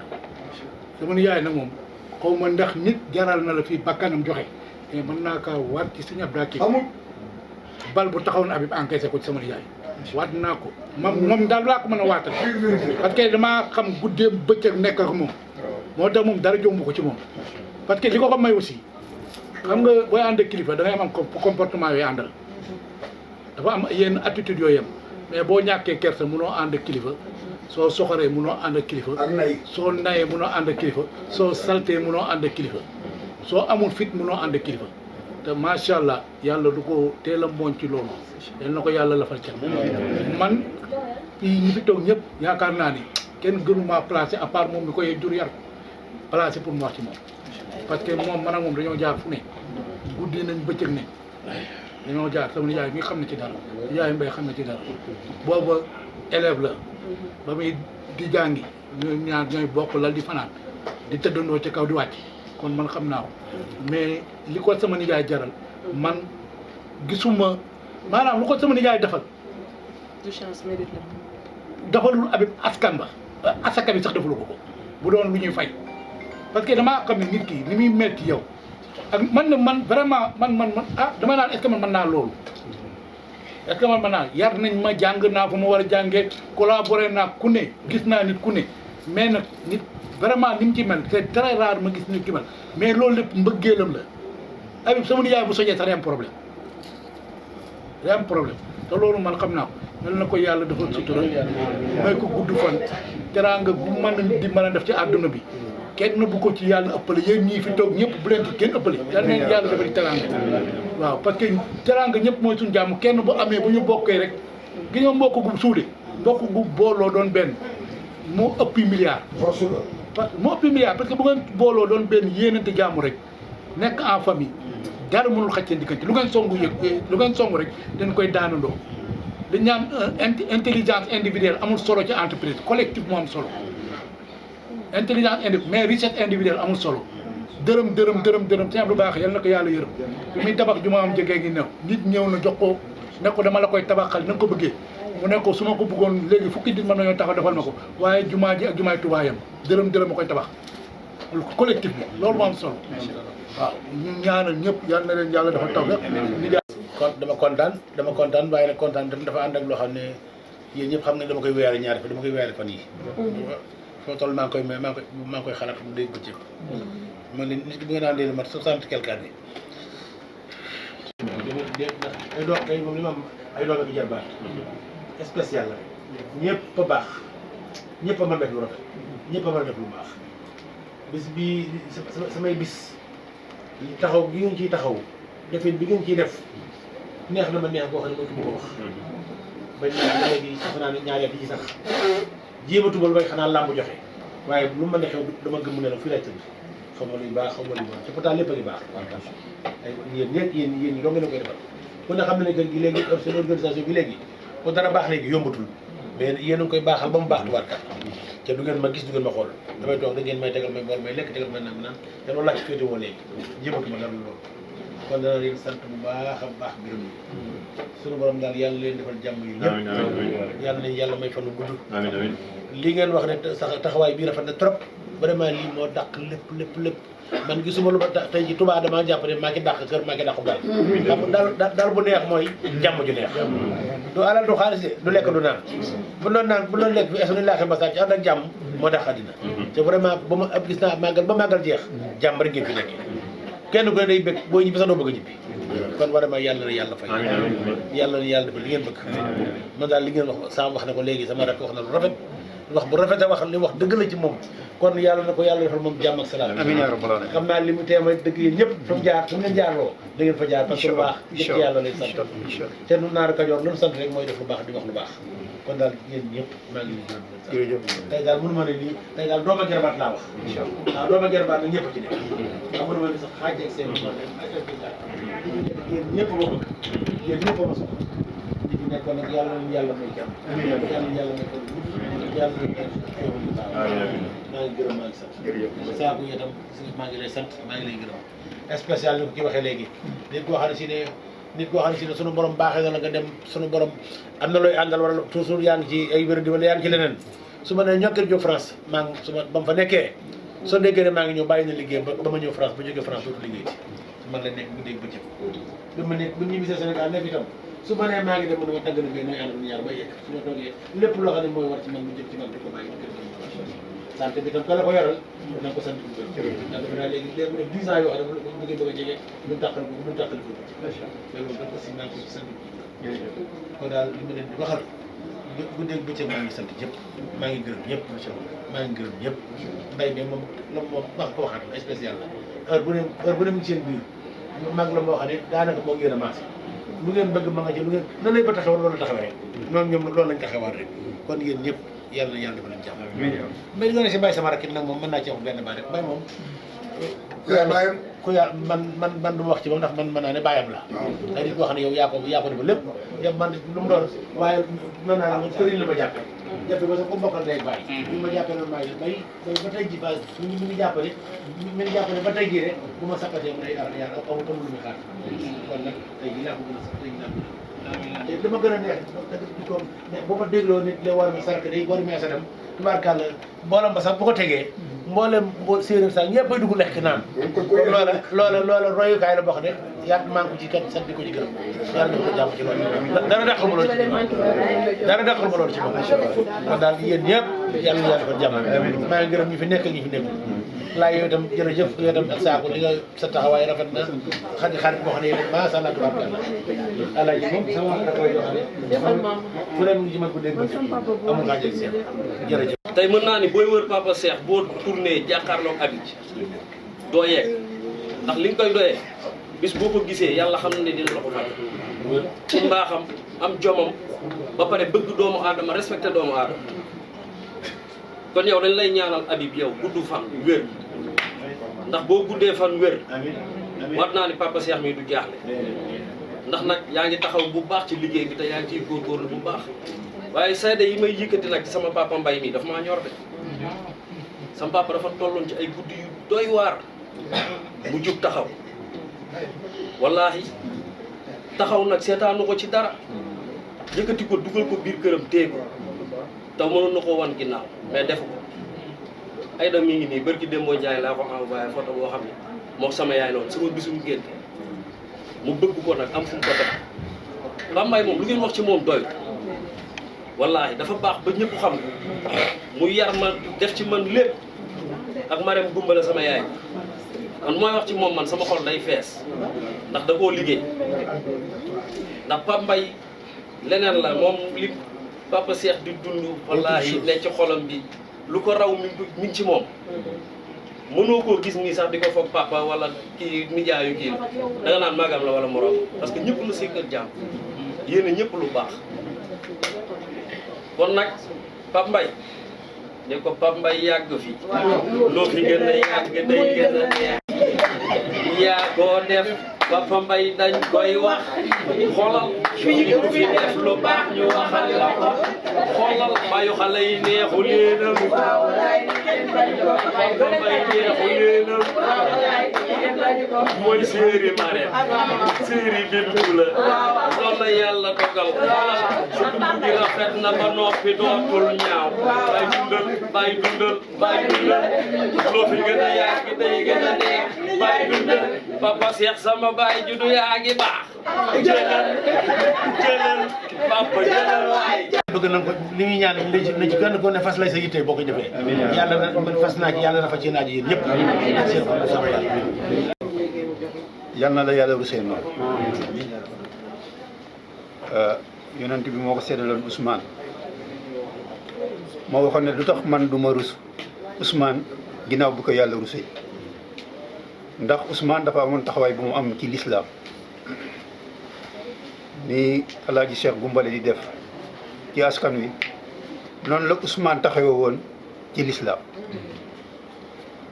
sama nijaay nag moom xaw ma ndax nit jaral na la fii bakkanam joxe mais mën naa kaa waat ci suñu abdaki bal bu taxaw na Habib encaissé ko ci sama nijaay waat naa ko moom daal laa ko mën a waatal parce que damaa xam guddeem bëccëg nekk ak moom moo tax moom dara jomb ko ci moom parce que li ko may aussi xam nga booy ànd ak kilifa da ngay am comportement yooyu àndal dafa am yenn attitude yooyu yem mais boo ñàkkee kersa munoo ànd ak kilifa soo soxoree munoo ànd ak kilifa soo nayee munoo ànd ak kilifa soo saltee munoo ànd ak kilifa soo amul fit munoo ànd ak kilifa te macha allah yàlla du ko teel a mooñ ci loolu yal na ko yàlla lafal ca man fii ñi fi toog ñëpp yaakaar naa ni kenn gënuma placé à part moom mi koy jur yar placé pour mu wax ci moom parce que moom man ak moom dañoo jaar fu ne guddi nañ bëccëg ne dañoo jaar sama nijaay mi xam ne ci dara nijaay Mbay xam ne ci dara booba élève la ba muy di jàngi ñooy ñaar ñooy bokk lal di fanaan di tëddandoo ci kaw di wàcc kon man xam naa ko mais li ko sama nijaay jaral man gisuma maanaam lu ko sama nijaay defal du chance mérite la defalul Habib askan ba asaka bi sax defalu ko bu doon lu ñuy fay parce que damaa xam ne nit ki ni muy mel ci yow ak man vraiment man ah dama naan est-ce que man mën naa loolu est-ce que man naa yar nañ ma jàng naa fu ma war a jàngee collaboré naa ku ne gis naa nit ku ne mais nag nit vraiment ni mu ci mel c'est très rare ma gis nit ki mel mais loolu lépp mbëggeelam la Habib sama nijaay bu sojee sax day am problème te loolu man xam naa ko mel na ko yàlla dafa sutura may ko gudd fan teraanga bu mën di mën a def ci àdduna bi kenn bu ko ci yàlla ëppale yéen ñii fi toog ñëpp bu leen ci kenn ëppale yal nañ yàlla dafa di teraanga waaw parce que teraanga ñëpp mooy suñu jàmm kenn bu amee bu ñu bokkee rek gi nga mbokk gu suude mbokk gu booloo doon benn moo ëppi milliard moo ëppi milliard parce que bu ngeen booloo doon benn yéenante jàmm rek nekk en famille dara mënul xaj seen diggante lu ngeen songu rek dañ koy daanandoo dañ ñaan intelligence individuelle amul solo ci entreprise collectif moo am solo intelligence individuelle mais richesse individuelle amul solo dërëm sëñ Abdou Baax yal na ko yàlla yërëm bi muy tabax jumaa am jegee ngi new nit ñëw na jox ko ne ko dama la koy tabaxal na nga ko bëggee mu ne ko su ma ko bëggoon léegi fukki nit mën nañoo taxaw defal ma ko waaye jumaa ji ak jumaay Tuubaa yam dërëm ma koy tabax collectif bi loolu moo am solo waaw ñu ñaanal ñëpp yal na leen yàlla dafa taw kon dama kontaan waaye nag kontaan dafa ànd ak loo xam ne yéen ñëpp xam nga dama koy wéyaale ñaari fan dama koy wéyaale fan yi foo toll maa ngi koy xalaat mu dégg bëccëg man nit ki bi nga naan dee mat 60 quelque année ay doom tey moom li ma am ay doom ak jarbaat spécial la ñëpp a baax ñëpp a mën def lu rafet ñëpp a mën def lu baax bis bi samay bis taxaw bi ngeen ciy taxaw defin bi ngeen ciy def neex na ma neex boo xam ne mënatu ma ko wax bañ naa léegi xanaa ne ñaareel yi sax jéematuma lu may xanaa làmb joxe waaye lu ma ne xew dama gëm ne la fii lay tëdd xaw ma luy baax xaw ma luy baax te pourtant lépp a ngi baax ay yéen ñi doo ngeen a koy defal ku ne xam ne ne kër gi léegi seen organisation bi léegi pour dara baax léegi yombatul mais yéen a ngi koy baaxal ba mu baax tubaarkat te du ngeen ma gis du ngeen ma xool damay toog da ngeen may tegal may bool may lekk tegal may naan te loolu laa ci féete woo léegi jéematuma dara loolu kon dana leen sant bu baax a baax gërëm yi suñu borom daal yàlla leen defal jàmm yi ñëpp yàlla nañ yàlla may fan bu gudd li ngeen wax ne sax taxawaay bii rafet na trop vraiment lii moo dàq lépp man gisuma lu ma tey ji Touba damaa jàpp ne maa ngi dàq kër maa ngi dàq daal daal bu neex mooy jàmm ju neex du alal du xaalis du lekk du naan bu doon lekk bi esoni laaxe mbasaa ci ànd ak jàmm moo tax àddina te vraiment ba ma ab gis naa màggal ba màggal jeex jàmm rek ngeen fi nekk kenn ku ne day bëgg boo ñibbi sax doo bëgg a ñibbi kon vraiment yàlla na yàlla fay yàlla na yàlla defal li ngeen bëgg man daal li ngeen wax sama wax ne ko léegi sama rakk wax na lu rafet wax bu rafet a wax li wax dëgg la ci moom kon yàlla na ko yàlla defal moom jàmm ak salaam amiin yaa rabbal aalamiin xam naa li mu teema dëgg yéen ñëpp fu mu jaar fu mu leen jaarloo da ngeen fa jaar parce que lu baax ñëpp yàlla lay sant te nu naaru Kajoor lu mu sant rek mooy def lu baax di wax lu baax kon daal yéen ñëpp maa ngi leen di jërëjëf tey daal mënu ma ne nii tey daal dooma gerbaat laa wax waaw dooma gerbaat nag ñëpp ci nekk waaw mënu ma ne sax xaaj ak seen yéen ñëpp ma bëgg yéen ñëpp ma soxla ñi fi nekkoon nag yàlla nañu yàlla may jàmm yàlla nañu yàlla may yàlla maa ngi gërëm maa ngi sant saako yi itam maa ngi lay sant maa ngi lay gërëm spécial ni ko ki waxee léegi nit koo xam ne si ne sunu borom baaxee na la nga dem sunu borom am na looy àndal wala toujours yaa ngi ci ay wér-di wala yaa ngi ci leneen su ma nee ñokkee jóg France maa ngi su ma ba mu fa nekkee soo déggee ne maa ngi ñëw bàyyi na liggéey ba ma ñëw France ba jógee France dootu liggéey ci man la nekk bu dégg bëccëg bi ma nekk bu ñu bisee Sénégal nekk itam su ma nee maa ngi dem mën ma tàgg na bi nooy ànd ñaar ba yegg su ma toogee lépp loo xam ne mooy war ci man mu jëm ci man di ko bàyyi santé bi tam ka la ko yoral na ko sant ndax defe naa léegi léegi mu def 10 ans yoo xam ne bu ngeen bëgg a jege ñu tàqal ko mais loolu dañ aussi maa ngi ko ci sant kon daal li ma leen di waxal bu dégg bëccëg maa ngi sant ñëpp maa ngi gërëm ñëpp maa ngi gërëm ñëpp mbay mi moom la moom maa ko waxaat la spécial la heure bu ne mu ngi seen biir mag la moo xam ne daanaka moo ngeen a maase lu ngeen bëgg ma nga ci lu ngeen nan lay ba taxawal loolu taxawee rek noonu ñoom loolu lañ taxawaat rek kon yéen ñëpp yàlla na yàlla dafa leen jàmm mais li nga ne si mbay sama rakit nag moom mën naa ci wax benn baat rek mbay moom ku yàlla man du ma wax ci moom ndax man mën naa ne bàyyam la ay nit koo xam ne yow yaa ko defal lépp yow man lu mu doon waaye mën naa ne sëriñ la ma jàppe jàppe ba sax ko bokkal day bàyyi bi ma jàppee noonu bàyyi bay ba tey ji ba mi ngi jàppale ba tey jii rek bu ma sakkatee mu day yàlla amul lu muy xaar kon nag tey jii laa ko gën a sax tey jii laa ko te dama gën a neex di ko boo ko dégloo nit la war a sark day war a meesa dem tubaarkàlla boolam ba sax bu ko tegee mu mboolem séeréer sax ñëppay dugg lekk naan loola royukaay la boo xam ne yaat maa ngi ko ci kat sant di ko ci gërëm yàlla na ko jàpp ci loolu dara dàqal ma loolu ci dara dàqal ma loolu ci moom kon daal yéen ñëpp yàlla na yàlla ko jàmm maa ngi gërëm ñi fi nekk ñi fi nekk laa yow itam jërëjëf yow itam ak saako li nga sa taxawaay rafet na xarit boo xam ne yéen maa sha Allah tabaarkalla alaaji moom sama wax da koy joxale fu leen mu ci mën ko dégg amul ngaa jëg seex jërëjëf tey mën naa ni booy wër Papa Cheikh boo tourné jàkkaarloog Abi doo yeeg ndax li nga koy doyee bis boo ko gisee yàlla xam na ne dina la ko faj ci mbaaxam am jomam ba pare bëgg doomu aadama respecté doomu aadama kon yow dañ lay ñaanal Habib yow gudd fan wér ndax boo guddee fan wér war naa ni Papa Cheikh mi du jaaxle ndax nag yaa ngi taxaw bu baax ci liggéey bi te yaa ngi ciy góorgóorlu bu baax waaye seede yi may yëkkati nag ci sama papa Mbaye mi dafa maa ñor de sama papa dafa tolloon ci ay guddi yu doy waar mu jug taxaw wallaahi taxaw nag seetaanu ko ci dara yëkkati ko dugal ko biir këram téye ko te mënoon na koo wan ginnaaw mais defu ko ay da mi ngi nii barki Demba Ndiaye laa ko envoyé photo boo xam ne moom sama yaay loolu sama bisum génte mu bëgg ko nag am fu mu ko def Pape Mbaye moom lu ngeen wax ci moom doy wallaahi dafa baax ba ñëpp xam ko mu yar ma def ci man lépp ak Marème Gumbala sama yaay man mooy wax ci moom man sama xol day fees ndax da koo liggéey ndax Pape Mbaye leneen la moom li Papa Cheikh di dund wallaahi ne ci xolam bi lu ko raw mi ngi ci moom mënoo koo gis nii sax di ko foog papa wala kii nijaayu kii la da nga naan magam la wala morom parce que ñëpp la sekkal jàmm yéen ñëpp lu baax kon nag Pape Mbaye ne ko Pape Mbaye yàgg fi loo fi gën a yàgg day gën a neex yaa koo def Papa Mbaye dañ koy wax xoolal fii ku fi def lu baax ñu waxal la ko xoolal bayu xale yi neexu leenam Papa Mbaye neexu leenam mooy séeri Marème séeri Bintu la loolu la yàlla dogal sa dund gi rafet na ba noppi dootul ñaaw bay dundal loo fi gën a yàgg day gën a neex bay dundal Papa Cheikh sama baay juddu yaa ngi baax jëlal papa jëlal waay bëgg nañ ko li ñuy ñaan na ci gën ko ne fas lay sa yitte boo ko defee yàlla na man fas naa ci yàlla na fa ci naaj yéen ñëpp seen xol bu sama yàlla yal na la yàlla rusee noonu yonent bi moo ko seddaloon Ousmane moo waxoon ne lu tax man du ma rus Ousmane ginnaaw bu ko yàlla rusee ndax Ousmane dafa amoon taxawaay bu mu am ci lislaam ni alaaji Cheikh Gumbale di def ci askan wi noonu la Ousmane taxawee woon ci lislaam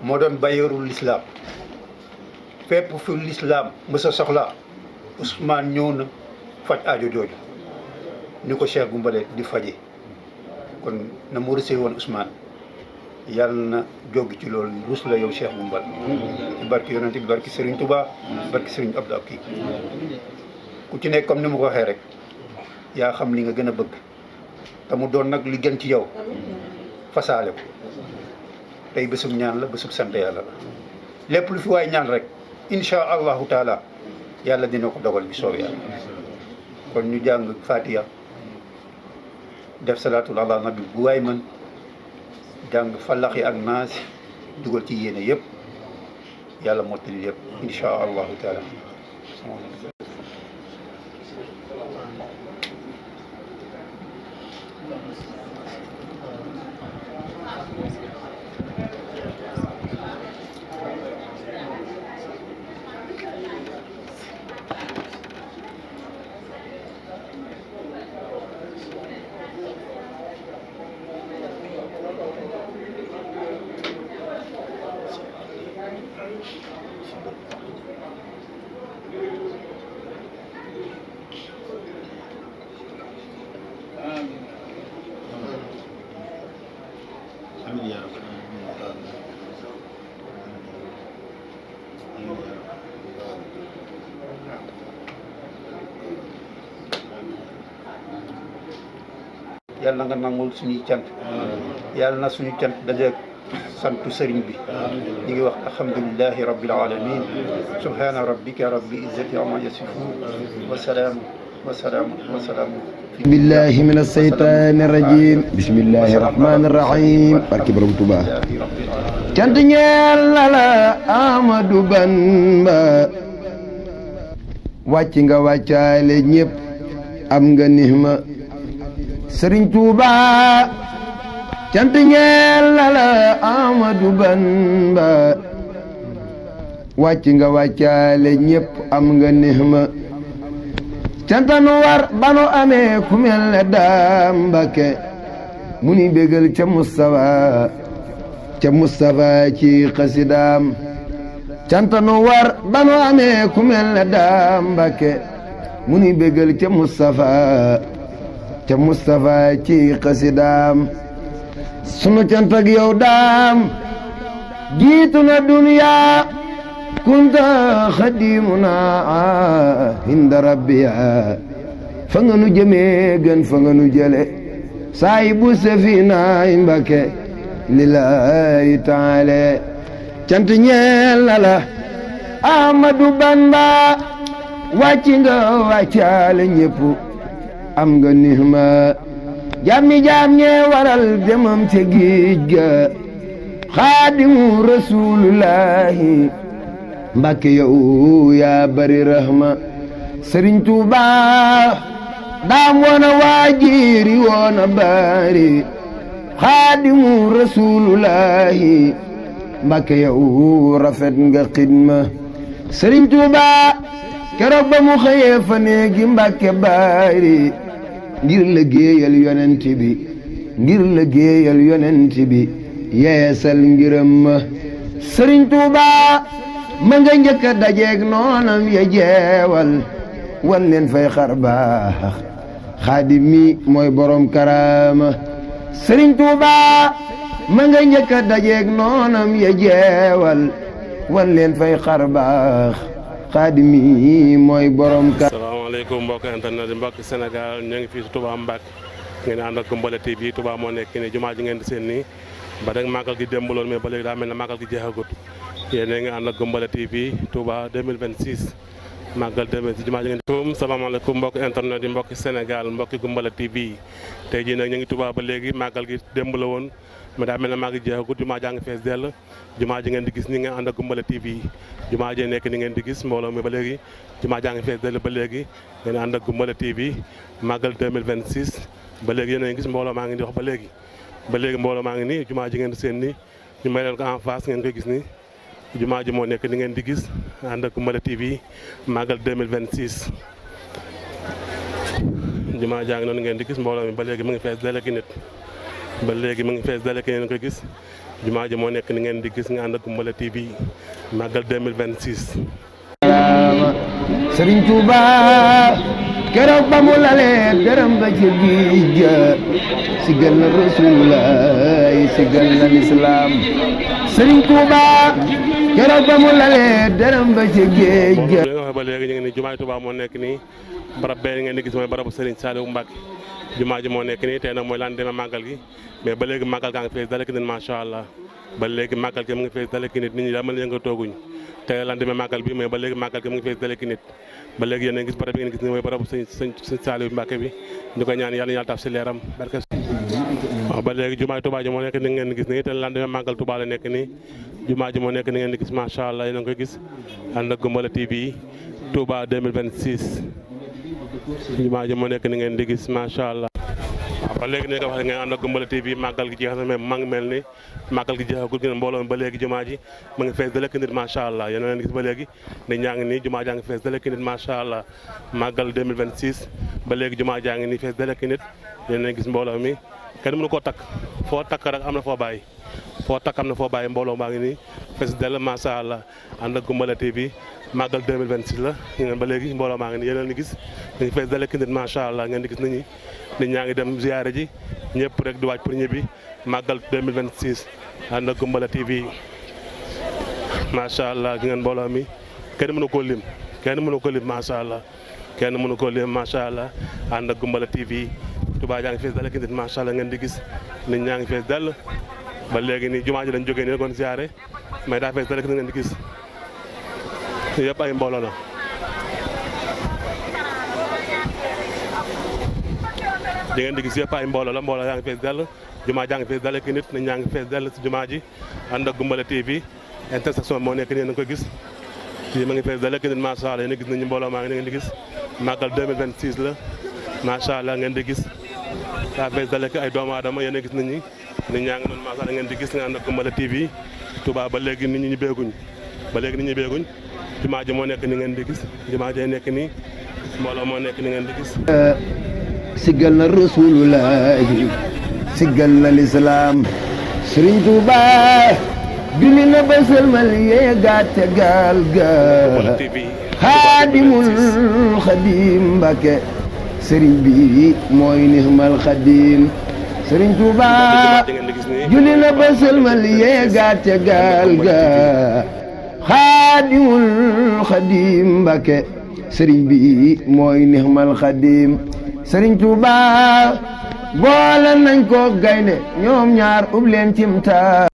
moo doon bayeerul lislaam fépp fu lislaam mës a soxla Ousmane ñëw na faj aajo jooju ni ko Cheikh Gumbale di faje kon na mu rusee woon Ousmane yàlla na jóg ci loolu rus la yow Cheikh Gumbale ci barki yonente bi barki Serigne Touba barki Serigne Abdou Akim ku ci nekk comme ni ma ko waxee rek yaa xam li nga gën a bëgg te mu doon nag li gën ci yow fasaale ko tey bésub ñaan la bésub sant yàlla la lépp lu fi waay ñaan rek insha allahu taala yàlla dina ko dogal bi soob yàlla kon ñu jàng Fatiha def salaatul ala nabi bu waay mën jàng fallaxi ak naas dugal ci yéene yëpp yàlla mottali yëpp insha allahu taala yàlla nga nangul suñuy cant yàlla na suñu cant dajeeg santu sëriñ bi ñu ngi wax alhamdulillahi rabbil alamin subhana rabbika rabbil izzati amma yasifun wa salaam billahi min asheytaani rajim bismillahi rahmani rahim barki borom Tuuba cant ñeel na la Amadou Bamba wàcc nga wàccaale ñëpp am nga nihma Sëriñ Tuuba cant ñeel na la Amadou Bamba wàcc nga wàccaale ñëpp am nga nihma cantanu war banu amee ku mel ne Daam Mbakke mu ni bégal ca Mustafa ci xasidaam cantanu war banu amee ku mel ne Daam Mbakke mu ni bégal ca Mustafa ci xasidaam sunu cant ak yow Daam jiitu na duniya kunta xadimuna inda rabbiya fa nga nu jëmee gën fa nga nu jële saahibu safina Mbakke lillahi taala cant ñeel na la Amadou Bamba wàcc nga wàccaale ñépp am nga nihma jàmmi jaam ñee waral demam ca géej ga xaadimu rasulullahi Mbakke yow yaa bari rahma Sëriñ Tuuba daam woona waajiri woona bari xaadimu rasulullahi Mbakke yow rafet nga xidma Sëriñ Tuuba keroog ba mu xëyee fa néegi Mbakke bari ngir liggéeyal yonent bi yeesal ngiram ma Sëriñ Tuuba ma nga njëkk a dajeeg noonam ya jeewal wan leen fay xar baax Xaadim mi mooy borom karaama Sëriñ Tuuba ma nga njëkk a dajeeg noonam ya jeewal wan leen fay xar baax Xaadim mi mooy borom karaama. Salaamaaleykum mbokk internet yi mbokk Sénégal ñu ngi fii si Touba Mbacke ngeen ànd ak Gumbala TV Touba moo nekk nii jumaa ji ngeen di seen nii ba rek màggal gi démb loolu mais ba léegi daa mel ne màggal gi jeexagut yéen a ngi ànd ak Gumbala TV Touba 2026 màggal 2026 jumaa ji ngeen. Salaamaaleykum mbokk internet yi mbokk Sénégal mbokki Gumbala TV tey jii nag ñu ngi Touba ba léegi màggal gi démb la woon mais daa mel ne màggal gi jeexagut jumaa jaa ngi fees dell jumaa ji ngeen di gis ni ngeen ànd ak Gumbala TV jumaa ji nekk ni ngeen di gis mbooloo mi ba léegi jumaa jaa ngi fees dell ba léegi ngeen ànd ak Gumbala TV màggal 2026 ba léegi yéen a ngi gis mbooloo maa ngi di wax ba léegi mbooloo maa ngi nii jumaa ji ngeen di seen ni ñu may leen ko en face ngeen koy gis ni jumaa ji moo nekk ni ngeen di gis ànd ak Gumbala TV màggal 2026 jumaa jaa ngi noonu ngeen di gis mbooloo mi ba léegi mu ngi fees dell ki nit ba léegi mu ngi fees dell ki ngeen koy gis jumaa ji moo nekk ni ngeen di gis nga ànd ak Gumbala TV màggal 2026 Sëriñ Tuuba keroog ba mu lalee dërëm ba ci géej ga sigal na Rasulullah sigal na lislaam Sëriñ Tuuba keroog ba mu lalee dërëm ba ci géej ga li nga wax ba léegi ñu ngi ni jumaay Tuuba moo nekk nii barab bee ngeen di gis mooy barabu Sëriñ Saliou Mbacke jumaa ji moo nekk nii tey nag mooy lan demee màggal gi mais ba léegi màggal gaa ngi fees dale ki nit macha allah ba léegi màggal gi mu ngi fees dale ki nit nit ñi daa mën yënga tooguñ tey lan demee màggal bi mais ba léegi màggal gi mu ngi fees dale ki nit ba léegi yéen a ngi gis barab bi ngeen gis ni mooy barabu sëñ Saliou Mbacke bi ñu koy ñaan yàlla taf si leeram barke waaw ba léegi jumaay Touba ji moo nekk ni ngeen gis nii te lan demee màggal Touba la nekk nii jumaa ji moo nekk ni ngeen di gis macha allah yéen a ngi koy gis ànd ak Gumbala TV Touba 2026 jumaa ji moo nekk ni ngeen di gis macha allah waaw ba léegi ni nga wax ngeen ànd ak Gumbala TV màggal gi jeex na mais maa ngi mel ni màggal gi jeexagul ngeen mbooloo mi ba léegi jumaa ji mu ngi fees dalek nit macha allah yéen a leen gis ba léegi nit ñaa ngi nii jumaa jaa ngi fees dalek nit macha allah màggal 2026 ba léegi jumaa jaa ngi nii fees dalek nit yéen a gis mbooloo mi kenn mënu koo takk foo takk rek am na foo bàyyi foo takk am na foo bàyyi mbooloo maa ngi nii fees dell macha allah ànd ak Gumbala TV màggal 2026 la ngeen ba léegi mbooloo maa ngi nii yéen a leen gis ñu fees dalek nit macha allah ngeen di gis nit ñaa ngi dem ziyaare ji ñëpp rek di waaj pour ñibbi màggal 2026 ànd ak Gumbala TV macha allah gi ngeen mbooloo mi kenn mënu koo lim macha allah kenn mënu koo lim macha allah ànd ak Gumbala TV Touba jaa ngi fees dal ak nit macha allah ngeen di gis nit ñaa ngi fees dal ba léegi nii jumaa ji lañ jógee nii kon siyaare mais daa fees rek na ngeen di gis yëpp ay mbooloo la. di ngeen di gis yëpp ay mbooloo la mbooloo yaa ngi fees dell jumaa jaa ngi fees dell ki nit ñi ñaa ngi fees dell si jumaa ji ànd ak Goumbala TV intersection moo nekk nii na ko gis fii ma ngi fees dell ki nit macha allah yéen a gis nañu mbooloo maa ngi ngeen di gis màggal 2026 la macha allah ngeen di gis daa fees dell ki ay doomu aadama yéen a gis nañu nit ñaa ngi noonu macha allah ngeen di gis nga ànd ak Goumbala TV Touba ba léegi nit ñi beeguñ jumaa ji moo nekk ni ngeen di gis jumaa ji nekk nii mbooloo moo nekk ni ngeen di gis. siggal na rasulullahi siggal na lislaam Sëriñ Tuuba julli na ba sëlmal yeegaat ca gaal ga xaadimul xadim Mbàkke sëriñ bi mooy nihmal xadim Sëriñ Tuuba julli na ba sëlmal yeegaat ca gaal ga xaadimul xadim Mbàkke sëriñ bi mooy nihmal xadim Sëriñ Tuuba boole nañ ko gaynde ñoom ñaar ub leen cim taa